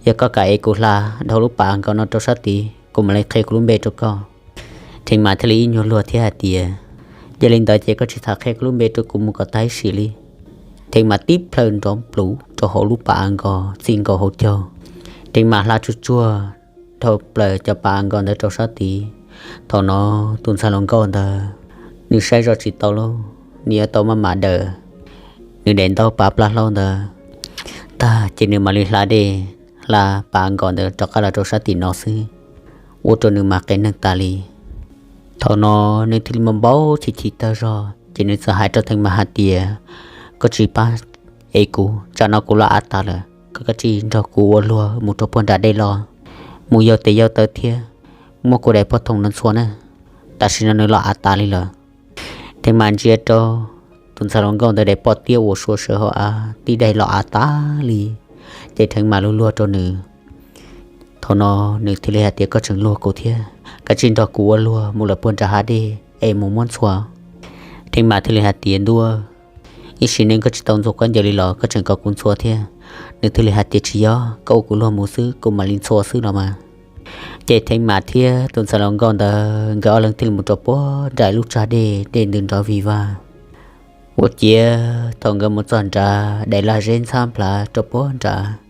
yog koj kam es kuv hla dhau lub pas hav nkos no rau sab tid, kuv mam li qhia kuv lub npe rau koj. Theev Mam thiaj li ib nyuag luag thiab hais tias, Yog li ntawd ces koj tsis tham qhia koj lub npe rau kuv mus kom tag ib sim li. Theev Mam tib plhaw nrov nplus rau hauv lub pas hav nkos txij nkaus hauv caug. Theev Mam hla tsuag tsuag dhau plaws cov pas hav nkos ntawd rau sab tid. Thaum no tus ntxhais hluas nkauj ntawd nws saib zoj tsis tau lauj, nws yuav tau maj mam daws nws daim ntaub pav plab hlaub ntawd tag ces nws mam li hla dej, hla pas hav nkos ntawd rov qab los rau sab tim no xwb, ua rau nws mas qias neeg tas li. Thaum no nws thiaj li npau npau chim chim tag zog ces nws txawm hais rau Theev Mam hais tias, Koj tsis pab es kuv, tsam no kuv los av tas lawm, koj cia li nrog kuv ua luag mus rau puag nram dej los, mus yau tes yau taw thiab muab kuv daim poj thoom no ntxhua na, tam sim no nws los av tas li lawm. Theev Mam ntsia rau tus ntxhais hluas nkauj ntawd daim poj tiab uas sua sawv hauv av tib daim los av tas li, ces Theev Mam luag luag rau nws. Thaum no nws thiaj li hais tias, Koj tseem luag kuv thiab, koj cia li nrog kuv ua luag mus lawm puag nram hav dej es mus muab ntxhua. Theev Mam thiaj li hais tias, Ntuj, ib sim neej koj tsis tau ntxhua khaub ncaws li los koj tseem kom kuv ntxhua thiab? Nws thiaj li hais tias, Tsis yog, koj ua kuv luag mus xwb kuv mam li ntxhua xwb los mas. Ces Theev Mam thiab tus ntxhais hluas nkauj ntawd nkawd ob leeg thiaj li mus rau puag nram lub tsag dej, dej ntws nrov vig vag. Ua ciav thaum nkawd mus txog nrad, daim lag zeb ntxhab nplhav rau puag nrad,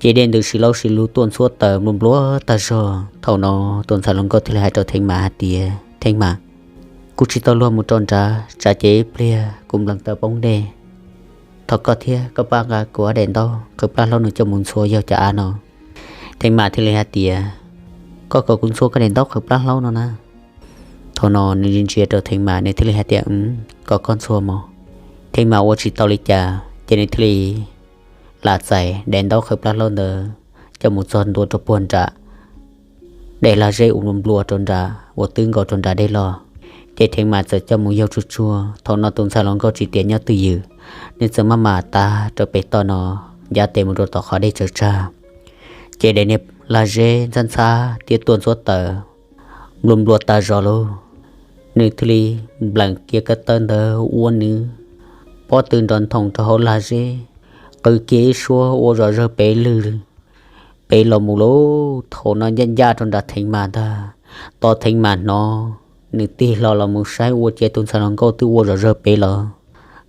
ces dej ntws si laub si lug tuaj ntxhuab taws nplua nplua tag zog. Thaum no tus ntxhais hluas nkauj thiaj li hais rau Theev Mam hais tias, Theev Mam, kuv tsis tau luag mus rau nrad, tsam ces ib pliag kuv nplees taws poob dej. Thov koj thiab koj pab nqa kuv ob daim ntaub qhwv plab hlaub no coj mus ntxhua yau cov av no. Theev Mam thiaj li hais tias, Koj kom kuv ntxhua koj daim ntaub qhwv plab hlaub no na? Thaum no nws ntsia ntsia rau Theev Mam, nws thiaj li hais tias, Kom koj ntxhua mog. Theev Mam ua tsis tau li cas ces nws thiaj li lam txais daim ntaub qhwv plab hlaub ntawd coj mus txog ntua rau puag nram dej lag zeb uas nplua nplua rau nram uas twb nkaus rau nram dej los. Ces Theev Mas txawm coj mus yaug tsuag tsuag. Thaum no tus ntxhais hluas nkauj tsis tias nyob twj ywm, nws txawm maj mam tav rau pem toj no, ncav tes mus rau tom qhov dej tsaws tsag. Ces daim niag lag zeb ntxhab ntxhab thiab tuaj ntxhuab taws nplua nplua tag zog lauj. Nws thiaj li npleem kiag kab tawb ntawd ua nws pob tw nrov nthoos rau hauv lag zeb, qw kiag ib suab ua zom zawg pem lwg pem los mus lauj. Thaum no ncaj ncaj rau nram Theev Mas ntag, tos Theev Mas hnov, nws tig hlo los mus saib ua ciav tus ntxhais hluas nkauj twb ua zom zawg pem los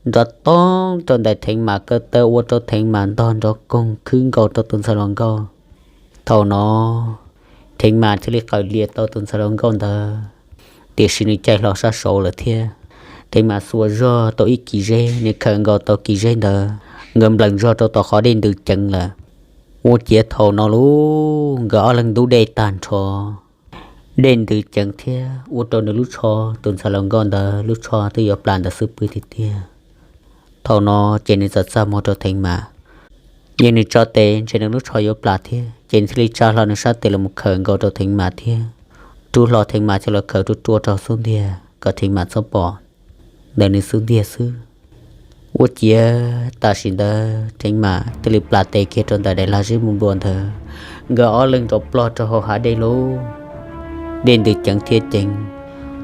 nrov toog rau ntawm Theev Mas kab tawb ua rau Theev Mas ntog nrov koog khwb nkaus rau tus ntxhais hluas nkauj. Thaum no Theev Mas thiaj li qawm lias tau tus ntxhais hluas nkauj ntawd, tiam sis nws caij hlo sab saud lawm thiab. Theev Mas xuas zog tau ib kis zeb, nws khawm nkaus tau kis zeb ntawd, nkawd npleem zog rau tom qhov dej ntws ceev lawm. Ua ciav thaum no lauj, nkawd ob leeg ntub dej tag nrho, dej ntws ceev thiab ua rau nws lub tsho, tus ntxhais hluas nkauj ntawd lub tsho twb yuav plam ntawm xub pwg tiag tiag. Thaum no ces nws txawm txaj muag rau Theev Mas, yog nws tso tes ntshe nws lub tsho yuav plam thiab, ces nws thiaj li tsa hlo nws sab tes los mus khawm nkaus rau Theev Mas thiab rub hlo Theev Mas coj los khawm ruaj ruaj rau xub ntiag kom Theev Mas txhob pom ntawm nws xub ntiag xwb. Ua ciav tam sim ntawd Theev Mas thiaj li plam tes kiag rau ntawm daim lag zeb nplua nplua ntawd, nkawd ob leeg rov ploj rau hauv hav dej lauj. Dej ntws ceev thiab ceev.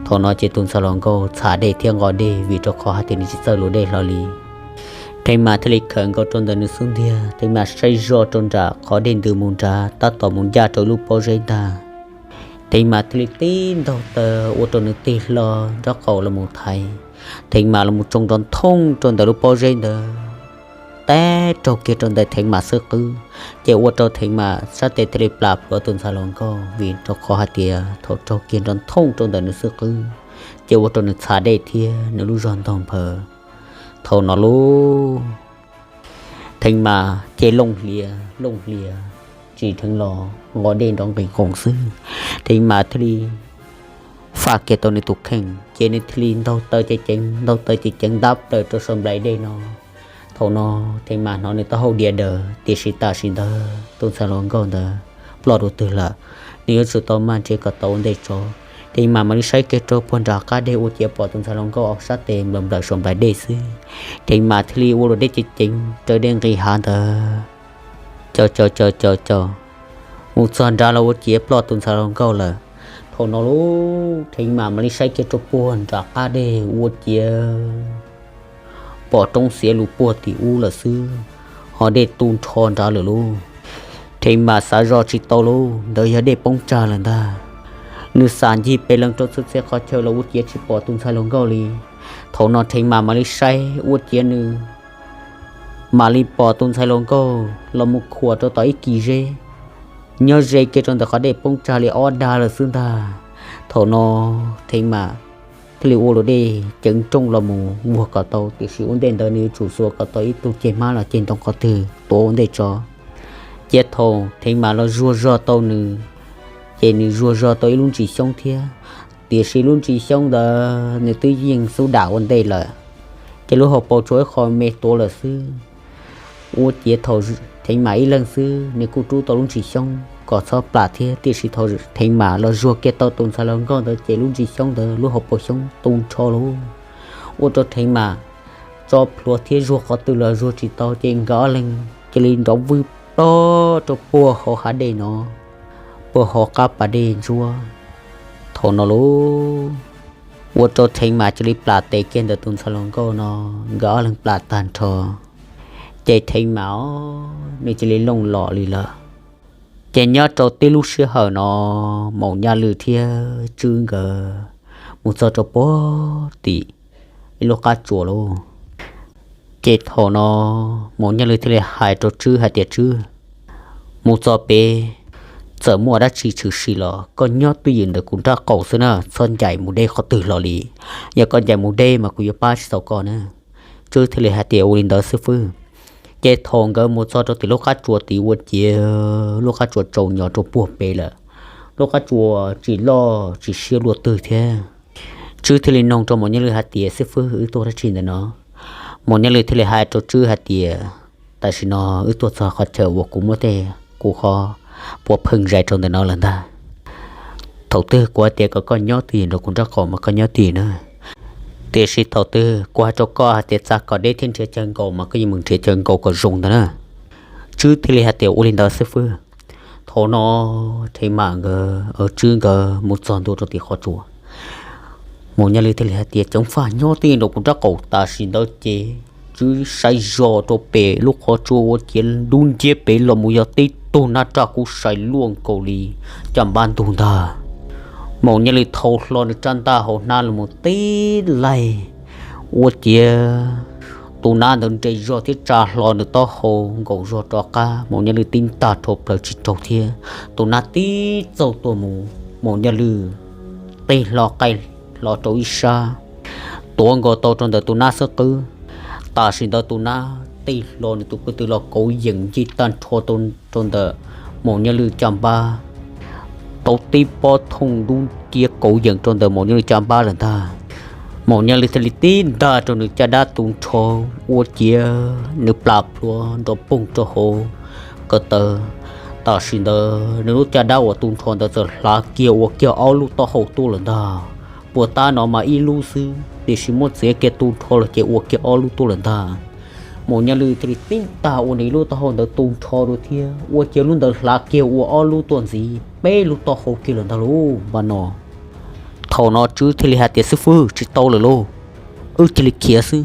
Thaum no ces tus ntxhais hluas nkauj txhav dej thiab nqos dej vim rau qhov hais tias nws tsis txawj luam dej hlo li. Theev Mas thiaj li khawm nkaus rau ntawm nws xub ntiag, Theev Mas saib zoj rau nram qhov dej ntws mus nrad tab tom mus ncaj rau lub pob zeb ntag. Theev Mas thiaj li tib ntaug taw ua rau nws tig hlo nraub qaum los mus thaiv, Theev Mas los mus tsoo nrov nthooj rau ntawm lub pob zeb ntawd, teb raug kiag rau ntawm Theev Mas xwb qwb, ces ua rau Theev Mas sab tes thiaj li plam plhuav tus ntxhais hluas nkauj vim rau qhov hais tias thaum raug kiag nrov nthooj rau ntawm nws xwb qwb, ces ua rau nws txhav dej thiab nws lub zog ntaug nphaws. Thaum no lauj, Theev Mas ces looj hlias looj hlias, tsim dheev los nqos dej nrov nqis qoos xwb. Theev Mas thiaj li faj kiag tau nws tus kheej, ces nws thiaj li ntaug taw ceev ceev ntaug taw ceev ceev ntab plaws rau saum nplaim dej no. Thaum no Theev Mas hnov nws taub hau diav daws, tiam sis tam sim ntawd tus ntxhais hluas nkauj ntawd ploj dua twg lawm, nws yuav tsum tau maj ntse kom tau ua ntej tso. Theev Mas mam li saib kiag rau puag nram qab deg ua ciav pom tus ntxhais hluas nkauj ob sab tes nplawm nplawm saum nplaim dej xwb. Theev Mas thiaj li ua luam dej ceev ceev raws dej nqis hav ntawd, caum caum caum caum caum mus txog nrad los ua ciav ploj tus ntxhais hluas nkauj lawm. Thaum no lauj, Theev Mas mam li saib kiag rau puag nram qab deg ua ciav pom roob xiav lus puag tim ub lawm xwb, ho dej tu nrho nrad lawm lauj. Theev Mas xav zoj tsis tau lauj, ntawd yog dej poob tsag lawm ntag. Nws xam ncig pes lees rau txhua txhia qhov chaw los ua ciav tsis pom tus ntxhais hluas nkauj li. Thaum no Theev Mas mam li saib ua ciav nws mam li pom tus ntxhais hluas nkauj los mus khuam rau tom ib kis zeb, nyob ze kiag rau ntawm qhov dej poob tsag li ob dag lawm xwb ntag. Thaum no Theev Mas thiaj li ua luam dej ceev nrooj los mus vuag kom tau, tiam sis ua ntej ntawd nws yuav tsum xuas kom tau ib tug ceg hmab los ceg ntoo qhov twg tuav ua ntej tso. Cia thaum Theev Mas los zuag zog tau nws, ces nws zuag zog tau ib lub ntsis xyoob thiab, tiam sis lub ntsis xyoob ntawd nws twb yeej xub dam ua ntej lawm, ces lub hauv paus tshuav ib qho me tuav lawm xwb. Ua ciav thaum Theev Mas ib leeg xwb nws kuj rub tau lub ntsis xyoob kom txhob plam thiab, tiam sis thaum Theev Mas los zuag kiag tau tus ntxhais hluas nkauj ntawd ces lub ntsis xyoob ntawd lub hauv paus xyoob tu nrho lauj. Ua rau Theev Mas tso plhuav thiab zuag qhov twg los zuag tsis tau, ces nkawd ob leeg cia li nrov vwj plog rau puag hauv hav dej no, puag hauv qab pas dej ntsuab. Thaum no lauj, ua rau Theev Mas cia li plam tes kiag ntawm tus ntxhais hluas nkauj no, nkawd ob leeg plam tag nrho, ces Theev Mas nws cia li looj los li lawm. Ces nyob rau tib lub sij hawm no, Maum Nyaj Lwm thiab Tswb nkawd mus txog rau puag tim ib lub qab tsuas lauj. Ces thaum no Maum Nyaj Lwm thiaj li hais rau Tswb hais tias, Tswb, mus txog pem, txawm muaj dab tsi tshwm sim los koj nyob twj ywm ntawm kuv nraub qaum xwb na, txhob ncaim mus deb qhov twg hlo li. Yog koj ncaim mus deb mas kuv yuav pab tsis tau koj na. Tswb thiaj li hais tias, Ua li ntawd xib fwb. Ces thaum nkawd mus txog rau tim lub qab tsuas tid ua ciav lub qab tsuas tsaus nyo rau puag pem lawm. Lub qab tsuas tsis loj tsis siab luaj twg thiab. Tswb thiaj li nug rau Maum Nyaj Lwm hais tias, Xib fwb, wb tuaj dab tsi ntawm no? Maum Nyaj Lwm thiaj li hais rau Tswb hais tias, Tam sim no wb tuaj txog qhov chaw uas kuv muab tej kuv qhov puav pheej zais rau ntawm no lawm ntag. Thaum twg kuv hais tias kom koj nyob twj ywm nrog kuv nraub qaum mas koj nyob twj ywm na. Tiam sis thaum twg kuv hais rau koj hais tias txav kom deb thiab nrhiav chaw nkaum mas koj yeej mus nrhiav chaw nkaum kom zoo ntag na. Tswb thiaj li hais tias ua li ntawd xib fwb. Thaum no Theev Mam nkawd, Tswb nkawd mus txog ntua rau tim qhov tsua, Maum Nyaj Lwj thiaj li hais tias ceev faj nyob twj ywm nrog kuv nraub qaum. Tam sim ntawd ces Tswb saib zoj rau pem lub qhov tsua ua ciav dub nciab pem los mus yog tib tug nab raj kub sai luaj nkaus li caj npab ntug ntag. Maum Nyaj Lwj thau hlo nws rab ntaj hauv hnab los mus tib laig ua ciav tus nab ntawd nres zog thiab tsa hlo nws taub hau nkaum zog rov qab. Maum Nyaj Lwj tib ntag rho plaws tsis raug thiab tus nab tib txaug tuaj mus, Maum Nyaj Lwj tij hlo qaij hlo rau ib sab, tuav nkaus tau rau ntawm tus nab xub qwb. Tam sim ntawd tus nab tij hlo nws tus kwv tw los kauv yeem ncig tag nrho rau ntawm Maum Nyaj Lwj caj npab, tau tib pob thooj dub nciab kauv yeem rau ntawm Maum Nyaj Lwj caj npab lawm ntag. Maum Nyaj Lwj thiaj li tib ntag rau nws caj dab tu nrho ua ciav nws plam plhuav nrov poog rau hauv ko taw. Tam sim ntawd nws lub caj dab uas tu nrho ntawd txawm hlav kiag ua kiag ob lub taub hau tuaj lawm ntag. Puag ta no mas ib lub xwb tiam sis muab txiav kiag tu nrho los ces ua kiag ob lub tuaj lawm ntag. Maum Nyaj Lwj thiaj li tib ntag ua nws ib lub taub hau ntawd tu nrho dua thiab ua ciav lub ntawd hlav kiag ua ob lub tuaj ntxiv peb lub taub hau kiag lawm ntag lauj. Npaj no thaum no Tswb thiaj li hais tias xib fwb tsis tau lawm lauj, wb cia li khiav xwb.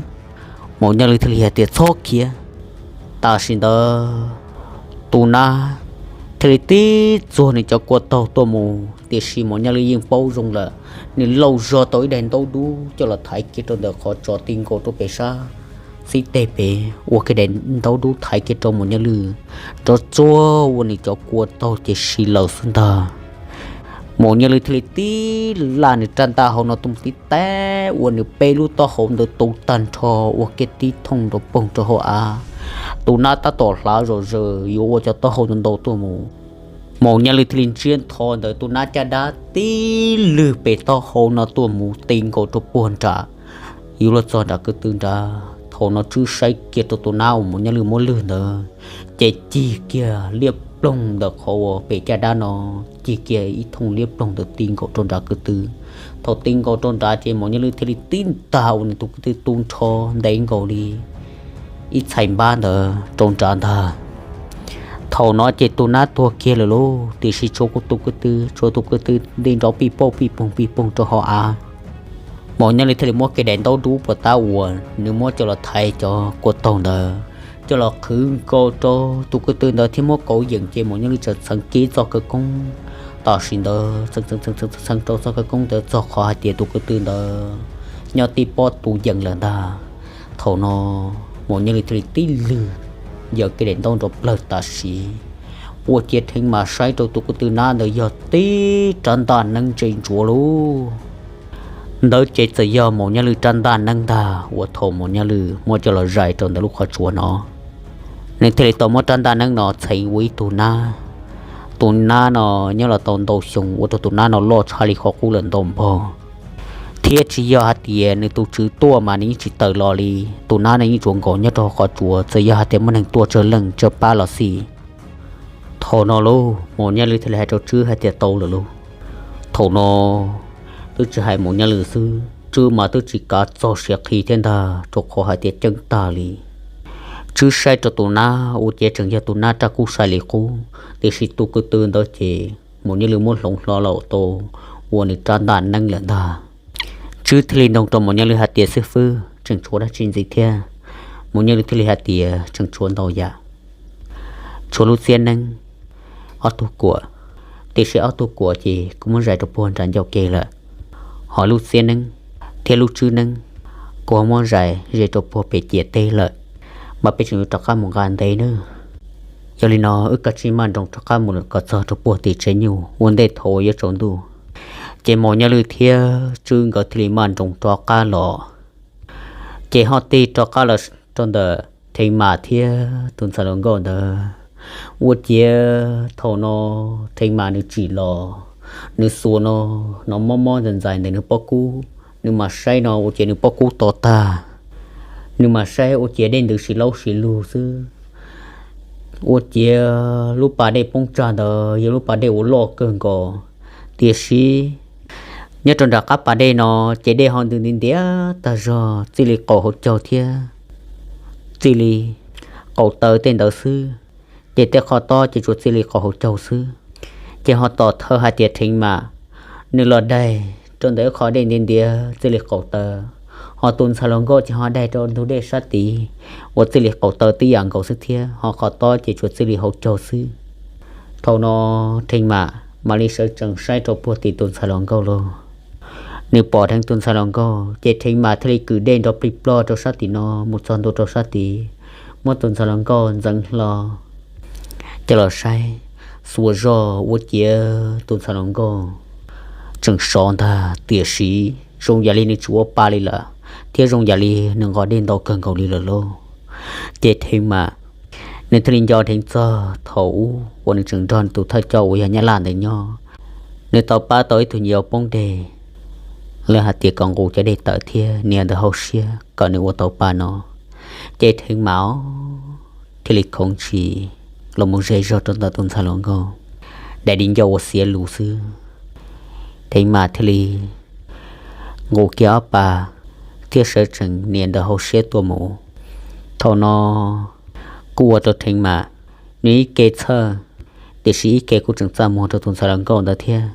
Maum Nyaj Lwj thiaj li hais tias txhob khiav. Tam sim ntawd tus nab thiaj li tib txuag nws cov kua taug tuaj mus tiam sis Maum Nyaj Lwj yeej paub zoo lawm, nws lauj zog tau ib daim ntaub dub coj los thaiv kiag rau ntawm qhov tso ti nkaus rau pem sab xib teg pem ua kiag daim ntaub dub thaiv kiag rau Maum Nyaj Lwj, rov txuag ua nws cov kua taug ces si lawm xwb ntag. Maum Nyaj Lwj thiaj li tib laj nws rab ntaj hauv no tuaj mus tib tag ua nws peb lub taub hau ntawd tu tag nrho ua kiag tib thooj nrov poog rau hauv av. Tus nab tab tom hlav zom zaws yuav ua cov taub hau ntau ntau tuaj mus. Maum Nyaj Lwj thiaj li ntsiab ntho ntawm tus nab caj dab tib lwg pem taub hau no tuaj mus ti nkaus rau puag nram yuav luag txog nram kwv tw nrad. Thaum no Tswb saib kiag rau tus nab uas Maum Nyaj Lwj muab lwg ntawd ces cig kiag liab ploog ntawm qhov uas pem caj dab no, cig kiag ib thooj liab ploog ntawd ti nkaus rau nrad kwv tw. Thaum ti nkaus rau nrad ces Maum Nyaj Lwj thiaj li tib ntag ua nws tus kwv tw tu nrho ntev nkaus li ib txhais npab ntawd rau nrad ntag. Thaum no ces tus nab tuag kiag lawm lauj, tiam sis tshuav kuv tus kwv tw, tshuav tus kwv tw nti nrov pij pauj pij poog pij poog rau hauv av. Maum Nyaj Lwj thiaj li muab kiag daim ntaub dub puas tab uas nws muab coj los thaiv cov kua taug ntawd coj los qhwv nkaus rau tus kwv tw ntawd thiab muab kauv yeem ces Maum Nyaj Lwj txawm txheev kiag txoj khawv koob. Tam sim ntawd txheev rau txoj khawv koob ntawd txog qhov hais tias tus kwv tw ntawd nyob tib pob tu yeem lawm ntag. Thaum no Maum Nyaj Lwj thiaj li tib lwg yawm kiag daim ntaub nrov plawg tam sim ua ciav Theev Mam saib rau tus kwv tw nab ntawd yog tib rab ntaj neeb ntse ntsuav lauj. Ntawd ces txawm yog Maum Nyaj Lwj rab ntaj neeb ntag uas thaum Maum Nyaj Lwj muab coj los zais rau ntawm lub qhov tsua no, nws thiaj li tau muab rab ntaj neeb no txheev ua ib tug nab. Tus nab no nyob los tau ntau xyoo ua rau tus nab no loj tshaj li qhov qub lawm ntau npaug, thiab tsis yog hais tias nws tus tswv tuaj mas nws yeej tsis tawm los li. Tus nab no yeej tsuas nkaum nyob rau hauv qhov tsua, txawm yog hais tias muaj neeg tuaj tsawg leej tsawg pab los xij. Thaum no lauj, Maum Nyaj Lwj thiaj li hais rau Tswb hais tias tau lawm lauj. Thaum no twb tsis hais Maum Nyaj Lwj xwb, Tswb mas twb tsis kav txog siav qhi thiab ntag, rau qhov hais tias ceeb tag li. Tswb saib rau tus nab ua ciav tseem yog tus nab raj kub sai li qub, tiam sis tus kwv tw ntawd ces Maum Nyaj Lwj muab hloov hlo los tau ua nws rab ntaj neeb lawm ntag. Tswb thiaj li nug rau Maum Nyaj Lwj hais tias xib fwb, tseem tshuav dab tsi ntxiv thiab? Maum Nyaj Lwj thiaj li hais tias tseem tshuav ntau yam, tshuav lub txiab neeb, ob tug kuam, tiam sis ob tug kuam ces kuv muab zais rau puag nram ncauj ke lawm. Ho lub txiab neeb thiab lub tswb neeb kuv ho muab zais ze rau puag pem ciam teb lawm, mas peb tseem yuav rov qab mus nqa ntev nawb. Yog li no wb kav tsij maj nroos rov qab mus kom txog rau puag tim tsev nyuj ua ntej thaum uas yuav tsaus ntuj. Ces Maum Nyaj Lwj thiab Tswb nkawd thiaj li maj nroos rov qab los. Ces ho tig rov qab los rau ntawm Theev Mam thiab tus ntxhais hluas nkauj ntawd. Ua ciav thaum no Theev Mam nws tsim los, nws xuas no, no mob mob ntxais ntxais ntawm nws pob kub, nws mam saib no ua ciav nws pob kub to tag, nws mam saib ua ciav dej ntws si laub si lug xwb. Ua ciav lub pas dej poob tsag ntawd yog lub pas dej uas loj kawg nkaus, tiam sis nyob rau nram qab pas dej no ces dej ho ntws nti ntiav tag zog, txij li qaum hauv caug thiab txij li qaum taw tej ntawd xwb. Ces tej qhov tob ces tsuas txij li qaum hauv caug xwb. Ces ho tom thawj hais tias Theev Mam nws los daig rau ntawm ib qho dej ntiav ntiav txij li qaum taw, ho tus ntxhais hluas nkauj ces ho daig rau ntug dej sab tid uas txij li qaum taw tib yam nkaus xwb thiab, ho qhov tob ces tsuas txij li hauv caug xwb. Thaum no Theev Mam mam li sawv tsees saib rau puag tim tus ntxhais hluas nkauj lauj. Nws pom dheev tus ntxhais hluas nkauj ces Theev Mam thiaj li kwm dej nrov plig ploj rau sab tim no mus txog ntua rau sab tid, muab tus ntxhais hluas nkauj ntxeev hlo coj los saib, xuas zog ua ciav tus ntxhais hluas nkauj tseem sov ntag, tiam sis zoo yam li nws tsis ua pa li lawm, thiab zoo yam li nws nqos dej ntau kawg nkaus li lawm lauj. Ces Theev Mam nws thiaj li nco dheev txog thaum ub uas nws tseem nrog tus thawj coj uas yog Nyab Laj ntawd nyob, nws tau pab tau ib tug nyuam yaus poob dej, lawv hais tias kom nqus cov dej tawm thiab nias ntawm hauv siab kom nws ua tau pa no. Ces Theev Mam thiaj li khoov ntshis los mus ze zog rau ntawm tus ntxhais hluas nkauj, daim di ncauj uas xiav lus xwb. Theev Mam thiaj li nqus kiag ob pa thiab sawv tsees nias ntawm hauv siab tuaj mus. Thaum no kuj ua rau Theev Mam nws ib ke txhawj, tiam sis ib ke kuj tseem txaj muag rau tus ntxhais hluas nkauj ntawd thiab.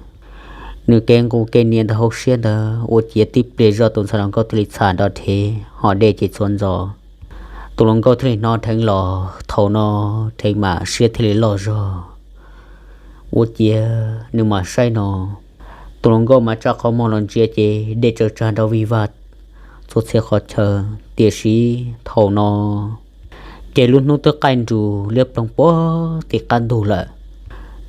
Nws kev nqus kev nias ntawm hauv siab ntawd ua ciav tib pliag zog tus ntxhais hluas nkauj thiaj li txham nrov dhev ho dej ces txhuav ntxos. Tus hluas nkauj thiaj li hnov dheev los, thaum no Theev Mam siab thiaj li loj zog. Ua ciav nws mam saib no, tus hluas nkauj mas tsa qhov muag los ntsia ces dej tsaws tsag nrov vij vaj txhua txhia qhov chaw. Tiam sis thaum no ces lub hnub twb qaij nrus liab ploog puag tim qab ntug lawm.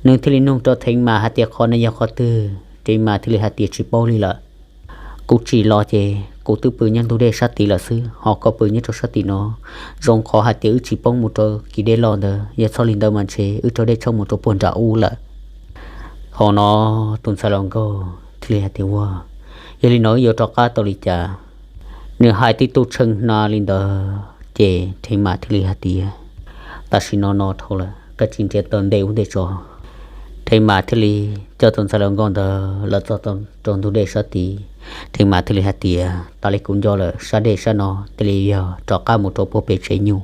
Nws thiaj li nug rau Theev Mam hais tias qhov no yog qhov twg? Theev Mam thiaj li hais tias tsis paub li lawm. Kuv tsim los ces kuv twb pw nyob ntug dej sab tid lawm xwb, ho koj pw nyob rau sab tim no. Zoo qhov hais tias wb tsis poob mus rau kis dej loj ntawd, yog txhob li ntawd mas ntshe wb raug dej tshoob mus rau puag nram ub lawm. Thaum no tus ntxhais hluas nkauj thiaj li hais tias ua, yog li no wb yuav rov qab tau li cas? Nws hais tib tug tshee hna li ntawd ces Theev Mam thiaj li hais tias tam sim no no dhau lawm, koj tsis nrhiav taw ntej ub ntej tso. Theev Mam thiaj li coj tus ntxhais hluas nkauj ntawd los txog rau ntug dej sab tid. Theev Mam thiaj li hais tias tas li kuv nco lawm, sab dej sab no thiaj li yog rov qab mus rau puag pem tsev nyuj.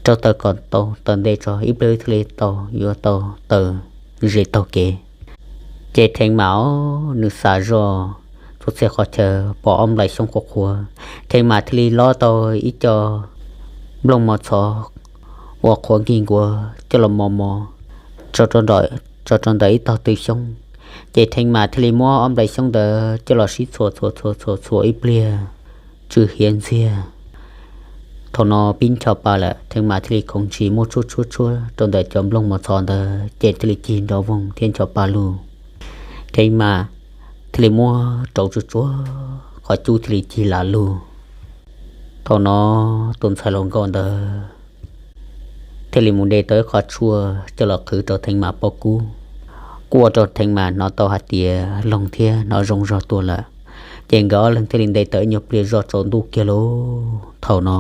Rauv taws kom tau taw ntej tso, ib pliag thiaj li tau yuav tau taw ze taug kev. Ces Theev Mam nws xav zoj txhua txhia qhov chaw pom ob nplais xyoob qhuav qhuav, Theev Mam thiaj li lob tau ib co nplooj mos txhov uas qhuav nkig nkuav coj los mos mos tso rau ntawm ib tog tw xyoob. Ces Theev Mam thiaj li muab ob nplais xyoob ntawd coj los sib txhuam txhuam txhuam txhuam txhuam ib pliag tsw hiav ntxiag. Thaum no pib ncho pa lawm, Theev Mam thiaj li khoov ntshis muab tshuab tshuab tshuab rau ntawm cov nplooj mos txhov ntawd ces thiaj li cig nrov voog thiab ncho pa lug. Theev Mam thiaj li muab rauv tsuag tsuag qhov cub thiaj li cig lam lug. Thaum no tus ntxhais hluas nkauj ntawd thiaj li mus de tau ib qho tshuaj coj los qhwv rau Theev Mam pob kub. Kuj ua rau Theev Mam hnov tau hais tias loog thiab hnov zoo zog tuaj lawm. Ces nkawd ob leeg thiaj li nte tau ib nyuag pliag zoj tsaus ntuj kiag lauj. Thaum no,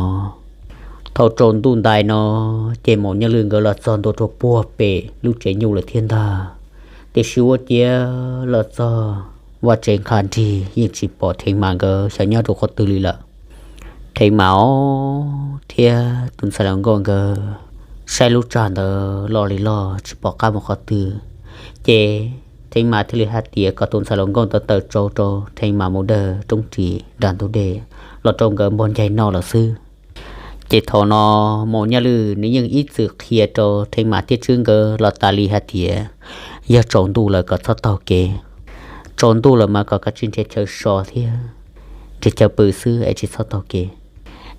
thaum tsaus ntuj ntais no, ces Maum Nyaj Lwj nkawd los txog ntua rau puag pem lub tsev nyuj lawm thiab ntag. Tiam sis ua ciav los txog vaj tsev nqha nrig yeej tsis pom Theev Mam nkawd xyov nyob rau qhov twg li lawm. Theev Mam thiab tus ntxhais hluas nkauj nkawd saib lub tsag ntawd loj li loj tsis pom qab mus qhov twg. Ces Theev Mam thiaj li hais tias kom tus ntxhais hluas nkauj ntawd taws tsau rau Theev Mam mus dawg roob ris nram ntug dej los rau nkawd npog ncaig noj lawm xwb. Ces thaum no Maum Nyaj Lwj nws yeej ib txwm qhia rau Theev Mam thiab Tswb nkawd los tas li hais tias yog tsaus ntuj lawm kom txhob taug kev. Tsaus ntuj lawm mas kom kav tsij nrhiav chaw so thiab nrhiav chaw pw xwb es tsis txhob taug kev.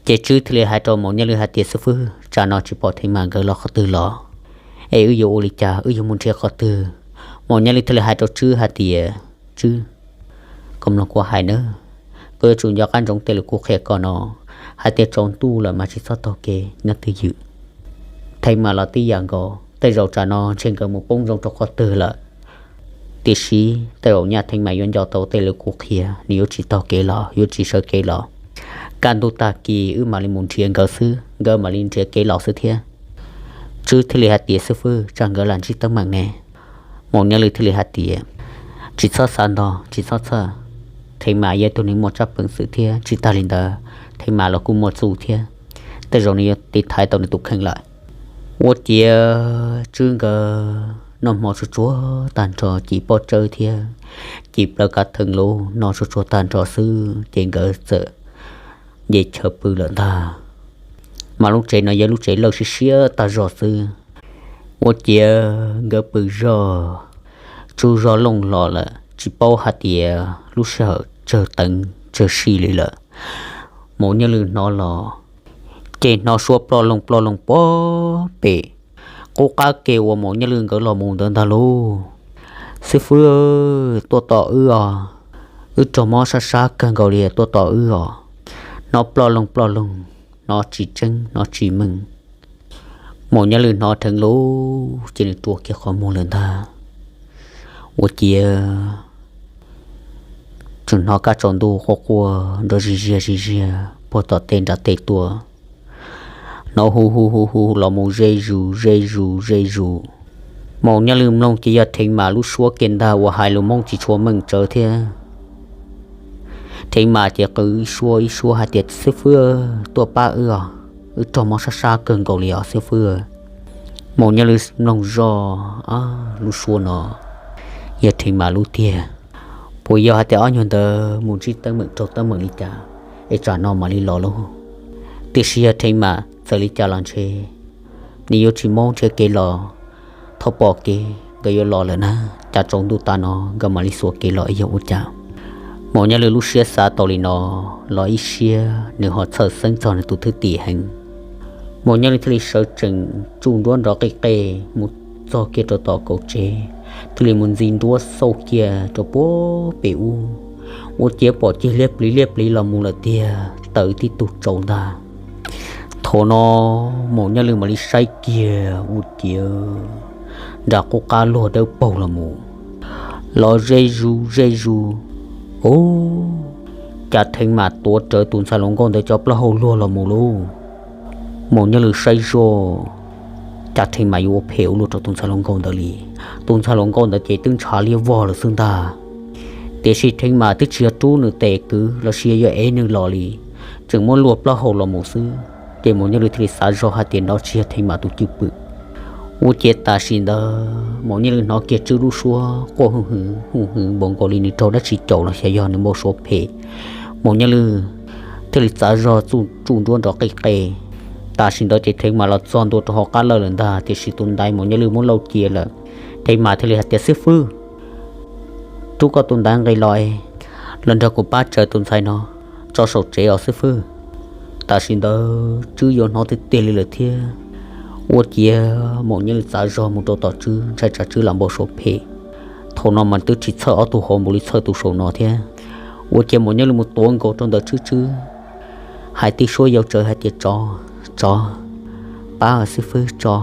Ces Tswb thiaj li hais rau Maum Nyaj Lwj hais tias xib fwb, tsam no tsis pom Theev Mam nkawd los qhov twg los, es wb yuav ua li cas, wb yuav mus nrhiav qhov twg? Maum Nyaj Lwj thiaj li hais rau Tswb hais tias Tswb, koj mloog kuv hais nawb, koj yuav tsum nco qab ntsoov tej lus kuv qhia koj no, hais tias tsaus ntuj lawm mas tsis txhob taug kev nyob twj ywm. Theev Mam los tib yam nkaus, tej zaum tsam no ntshe nkawd mus poob zoo rau qhov twg lawm. Tiam sis tej zaum nyaj Theev Mam yuav nco tau tej lus kuv qhia, nws yuav tsis taug kev los, yuav tsis sawv kev los. Kaj ntug tag kis wb mam li mus nrhiav nkawd xwb, nkawd mam li nrhiav kev los xwb thiab. Tswb thiaj li hais tias, Xib fwb, tsam nkawd lam ntsib teeb meem ne. Maum Nyaj Lwj thiaj li hais tias, Tsis txhob xav ntog, tsis txhob txhawj. Theev Mas yog ib tug neeg muaj tsab peev xwm thiab tsis tag li ntawd, Theev Mas los kuj muaj txuj thiab, tej zaum nws yuav tiv thaiv tau nws tus kheej lawm. Ua ciav Tswb nkawd noj hmo tsuag tsuag tag nrho, ci pob tsawb thiab ci plaws kav theej lub noj tsuag tsuag tag nrho xwb ces nkawd txawm nce chaw pw lawm ntag. Mas lub tsev no yog lub tsev lawj siab siab tag zog xwb. Ua ciav nkawd pw zog, tsaug zog looj los lawm tsis paub hais tias lub sij hawm tsawg teev tsawg si li lawm. Maum Nyaj Lwj hnov los ces hnov suab ploj loog ploj loog puag pem qub qab ke uas Maum Nyaj Lwj nkawd los mus ntawd ntag lauj. Xib fwb, tuaj tos wb os, wb raug mob sab sab kawg nkaus li, tuaj tos wb os. Hnov ploj loog ploj loog, hnov tsis tseeb hnov tsis meej. Maum Nyaj Lwj hnov dheev lawm ces nws rua kiag qhov muag lawm ntag. Ua ciav tseem hnov kab tsaus ntuj quaj quaj nrov zig ziag zig ziag puag tom tej nram tej tuaj, hnov hu hu hu hu los mus ze zus ze zus ze zus. Maum Nyaj Lwj mloog ces yog Theev Mas lub suab kiag ntag uas hais lus Hmoob tsis tshua meej tsawv thiab. Theev Mas ces qw ib suab ib suab hais tias, Xib fwb, tuaj pab wb os, wb raug mob sab sab kawg nkaus li os xib fwb. Maum Nyaj Lwj mloog zoj, Lub suab no yog Theev Mas lub tiag. Puas yog hais tias ob nyuag ntawd mus ntsib teeb meem raug teeb meem li cas es tsam no mam li los lauj? Tiam sis yog Theev Mas txawm li cas los ntshe nws yuav tsis mob nrhiav kev los. Thaum pom kev nkawd yuav los lawm na, cas tsaus ntuj tas no nkawd mam li xuas kev los yog ua cas? Maum Nyaj Lwj lub siab xav tau li no los ib siab nws ho txhawj xeeb txog nws tus thwj tim heev. Maum Nyaj Lwj thiaj li sawv tsees tsuj nruab nrov qij qej mus txog kiag rau tom kaum tsev, thiaj li mus ntxi nruab xauj kiag rau puag pem ub. Ua ciav pom cig liab pliv liab pliv los mus lawm tiag, tawm tib tug tsauv ntag. Thaum no Maum Nyaj Lwj mam li saib kiag ua ciav nram qub qab luag dawb paug los mus, los ze zus ze zus. Ub, cas Theev Mas tuav rawv tus ntxhais hluas nkauj ntawd cov plaub hau luag los mus lauj. Maum Nyaj Lwj saib zoj, cas Theev Mas yuav ua phem ua luaj rau tus ntxhais hluas nkauj ntawd li. Tus ntxhais hluas nkauj ntawd ces twb ntshav liab vog lawm xwb ntag. Tiam sis Theev Mas twb tsis yog rub nws tes kwv los sis yog ev nws los li, tseem muab luag plaub hau los mus xwb. Ces Maum Nyaj Lwj thiaj li xav zoj hais tias no tsis yog Theev Mas tus cwj pwm. Ua ciav tam sim ntawd Maum Nyaj Lwj hnov kiag Tswb lub suab quaj hu hwv hu hwv npaum nkaus li nws raug dab tsi caum los xyov yog nws npau suav phem. Maum Nyaj Lwj thiaj li txav zog tsuj nruab nrov qij qej. Tam sim ntawd ces Theev Mas los txog ntua rau hauv qab lawj lawm ntag, tiam sis tus ntaiv Maum Nyaj Lwj muab lauj cia lawm. Theev Mas thiaj li hais tias, Xib fwb, rub koj tus ntaiv nqis los es los nrog kuv pab tsaws tus ntxhais no tso saum tsev os xib fwb. Tam sim ntawd Tswb yuav hnov tiag tiag li lawm thiab. Ua ciav Maum Nyaj Lwj txav zog mus rau tom Tswb, ntshai tsam Tswb lam npau suav phem. Thaum no mas twb tsis txhawj ob tug hauv npaum li txhawj tus saum no thiab. Ua ciav Maum Nyaj Lwj mus tuav nkaus rau ntawm Tswb, Tswb hais tib suab yau tsawv hais tias, Tsov, tsov, pab xib fwb tsov.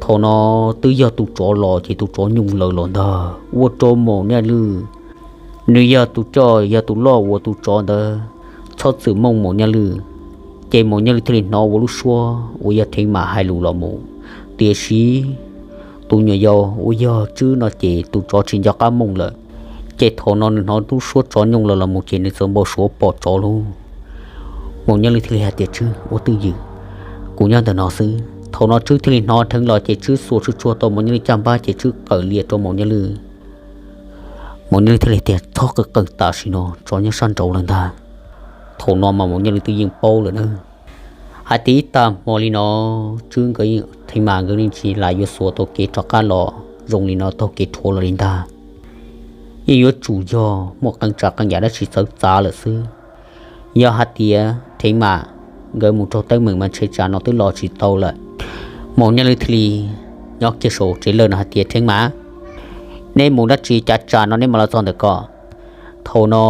Thaum no twb yog tus tsov los ces tus tsov nyooj lawm los ntag, ua rau Maum Nyaj Lwj, nws yog tus coj yog tus loj uas tus tsov ntawd txhob txwm mooj Maum Nyaj Lwj. Ces Maum Nyaj Lwj thiaj li hnov ua lub suab uas yog Theev Mas hais lus los mus, tiam sis tus nyuam yaus uas yog Tswb no ces tus tsov tsis nco qab mooj lawm. Ces thaum no nws hnov lub suab tsov nyooj lawm los mus ces nws txawm npau suav pom tsov lauj. Maum Nyaj Lwj thiaj li hais tias, Tswb, ua twj ywm, kuv nyob ntawm no xwb. Thaum no Tswb thiaj li hnov dheev los ces Tswb xuas tsuj tsuag tau Maum Nyaj Lwj caj npab ces Tswb qawm lias rau Maum Nyaj Lwj. Maum Nyaj Lwj thiaj li tias, Txhob qawm qawm tam sim no, tsov nyob sab nraud lawm ntag. Thaum no mas Maum Nyaj Lwj twb yeej paub lawm na, hais tias ib tag hmo li no Tswb nkawd, Theev Mas nkawd yeej tsis lam yuav xuas tau kev rov qab los zoo li no taug kev rhuav los li ntag. Yeej yuav tsum yog muaj qee tsav qee yam dab tsi txawv txav lawm xwb. Yog hais tias Theev Mas nkawd mus raug teeb meem mas ntshe tsam no twb los tsis tau lawm. Maum Nyaj Lwj thiaj li nyob kiag saum tsev lawj no hais tias, Theev Mas, neb mus dab tsi cas tsam no neb mam los txog ntawm ko? Thaum no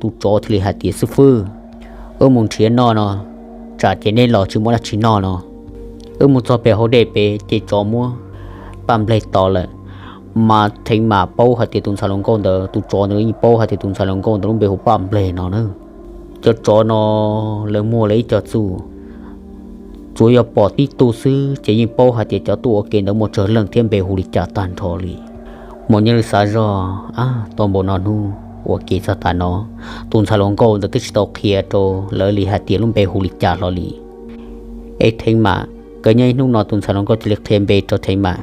tus tsov thiaj li hais tias, Xib fwb, wb mus nrhiav noj no, tsam ces neb los tsis muaj dab tsi noj no. Wb mus txog pem hauv dej pem ces tsov muab paj nplej tom lawm. Mas Theev Mas paub hais tias tus ntxhais hluas nkauj ntawd, tus tsov ntawd yeej paub hais tias tus ntxhais hluas nkauj ntawd lub npe hu Paj Nplej no na. Cov tsov no lawv muaj lawv ib co txuj, tsuas yog pom tib tug xwb ces yeej paub hais tias cov tuaj ua ke ntawd muaj tsawg leej thiab npe hu li cas tag nrho li. Maum Nyob Lwj xav zog, Ab, tau npaum no hnub ua ke txog tav no, tus ntxhais hluas nkauj ntawd twb tsis tau qhia rau lawv li hais tias lub npe hu li cas hlo li. Es Theev Mam, kawm nyob ib hnub no tus ntxhais hluas nkauj cia li qhia npe rau Theev Mam.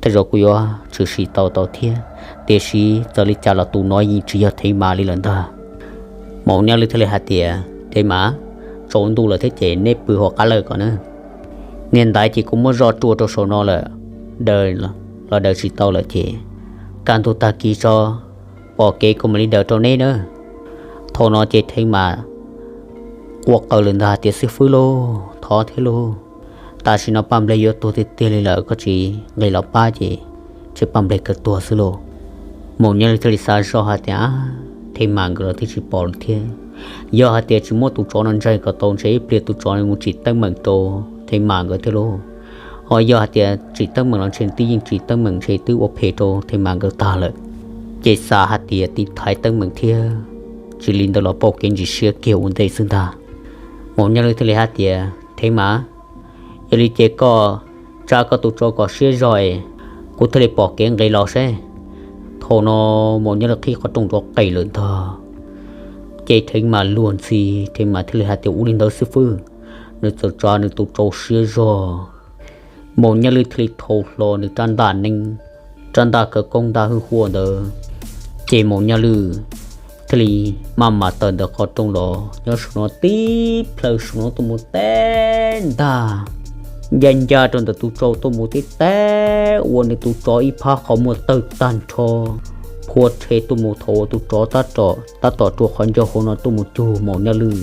Tej zaum kuv yuav tshwm sim tau tau thiab, tiam sis txawm li cas los tus no yeej tsis yog Theev Mam li lawm ntag. Maum Nyob Lwj thiaj li hais tias, Theev Mam, tsaus ntuj lawm thiab ces neb pw hauv qab lawj ko na. Niag ntaiv ces kuv muab zoj rua rau saum no lawm, daws los daws tsis tau lawm ces kaj ntug tag kis tso, pom kev kuv mam li daws rau neb na. Thaum no ces Theev Mam quaj qw lawm ntag tias, Xib fwb lauj, thov thiab lauj, tam sim no Paj Nplej yuav tuag tiag tiag li lawm, koj tsis nqis los pab ces ntshe Paj Nplej kawg tuag xwb lauj. Maum Nyob Lwj thiaj li xav zoj hais tias, Theev Mam nkawd los twb tsis pom lawm thiab. Yog hais tias tsis muab tus tsov no ntsaig kom tau ntshe ib pliag tus tsov no mus tsim teeb meem rau Theev Mam nkawd thiab lauj. Ho yog hais tias tsim teeb meem los ntshe twb yeej tsim teeb meem ntshe twb ua phem rau Theev Mam nkawd tag lawm. Ces xav hais tias tiv thaiv teeb meem thiab, tsis li ntawd los pauj kev ntsis siab kiag ua ntej xwb ntag. Maum Nyob Lwj thiaj li hais tias, Theev Mam, yog li ces koj tsa koj tus tsov kom siab zog es kuv thiaj li pom kev nqis los seb. Thaum no Maum Nyob Lwj qhib qhov rooj rov qes lawm ntag. Ces Theev Mam luag ntxhi, Theev Mam thiaj li hais tias, Ua li ntawd xib fwb. Nws txawm tsa nws tus tsov siab zog. Maum Nyob Lwj thiaj li thau hlo nws rab ntaj neeb, rab ntaj khawv koob ntaj hwj huam ntawd. Ces Maum Nyob Lwj thiaj li maj mam tawm ntawm qhov rooj los nyob saum no tib plhaw saum no tuaj mus teb ntag, ncaj ncaj rau ntawm tus tsov tuaj mus tib teb ua nws tus tsov ib phab qhov muag tawg tag nrho, phua rhe tuaj mus thaum uas tus tsov tab tom rua qhov ncauj hauv no tuaj mus cug Maum Nyob Lwj,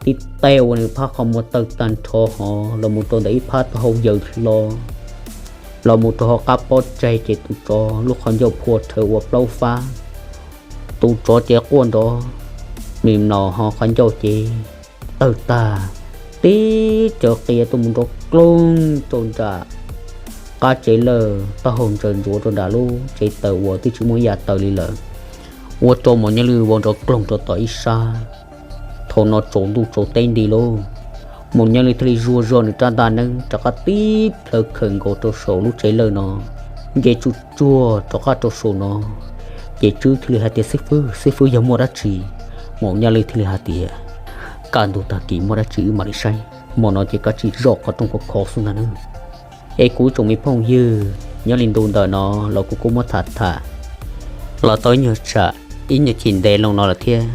tib teb ua nws phab qhov muag tawg tag nrho hos los mus rau ntawm ib phab taub hau yaws hlo, los mus rau hauv qab pob tsaig ces tus tsov lub qhov ncauj phua rhe ua plaub fab. Tus tsov ces quaj nrov, nws mlaus ho qhov ncauj ces tawg tag, tib cov qia tuaj mus nrov kloog rau nram qab tsev lawj, taub hau ntsaws ntsuav rau nram lub tsev taws uas twb tsis muaj ib yam taws li lawm, ua rau Maum Nyob Lwj vau nrov kloog rau tom ib sab. Thaum no tsaus ntuj tsaus teb nti lauj, Maum Nyob Lwj thiaj li zuaj zog nws rab ntaj neeb rov qab tib plhaw khawm nkaus rau saum lub tsev lawj no, nce tsuj tsuag rov qab rau saum no. Ces Tswb thiaj li hais tias, Xib fwb, xib fwb yog muaj dab tsi? Maum Nyob Lwj thiaj li hais tias, Kaj ntug tag kis muaj dab tsi wb mam li saib, hmo no ces koj tsis zoj qhov rooj khov kho xwb ntag na. Es kuv tsoom me phooj ywg, nyob li ntu ntawm no los kuv kuj muab tham tham los tau ib nyuag tsam ib nyuag chim ntev loo no lawm thiab.